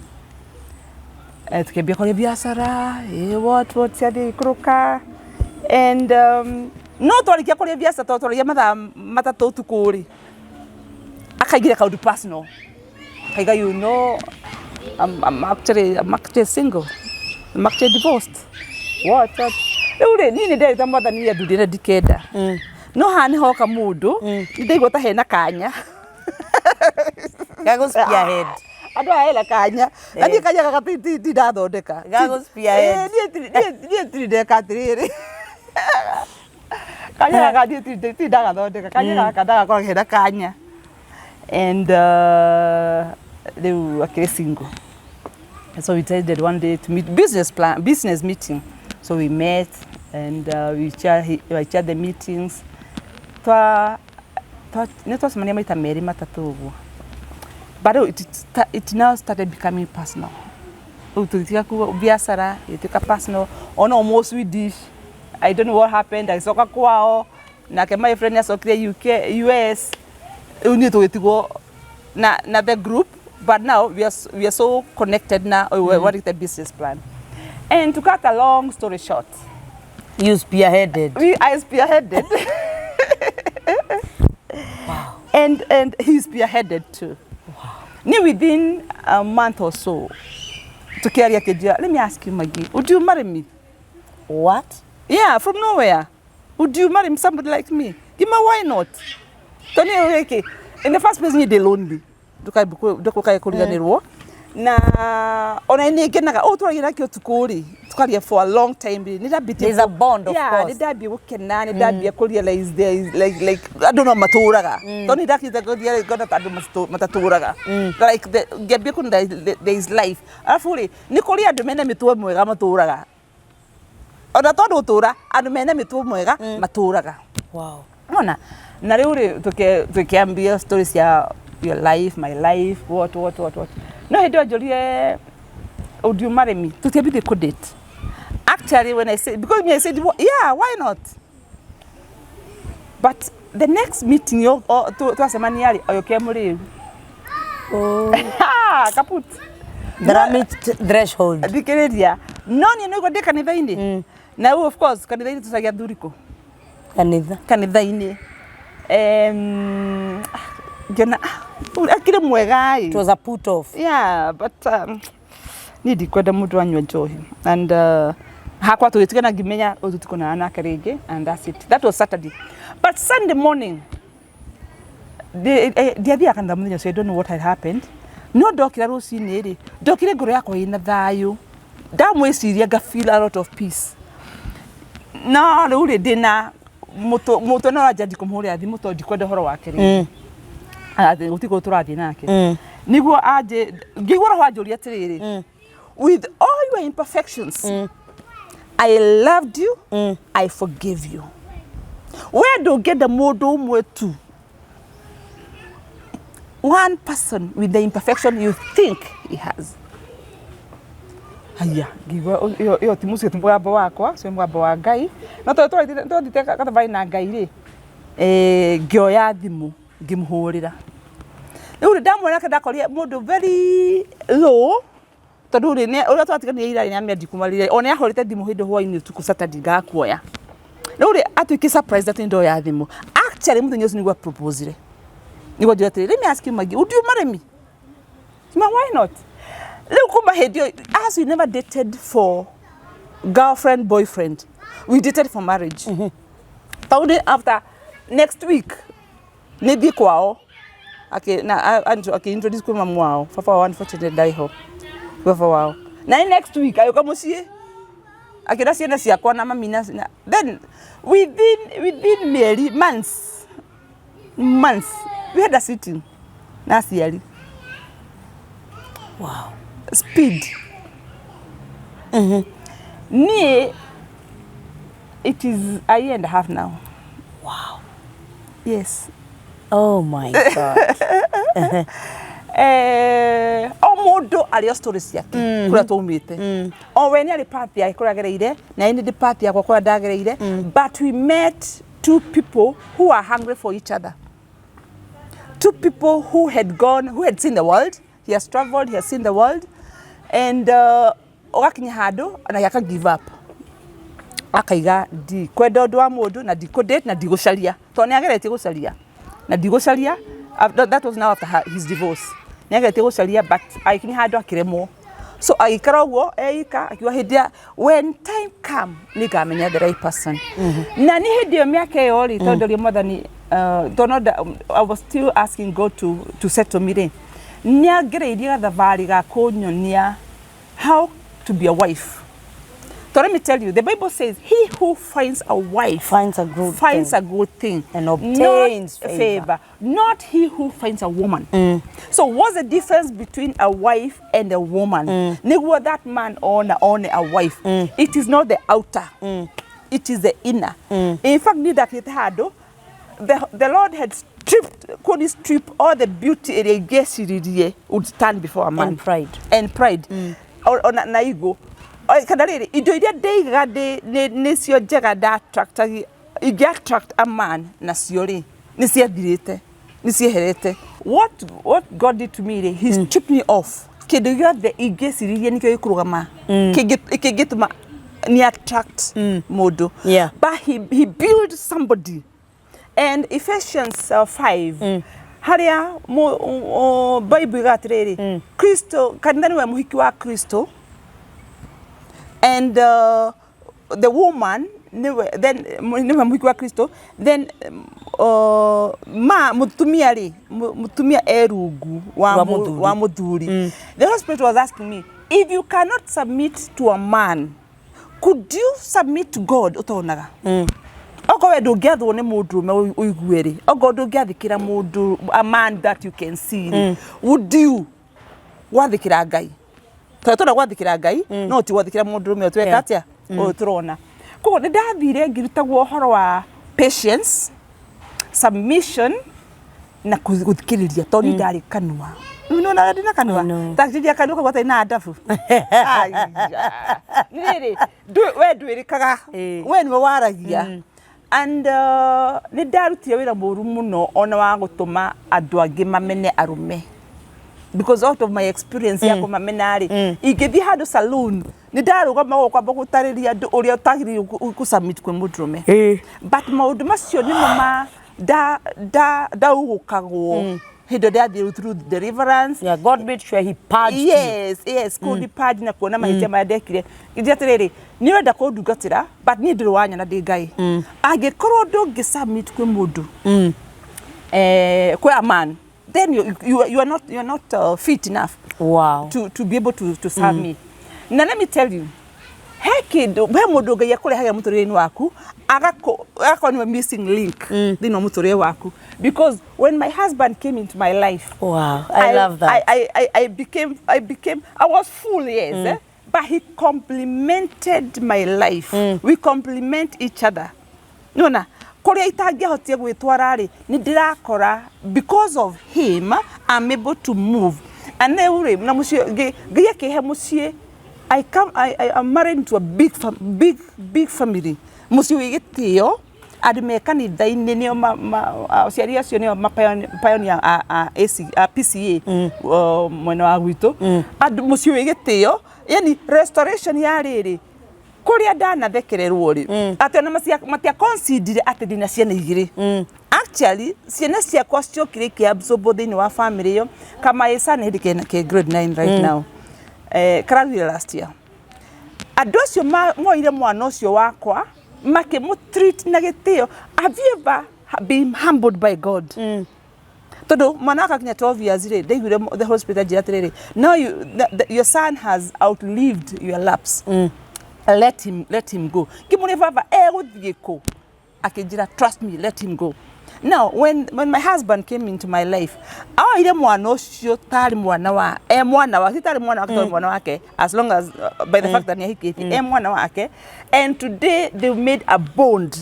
Tukiambia kwaria biacara, what ciathiĩ ikũrũka, and no twarikia kwaria biacara, tondũ twaragia mathaa 3 ũtukũ rĩ, akaingĩra kaũndũ personal, akaiga, I'm actually single, I'm actually divorced, what. Rĩu rĩ, niĩ nĩ nderĩte Mwathani athuri na ndikenda, no haha nĩ hoka mũndũ nĩ ndaigua ta hena kanya. Gagũ spearhead. Andũ aya hena kanya na niĩ kanya gaka ti ndathondeka. Gagũ spearhead. Niĩ tiri ndeka atĩrĩrĩ, kanya gaka niĩ tiri ndagathondeka. Kanya gaka ndagakora hena kanya, and rĩu akĩrĩ single. So we decided one day to meet, business plan, business meeting. So we met and I chaired the meetings. Twa twa nĩ twacemania maita merĩ matatũ ũguo, but rĩu it now started becoming personal. Rĩu tũgĩtiga kuga biacara, ĩgĩtuĩka personal. Ona ũmũ Swedish, I don't know what happened, agĩcoka kwao. Nake my friend nĩ acokire UK, US. Rĩu niĩ tũgĩtigwo na the group, but now we are so connected na what is the business plan. And to cut a long story short, You spearheaded. I spearheaded. And he spearheaded too. Wow. Ni within a month or so, tukiaria akĩnjĩra, "Let me ask you, Maggie, would you marry me?" What? Yeah, from nowhere. "Would you marry somebody like me?" Gima, "Why not?" Tony wiki. In the first place, ni ndĩ lonely. Ndukae kũriganĩrwo. Na ona nĩ ngenaga o twaragia nake ũtukũ rĩ, tukaria for a long time rĩ, nĩ ndambĩtie There's a bond, of course. Nĩ ndambia gũkena, nĩ ndambia kũ realize there is like andũ no matũraga, tondũ nĩ ndakĩte gũthiĩ ngona ta andũ matatũraga, like ngĩambia kuona there is life. Arabu rĩ, nĩ kũrĩ andũ mena mĩtugo mwega matũraga, ona tondũ ũtũra andũ mena mĩtugo mwega matũraga. Ona na rĩu rĩ, tũkĩambia story cia your life, my life, what what what what. No hĩndĩ ĩyo njũrie, "Would you marry me?" Tũtiambire kũ date actually. When I say, because me, I said, "Well, yeah, why not?" But the next meeting yo twacemania rĩ, agĩũkia mũrĩu. Oh. Kaput. Dramit threshold. Thikĩrĩria, no niĩ nĩguo ndĩ kanitha-inĩ, na rĩu of course kanitha-inĩ tũcagia athuri kũ? Kanitha. Kanitha-inĩ. Ngĩona akĩrĩ mwega ĩ. It was a put off. Yeah, but niĩ ndikwenda mũndũ anyua njohi and hakwa tũgĩtigana, ngĩmenya ũyũ tũtikonana nake rĩngĩ, and that's it. That was Saturday, but Sunday morning ndiathiaga kanitha mũthenya ũcio. I don't know what had happened, no ndokĩra rũcinĩ rĩ, ndokire ngoro yakwa ĩna thayũ, ndamwĩciria nga feel a lot of peace. No rĩu rĩ, ndĩna mũtwe no ũranja ndikũmũhũrĩra thimũ tondũ ndikwenda ũhoro wake rĩngĩ. Atĩ gũtirĩ kũndũ tũrathiĩ nake. Niguo anje ngĩigua roho anjũria atĩrĩrĩ, "With all your imperfections, I loved you, I forgive you. We ndũngĩenda mũndũ ũmwe tu, one person with the imperfection you think he has?" Haya, ngĩigua ĩyo ti mũciĩ, ti mũgambo wakwa, ũcio nĩ mũgambo wa Ngai. No tondũ twathiĩte gathabarĩ na Ngai rĩ, ngĩoya thimũ ngĩmũhũrĩra. Rĩu rĩ, ndamwona nake, ndakorire mũndũ very low, tondũ rĩ, ũrĩa twatiganire ira rĩ, nĩamenya ndikumarire. Ona nĩahũrĩte thimũ hĩndĩ hwainĩ ũtukũ Saturday ngakuoya. Rĩu rĩ, atuĩke surprised atĩ ndoya thimũ. Actually, mũthenya ũcio nĩguo proposire, nĩguo njũra atĩrĩ, "Let me ask you, Maggie, would you marry me?" Ma, "Why not?" Rĩu kuma hĩndĩ ĩyo, as we never dated for girlfriend, boyfriend, we dated for marriage, tondũ after next week nĩ thiĩ kwao na akĩ introduce kwĩ mamu wao. Baba wao unfortunately ndarĩ ho, baba wao. Na nĩ next week agĩũka mũciĩ, akĩra ciana ciakwa na mami na then within mĩeri, months, we had a sitting na aciari. Speed. Niĩ it is a year and a half now. Yes. Oh my God. O mũndũ arĩ o story ciake kũrĩa twaumĩte. O we nĩ arĩ path yake kũrĩa agereire, na niĩ ndĩ path yakwa kũrĩa ndagereire, but we met two people who are hungry for each other, two people who had gone, who had seen the world. He has traveled, he has seen the world, and ũgakinya handũ na aka give up, akaiga ndikwenda ũndũ wa mũndũ na ndikũ date na ndigũcaria, tondũ nĩ ageretie gũcaria na ndigũcaria. That was now after his divorce. Nĩ ageretie gũcaria, but agĩkinya handũ akĩremwo, so agĩikara ũguo eika, akiuga hĩndĩ ya when time come nĩ ngamenya the right person. Na nĩ hĩndĩ ĩyo, mĩaka ĩyo rĩ, tondũ ndoria Mwathani, tondũ no I was still asking God to settle me rĩ, nĩ angereirie gathabarĩ ga kũnyonia how to be a wife. So let me tell you, the Bible says, "He who finds a wife finds a good finds thing a good thing and obtains not favor. Not he who finds a woman." So what's the difference between a wife and a woman? Niguo that man one a wife. It is not the outer. It is the inner. In fact, nindakĩte handũ the Lord had stripped, could strip all the beauty ĩrĩa ingĩeciririe would stand before a man. And pride. And pride. Ona na ego. Kana rĩrĩ, indo iria ndeigaga nĩcio njega nda attractagi Ingĩ attract a man nacio rĩ, nĩ ciathirĩte, nĩ cieherete. What God did to me rĩ, he stripped me off kĩndũ gĩothe ingĩciririe nĩkĩo gĩkũrũgama, kĩngĩtũma ni attract mũndũ. But he built somebody. And Ephesians 5, harĩa Bible iga atĩrĩrĩ, Kristo, kanitha nĩwe mũhiki wa Kristo, and the woman niwe, then niwe mũhiki wa Kristo. Then ma mũtumia rĩ, mũtumia e rungu wa wa mũthuri. Wa mũthuri. The Holy Spirit was asking me, if you cannot submit to a man, could you submit to God ũtonaga? Okorwo we ndũngĩathwo nĩ mũndũrũme ũigue rĩ, okorwo ndũngĩathĩkĩra mũndũ, a man that you can see rĩ, would you gwathĩkĩra Ngai? Tondũ tũrenda gwathĩkĩra Ngai, no ti gwathĩkĩra mũndũrũme ũyũ tweka atĩa, ũyũ tũrona. Koguo nĩ ndathire ngĩrutagwo ũhoro wa patience, submission na gũthikĩrĩria, tondũ niĩ ndarĩ kanua. Rĩu nĩwonaga ndĩna kanua? I know. Ndakĩrĩria kanua kau gatarĩ na ndabu. Aya. Nĩ rĩrĩ, we ndwĩrĩkaga, we nĩwe waragia. And nĩ ndarutire wĩra mũru mũno ona wa gũtũma andũ angĩ mamene arũme, because out of my experience ya kũmamena rĩ, ingĩthiĩ handũ saloon, nĩ ndarũgama gũkũ kwamba gũtarĩria andũ ũrĩa ũtagĩrĩirwo gũ-submit kwĩ mũndũrũme. But maũndũ macio nĩmo ma nda ndaugũkagwo hĩndĩ ĩrĩa ndathiĩ through deliverance. Yeah, God made sure he purged you. Yes, kũndi purge na kuona mahĩtia marĩa ndekire. Ngĩnjĩra atĩrĩrĩ, nĩ ũrenda kũndungatĩra, but niĩ ndũrĩ wanyona ndĩ Ngai. Angĩkorwo ndũngĩ submit kwĩ mũndũ, kwĩ a man, then you are not fit enough to be able to serve me. Na let me tell you, he kĩndũ, he mũndũ Ngai akũrehagĩra mũtũrĩre-inĩ waku, agakorwo nĩwe missing link thĩinĩ wa mũtũrĩre waku, because when my husband came into my life, Wow, I love that. I became, I was full, yes, eh? But he complemented my life. We complement each other. Nona, kũrĩa itangĩahotire gwĩtwara rĩ, nĩ ndĩrakora because of him I'm able to move. And rĩu rĩ, na mũciĩ, Ngai akĩhe mũciĩ. I am married to a big, big, big family. Mũciĩ wĩ gĩtĩo, andũ me kanitha-inĩ, nĩo aciari acio nĩo ma pioneer a AC, a PCA, mwena wa gwitũ. Andũ mũciĩ wĩ gĩtĩo, yani restoration ya rĩrĩ kũrĩa ndanathekererwo rĩ, atĩ ona matia consider atĩ ndĩna ciana igĩrĩ. Actually, ciana ciakwa ciokire ikĩabsorb thĩinĩ wa family ĩyo. Kamaĩca nĩ hĩndĩ ke grade 9 right now, kararuire last year. Andũ acio moire mwana ũcio wakwa, makĩmũ-treat na gĩtĩo. Have you ever been humbled by God? Tondũ mwana wakwa akinya 12 years rĩ, ndaiguire the Holy Spirit anjĩra atĩrĩrĩ, no your son has outlived your laps, let him go. Ngĩmũria, baba egũthiĩ kũ? Akĩnjĩra, trust me, let him go. Now when my husband came into my life, oire mwana ũcio tarĩ mwana wa e mwana wa ti tarĩ mwana wake, tarĩ mwana wake, as long as by the fact that nĩ ahikĩtie, e mwana wake. And today they made a bond.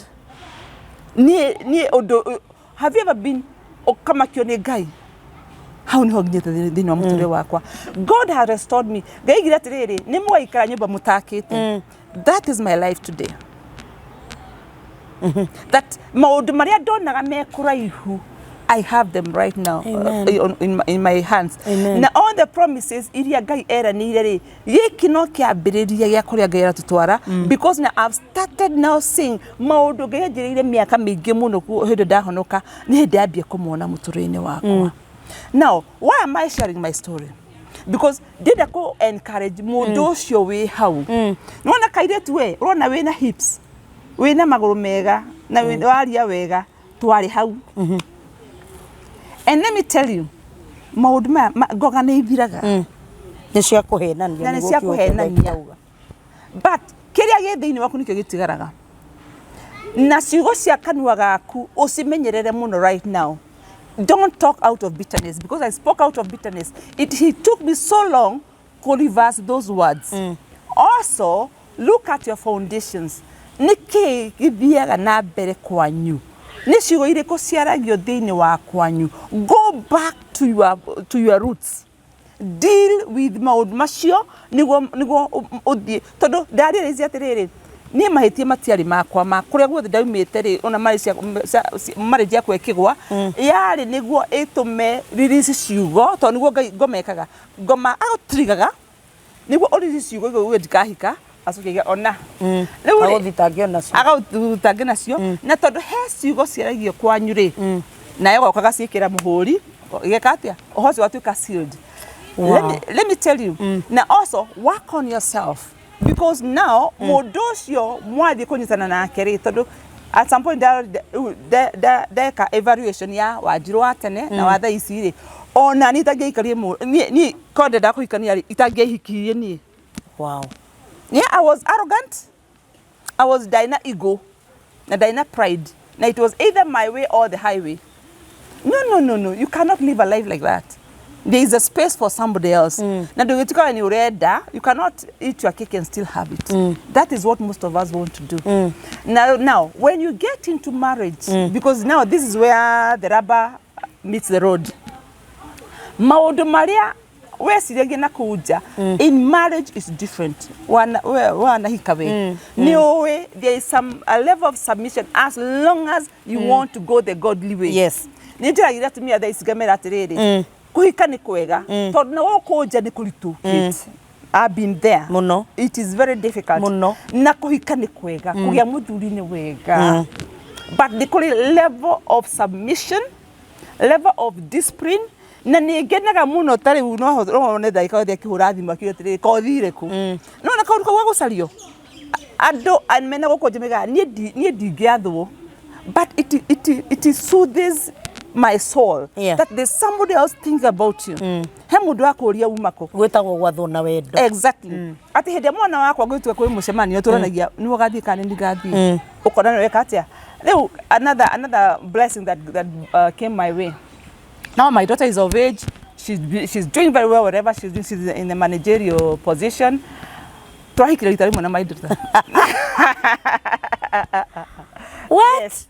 Niĩ ũndũ, have you ever been ũkamakio nĩ Ngai? Hau niho nginyĩte thĩinĩ wa mũtũrĩre wakwa. God has restored me. Ngai aigire atĩrĩrĩ, nĩ mũgaikara nyũmba mũtakĩte. That is my life today, that maũndũ marĩa ndonaga me kũraihu, I have them right now in my hands. Amen. Na all the promises iria Ngai eranĩire rĩ, gĩkĩ no kĩambĩrĩria gĩa kũrĩa Ngai aratũtwara, because now I've started now seeing maũndũ Ngai anjĩrĩire mĩaka mĩingĩ mũno hĩndĩ ndahonoka, nĩ hĩndĩ yambia kũmona mũtũrĩre-inĩ wakwa. Now why am I sharing my story? Because ndĩrenda kũ encourage mũndũ ũcio wĩ hau. Nĩwona kairĩtu, we ũrona wĩna hips, wĩna magũrũ mega na waria wega, twarĩ hau. And let me tell you, maũndũ maya ngoga nĩ ithiraga. Nĩ cia kũhenania. Na nĩ nĩguo cia kiugo kĩa Ngai kũhenania. kĩrauga. But kĩrĩa gĩ thĩinĩ waku nĩkĩo gĩtigaraga, na ciugo cia kanua gaku ũcimenyerere mũno. Right now, don't talk out of bitterness, because I spoke out of bitterness. It took me so long to reverse those words. Also look at your foundations. Nĩ kĩĩ gĩthiaga na mbere kwanyu? Nĩ ciugo irĩkũ ciaragio thĩinĩ wa kwanyu? Go back to your roots, deal with maũndũ macio nĩguo ũthiĩ, tondũ ndarealize atĩrĩrĩ, Niĩ mahĩtia matiarĩ makwa ma kũrĩa guothe ndaumĩte rĩ, ona marriage yakwa ĩkĩgwa, yarĩ nĩguo ĩtũme release ciugo, tondũ nĩguo Ngai ngoma ĩkaga. Ngoma agũtirigaga nĩguo ũ release ciugo igũ uge ndikahika, acoke auge ona. Rĩu rĩ, Agũthitange onacio. Agagũthitange nacio, na tondũ he ciugo ciaragio kwanyu rĩ, nawe ũgoka ũgaciĩkĩra mũhũri, igeka atĩa? Ũhoro ũcio ũgatuĩka sealed. Let me tell you, na also work on yourself, because now mũndũ ũcio mwathiĩ kũnyitana nake rĩ, tondũ at some point ndeka evaluation ya Wanjirũ wa tene na wa thaa ici rĩ, ona niĩ itangĩaikarire, niĩ korwo ndendaga kũhikania rĩ, itangĩahikirie niĩ. Yeah, I was arrogant. I was ndaĩ ego na ndaĩ na pride, na it was either my way or the highway. No, no, no, no, you cannot live a life like that. There is a space for somebody else. Na ndũgĩtuĩka we nĩ ũrenda, you cannot eat your cake and still have it. That is what most of us want to do. Now when you get into marriage, because now this is where the rubber meets the road, maũndũ marĩa weciragia na kũu nja in marriage is different. Wana we wanahika, we nĩ ũĩ there is some a level of submission as long as you want to go the godly way. Nĩ njĩragĩra atumia thaa ici ngamera atĩrĩrĩ, kũhika nĩ kwega, tondũ na gũkũ nja nĩ kũritũ. Kate, I've been there. Mũno. It is very difficult. Mũno. Na kũhika nĩ kwega, kũgĩa mũthuri nĩ wega, but nĩ kũrĩ level of submission, level of discipline, na nĩ ngenaga mũno. Ta rĩu no wone ndagĩka yothe akĩhũra thimũ akiuga atĩrĩrĩ, kothi ĩrĩkũ? No na kaũndũ kau gagũcario andũ mena gũkũ njĩmĩgaga niĩ ndingĩathwo, but it soothes my soul that there's somebody else thinking about you. He mũndũ wa kũũria uma kũ. Gwĩtagwo gwathwo na wendo. Exactly. Atĩ hĩndĩ ĩrĩa mwana wakwa gwĩtua kwĩ mũcemanio, tũranagia nĩ ũgathiĩ kana nĩ ngathiĩ, ũkona nĩ weka atĩa. Rĩu another blessing that came my way: now my daughter is of age. She's doing very well, whatever she's doing. She's in the managerial position. Twahikire rita rĩmwe na my daughter. What? Yes.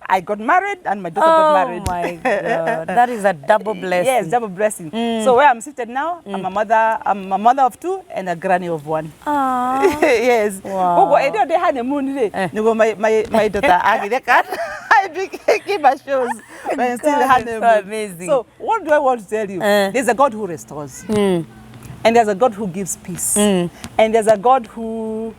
I got married and my daughter got Oh married. my God, that is a double blessing. Yes, double blessing. So where I'm seated now, I'm a mother of two and a granny of one. Aw. Yes. Wow. Koguo hĩndĩ ĩyo ndĩ honeymoon rĩ, nĩguo my daughter agĩire kana. I became a shows when still God, it's so honeymoon. amazing. So what do I want to tell you? There's a God who restores. And there's a God who gives peace. And there's a God who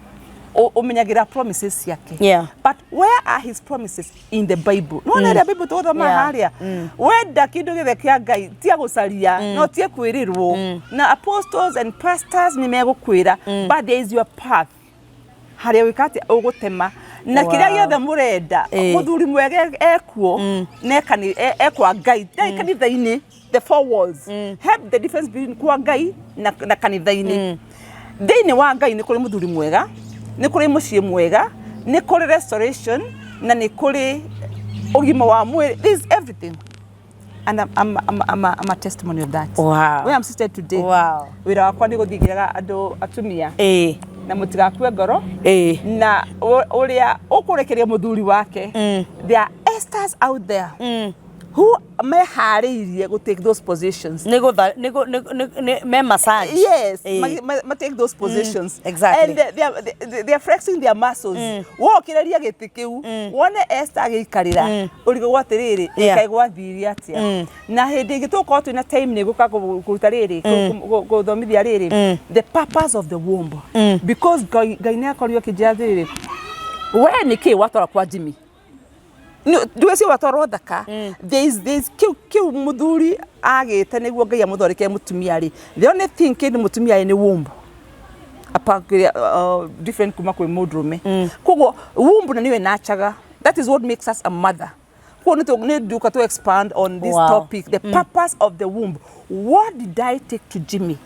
ũmenyagĩra promises ciake. But where are his promises? In the Bible. Nĩwona ĩrĩa Bible tũgũthoma harĩa. Wenda kĩndũ gĩothe kĩa Ngai tia gũcaria, no tie kwĩrĩrwo. Na apostles and pastors nĩ megũkwĩra, but there is your path harĩa wĩka atĩa ũgũtema na kĩrĩa gĩothe mũrenda. Mũthuri mwega ekuo na ekwa Ngai, ndarĩ kanitha-inĩ, the four walls. Help the difference between kwa Ngai na kanitha-inĩ. Thĩinĩ wa Ngai nĩ kũrĩ mũthuri mwega, nĩ kũrĩ mũciĩ mwega, nĩ kũrĩ restoration, na nĩ kũrĩ ũgima wa mwĩrĩ. This is everything, and I'm a testimony of that. Where I'm seated today, wĩra wakwa nĩ gũthiĩ ngĩraga andũ atumia na mũtigakue ngoro na ũrĩa ũkũrekeria mũthuri wake. There are Esthers out there who meharĩirie gũ take those positions. Nĩ gũtha nĩ gũ- nĩ- nĩ- nĩ- me massage. Yes. Ma take those positions. And they are flexing their muscles. Wokĩrĩria gĩtĩ kĩu wone Esther agĩikarĩra, ũrigwo atĩrĩrĩ, ĩkaĩ gwathirie atĩa? Na hĩndĩ ĩngĩ tũgũkorwo twĩna time nĩ gũka kũruta rĩrĩ, gũthomithia rĩrĩ, the purpose of the womb, because Ngai nĩ akorirwo akĩnjĩra atĩrĩrĩ, we nĩ kĩ watwara kwa Jimmy? Ndwĩcio watwarwo thaka. There is kĩu mũthuri agĩte nĩguo Ngai amũthondekere mũtumia rĩ, the only thing kĩndũ mũtumia ĩ nĩ womb. Apa kĩrĩa different kuma kwĩ mũndũrũme. Koguo womb na nĩyo ĩnachaga, that is what makes us a mother. Koguo nĩ nduka to expand on this topic, the purpose of the womb. What did I take to Jimmy?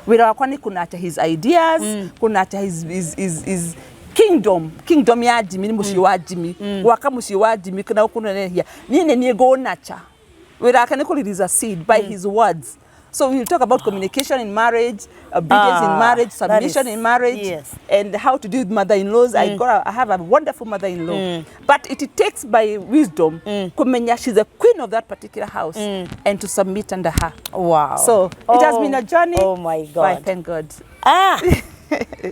Wĩra wakwa nĩ kũnacha his ideas, kũnacha his kingdom. Kingdom ya Jimmy nĩ mũciĩ wa Jimmy, gwaka mũciĩ wa Jimmy kana kũnenehia. Niĩ nĩ niĩ ngũnacha. Wĩra wake nĩ kũ release a seed by his words. So we'll talk about communication in marriage, obedience in Ah, marriage, that submission in marriage, and how to deal with mother-in-laws. I have a wonderful mother-in-law, but it takes by wisdom kumenya she's a queen of that particular house and to submit under her. So it has been a journey. Oh my But I God. thank God. Ah.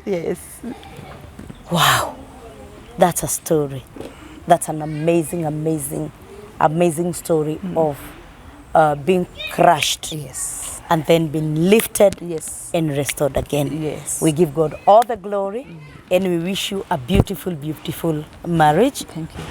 Yes. Wow. That's a story. That's an amazing, amazing, amazing story of being crushed and then being lifted and restored again. We give God all the glory and we wish you a beautiful, beautiful marriage. Thank you.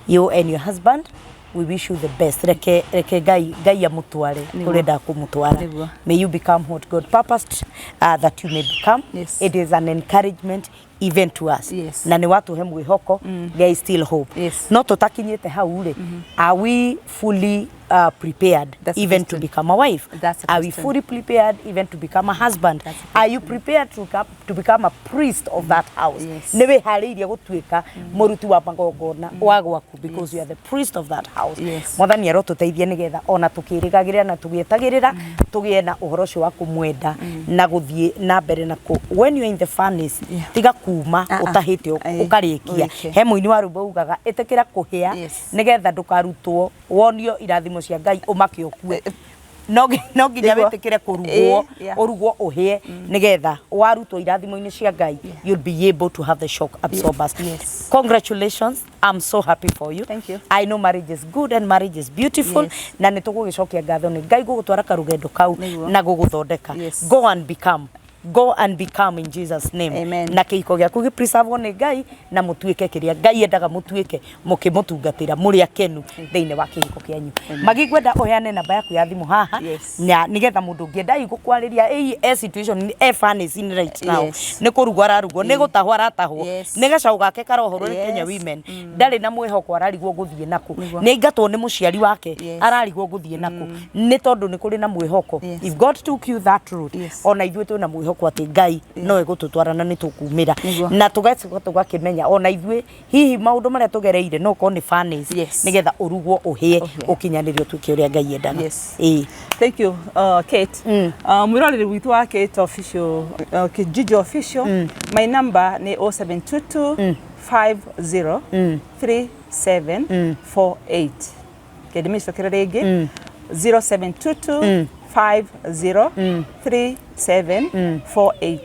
You and your husband, we wish you the best. Reke, reke Ngai, Ngai amutware Nĩguo. kurenda kumutwara. Nĩguo. May you become what God purposed that you may become. It is an encouragement even to us. Na nĩ watũhe mwĩhoko, there is still hope. No tũtakinyĩte hau rĩ, are we fully prepared That's a even to question. become a wife? That's a Are we question. fully prepared even to become a husband? That's a Are you prepared to become a priest of that house? Yes. Nĩ wĩharĩirie gũtuĩka mũruti wa magongona wa gwaku, because you are the priest of that house. Mwathani arotũteithia nĩgetha ona tũkĩrĩgagĩrĩra na tũgĩetagĩrĩra tũgĩe na ũhoro ũcio wa kũmwenda na gũthiĩ na mbere na kũ when you are in the furnace, tiga kuma Ah, ah. ũtahĩte Ĩĩ, ũkarĩkia. ũrĩkie. He mũini wa rwĩmbo ugaga ĩtĩkĩra kũhĩa nĩgetha ndũkarutwo wonio irathimo cia Ngai ũmake ũkue. No nginya Nĩguo. wĩtĩkĩre kũrugwo, Ĩĩ, yeah. ũrugwo ũhĩe nĩgetha warutwo irathimo-inĩ cia Ngai, you'll be able to have the shock absorbers. Congratulations, I'm so happy for you. Thank you. I know marriage is good and marriage is beautiful. Na nĩ tũgũgĩcokia ngatho nĩ Ngai gũgũtwara karũgendo kau Nĩguo. na gũgũthondeka. Go and become, go and become in Jesus name. Amen. Na kĩhiko gĩaku gĩpreservwo nĩ Ngai na mũtuĩke kĩrĩa Ngai endaga mũtuĩke mũkĩmũtungatĩra mũrĩ akenu thĩinĩ wa kĩhiko kĩanyu. Magĩkwenda ũheane namba yaku ya thimũ haha na nĩgetha mũndũ ũngĩenda hihi gũkwarĩria ĩ e situation e furnace-inĩ right now, nĩ kũrugwo ararugwo, nĩ gũtahwo aratahwo, nĩ gacaũ gake karohorwo nĩ Kenya Women, ndarĩ na mwĩhoko, ararigwo gũthiĩ nakũ, Nĩguo. nĩ aingatwo nĩ mũciari wake, ararigwo gũthiĩ nakũ, nĩ tondũ nĩ kũrĩ na mwĩhoko. If God took you that route, ona ithuĩ twĩna mwĩhoko atĩ Ngai no egũtũtwara na nĩ tũkumĩra Nĩguo. na tũgacoka tũgakĩmenya ona ithuĩ hihi maũndũ marĩa tũgereire no korwo nĩ furnace, nĩgetha ũrugwo ũhĩe, Ũhĩe. ũkinyanĩrie ũtuĩke ũrĩa Ngai endaga. Ĩĩ. Thank you, Kate. Mwĩroreri witũ wa Kate Official, Kijiji Official, my number nĩ 0722 50 37 48. Kĩndĩmĩcokere rĩngĩ, 0722 50 37 48.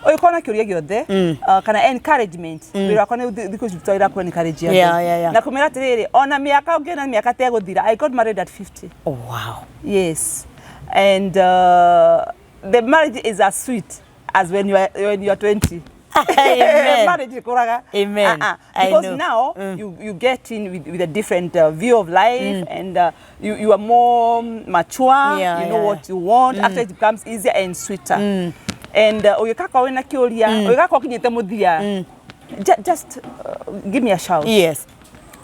Ũngĩkorwo na kĩũria gĩothe kana encouragement, wĩra wakwa nĩ thikũ ici twaira ku encourage andũ na kũmera atĩrĩrĩ, ona mĩaka ũngĩona mĩaka tegũthira, I got married at 50. Oh, wow. Yes. And the marriage is as sweet as when you are 20. Amen. Marriage ikũraga. Amen. I Because know. Now you get in with a different view of life and you are more mature, you know what you want. Actually, it becomes easier and sweeter. And ũgĩkakorwo wĩna kĩũria, ũgĩgakorwo ũkinyĩte mũthia, just give me a shout,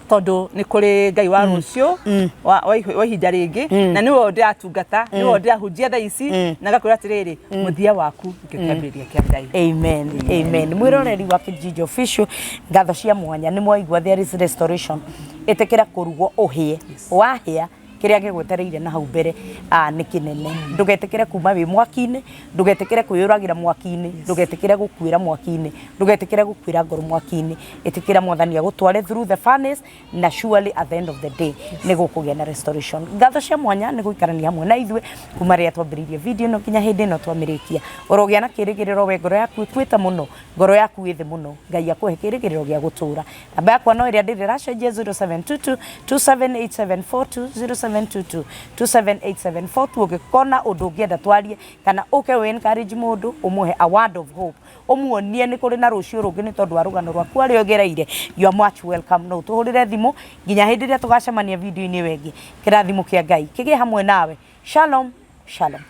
tondũ nĩ kũrĩ Ngai wa rũciũ wa ihinda rĩngĩ, na nĩwe ndĩratungata, nĩwe ndĩrahunjia thaa ici, na ngakwĩra atĩrĩrĩ, mũthia waku nĩkĩo kĩambĩrĩria kĩa Ngai. Amen. Amen. Mwĩroreri wa Kijiji Official, ngatho cia mwanya nĩ mwaigua there is restoration. Ĩtĩkĩra kũrugwo ũhĩe. Wahĩa kĩrĩa gĩgwetereire na hau mbere nĩ kĩnene. Ndũgetĩkĩre kuma wĩ mwaki-inĩ, ndũgetĩkĩre kwĩyũragĩra mwaki-inĩ, ndũgetĩkĩre gũkuĩra mwaki-inĩ, ndũgetĩkĩre gũkuĩra ngoro mwaki-inĩ. Ĩtĩkĩra Mwathani agũtware through the furnace na surely at the end of the day nĩ gũkũgĩa na restoration. Ngatho cia mwanya nĩ gũikarania hamwe na ithuĩ kuma rĩrĩa twambĩrĩirie video ĩno nginya hĩndĩ ĩno twamĩrĩkia. Ũrogĩa na kĩrĩgĩrĩro we ngoro yaku ĩkuĩte mũno, ngoro yaku ĩ thĩ mũno, Ngai akũhe kĩrĩgĩrĩro gĩa gũtũra. Namba yakwa no ĩrĩa ndĩrĩ ĩracenjia, 0722 278742, 0722 278742. Ũngĩkona ũndũ ũngĩenda twarie kana ũke wĩ encourage mũndũ, ũmũhe a word of hope, ũmuonie nĩ kũrĩ na rũciũ rũngĩ nĩ tondũ wa rũgano rwaku arĩa ũgereire, you are much welcome. No ũtũhũrĩre thimũ nginya hĩndĩ ĩrĩa tũgacemania video-inĩ ĩyo ĩngĩ. Kĩrathimo kĩa Ngai kĩgĩe hamwe nawe. Shalom, shalom.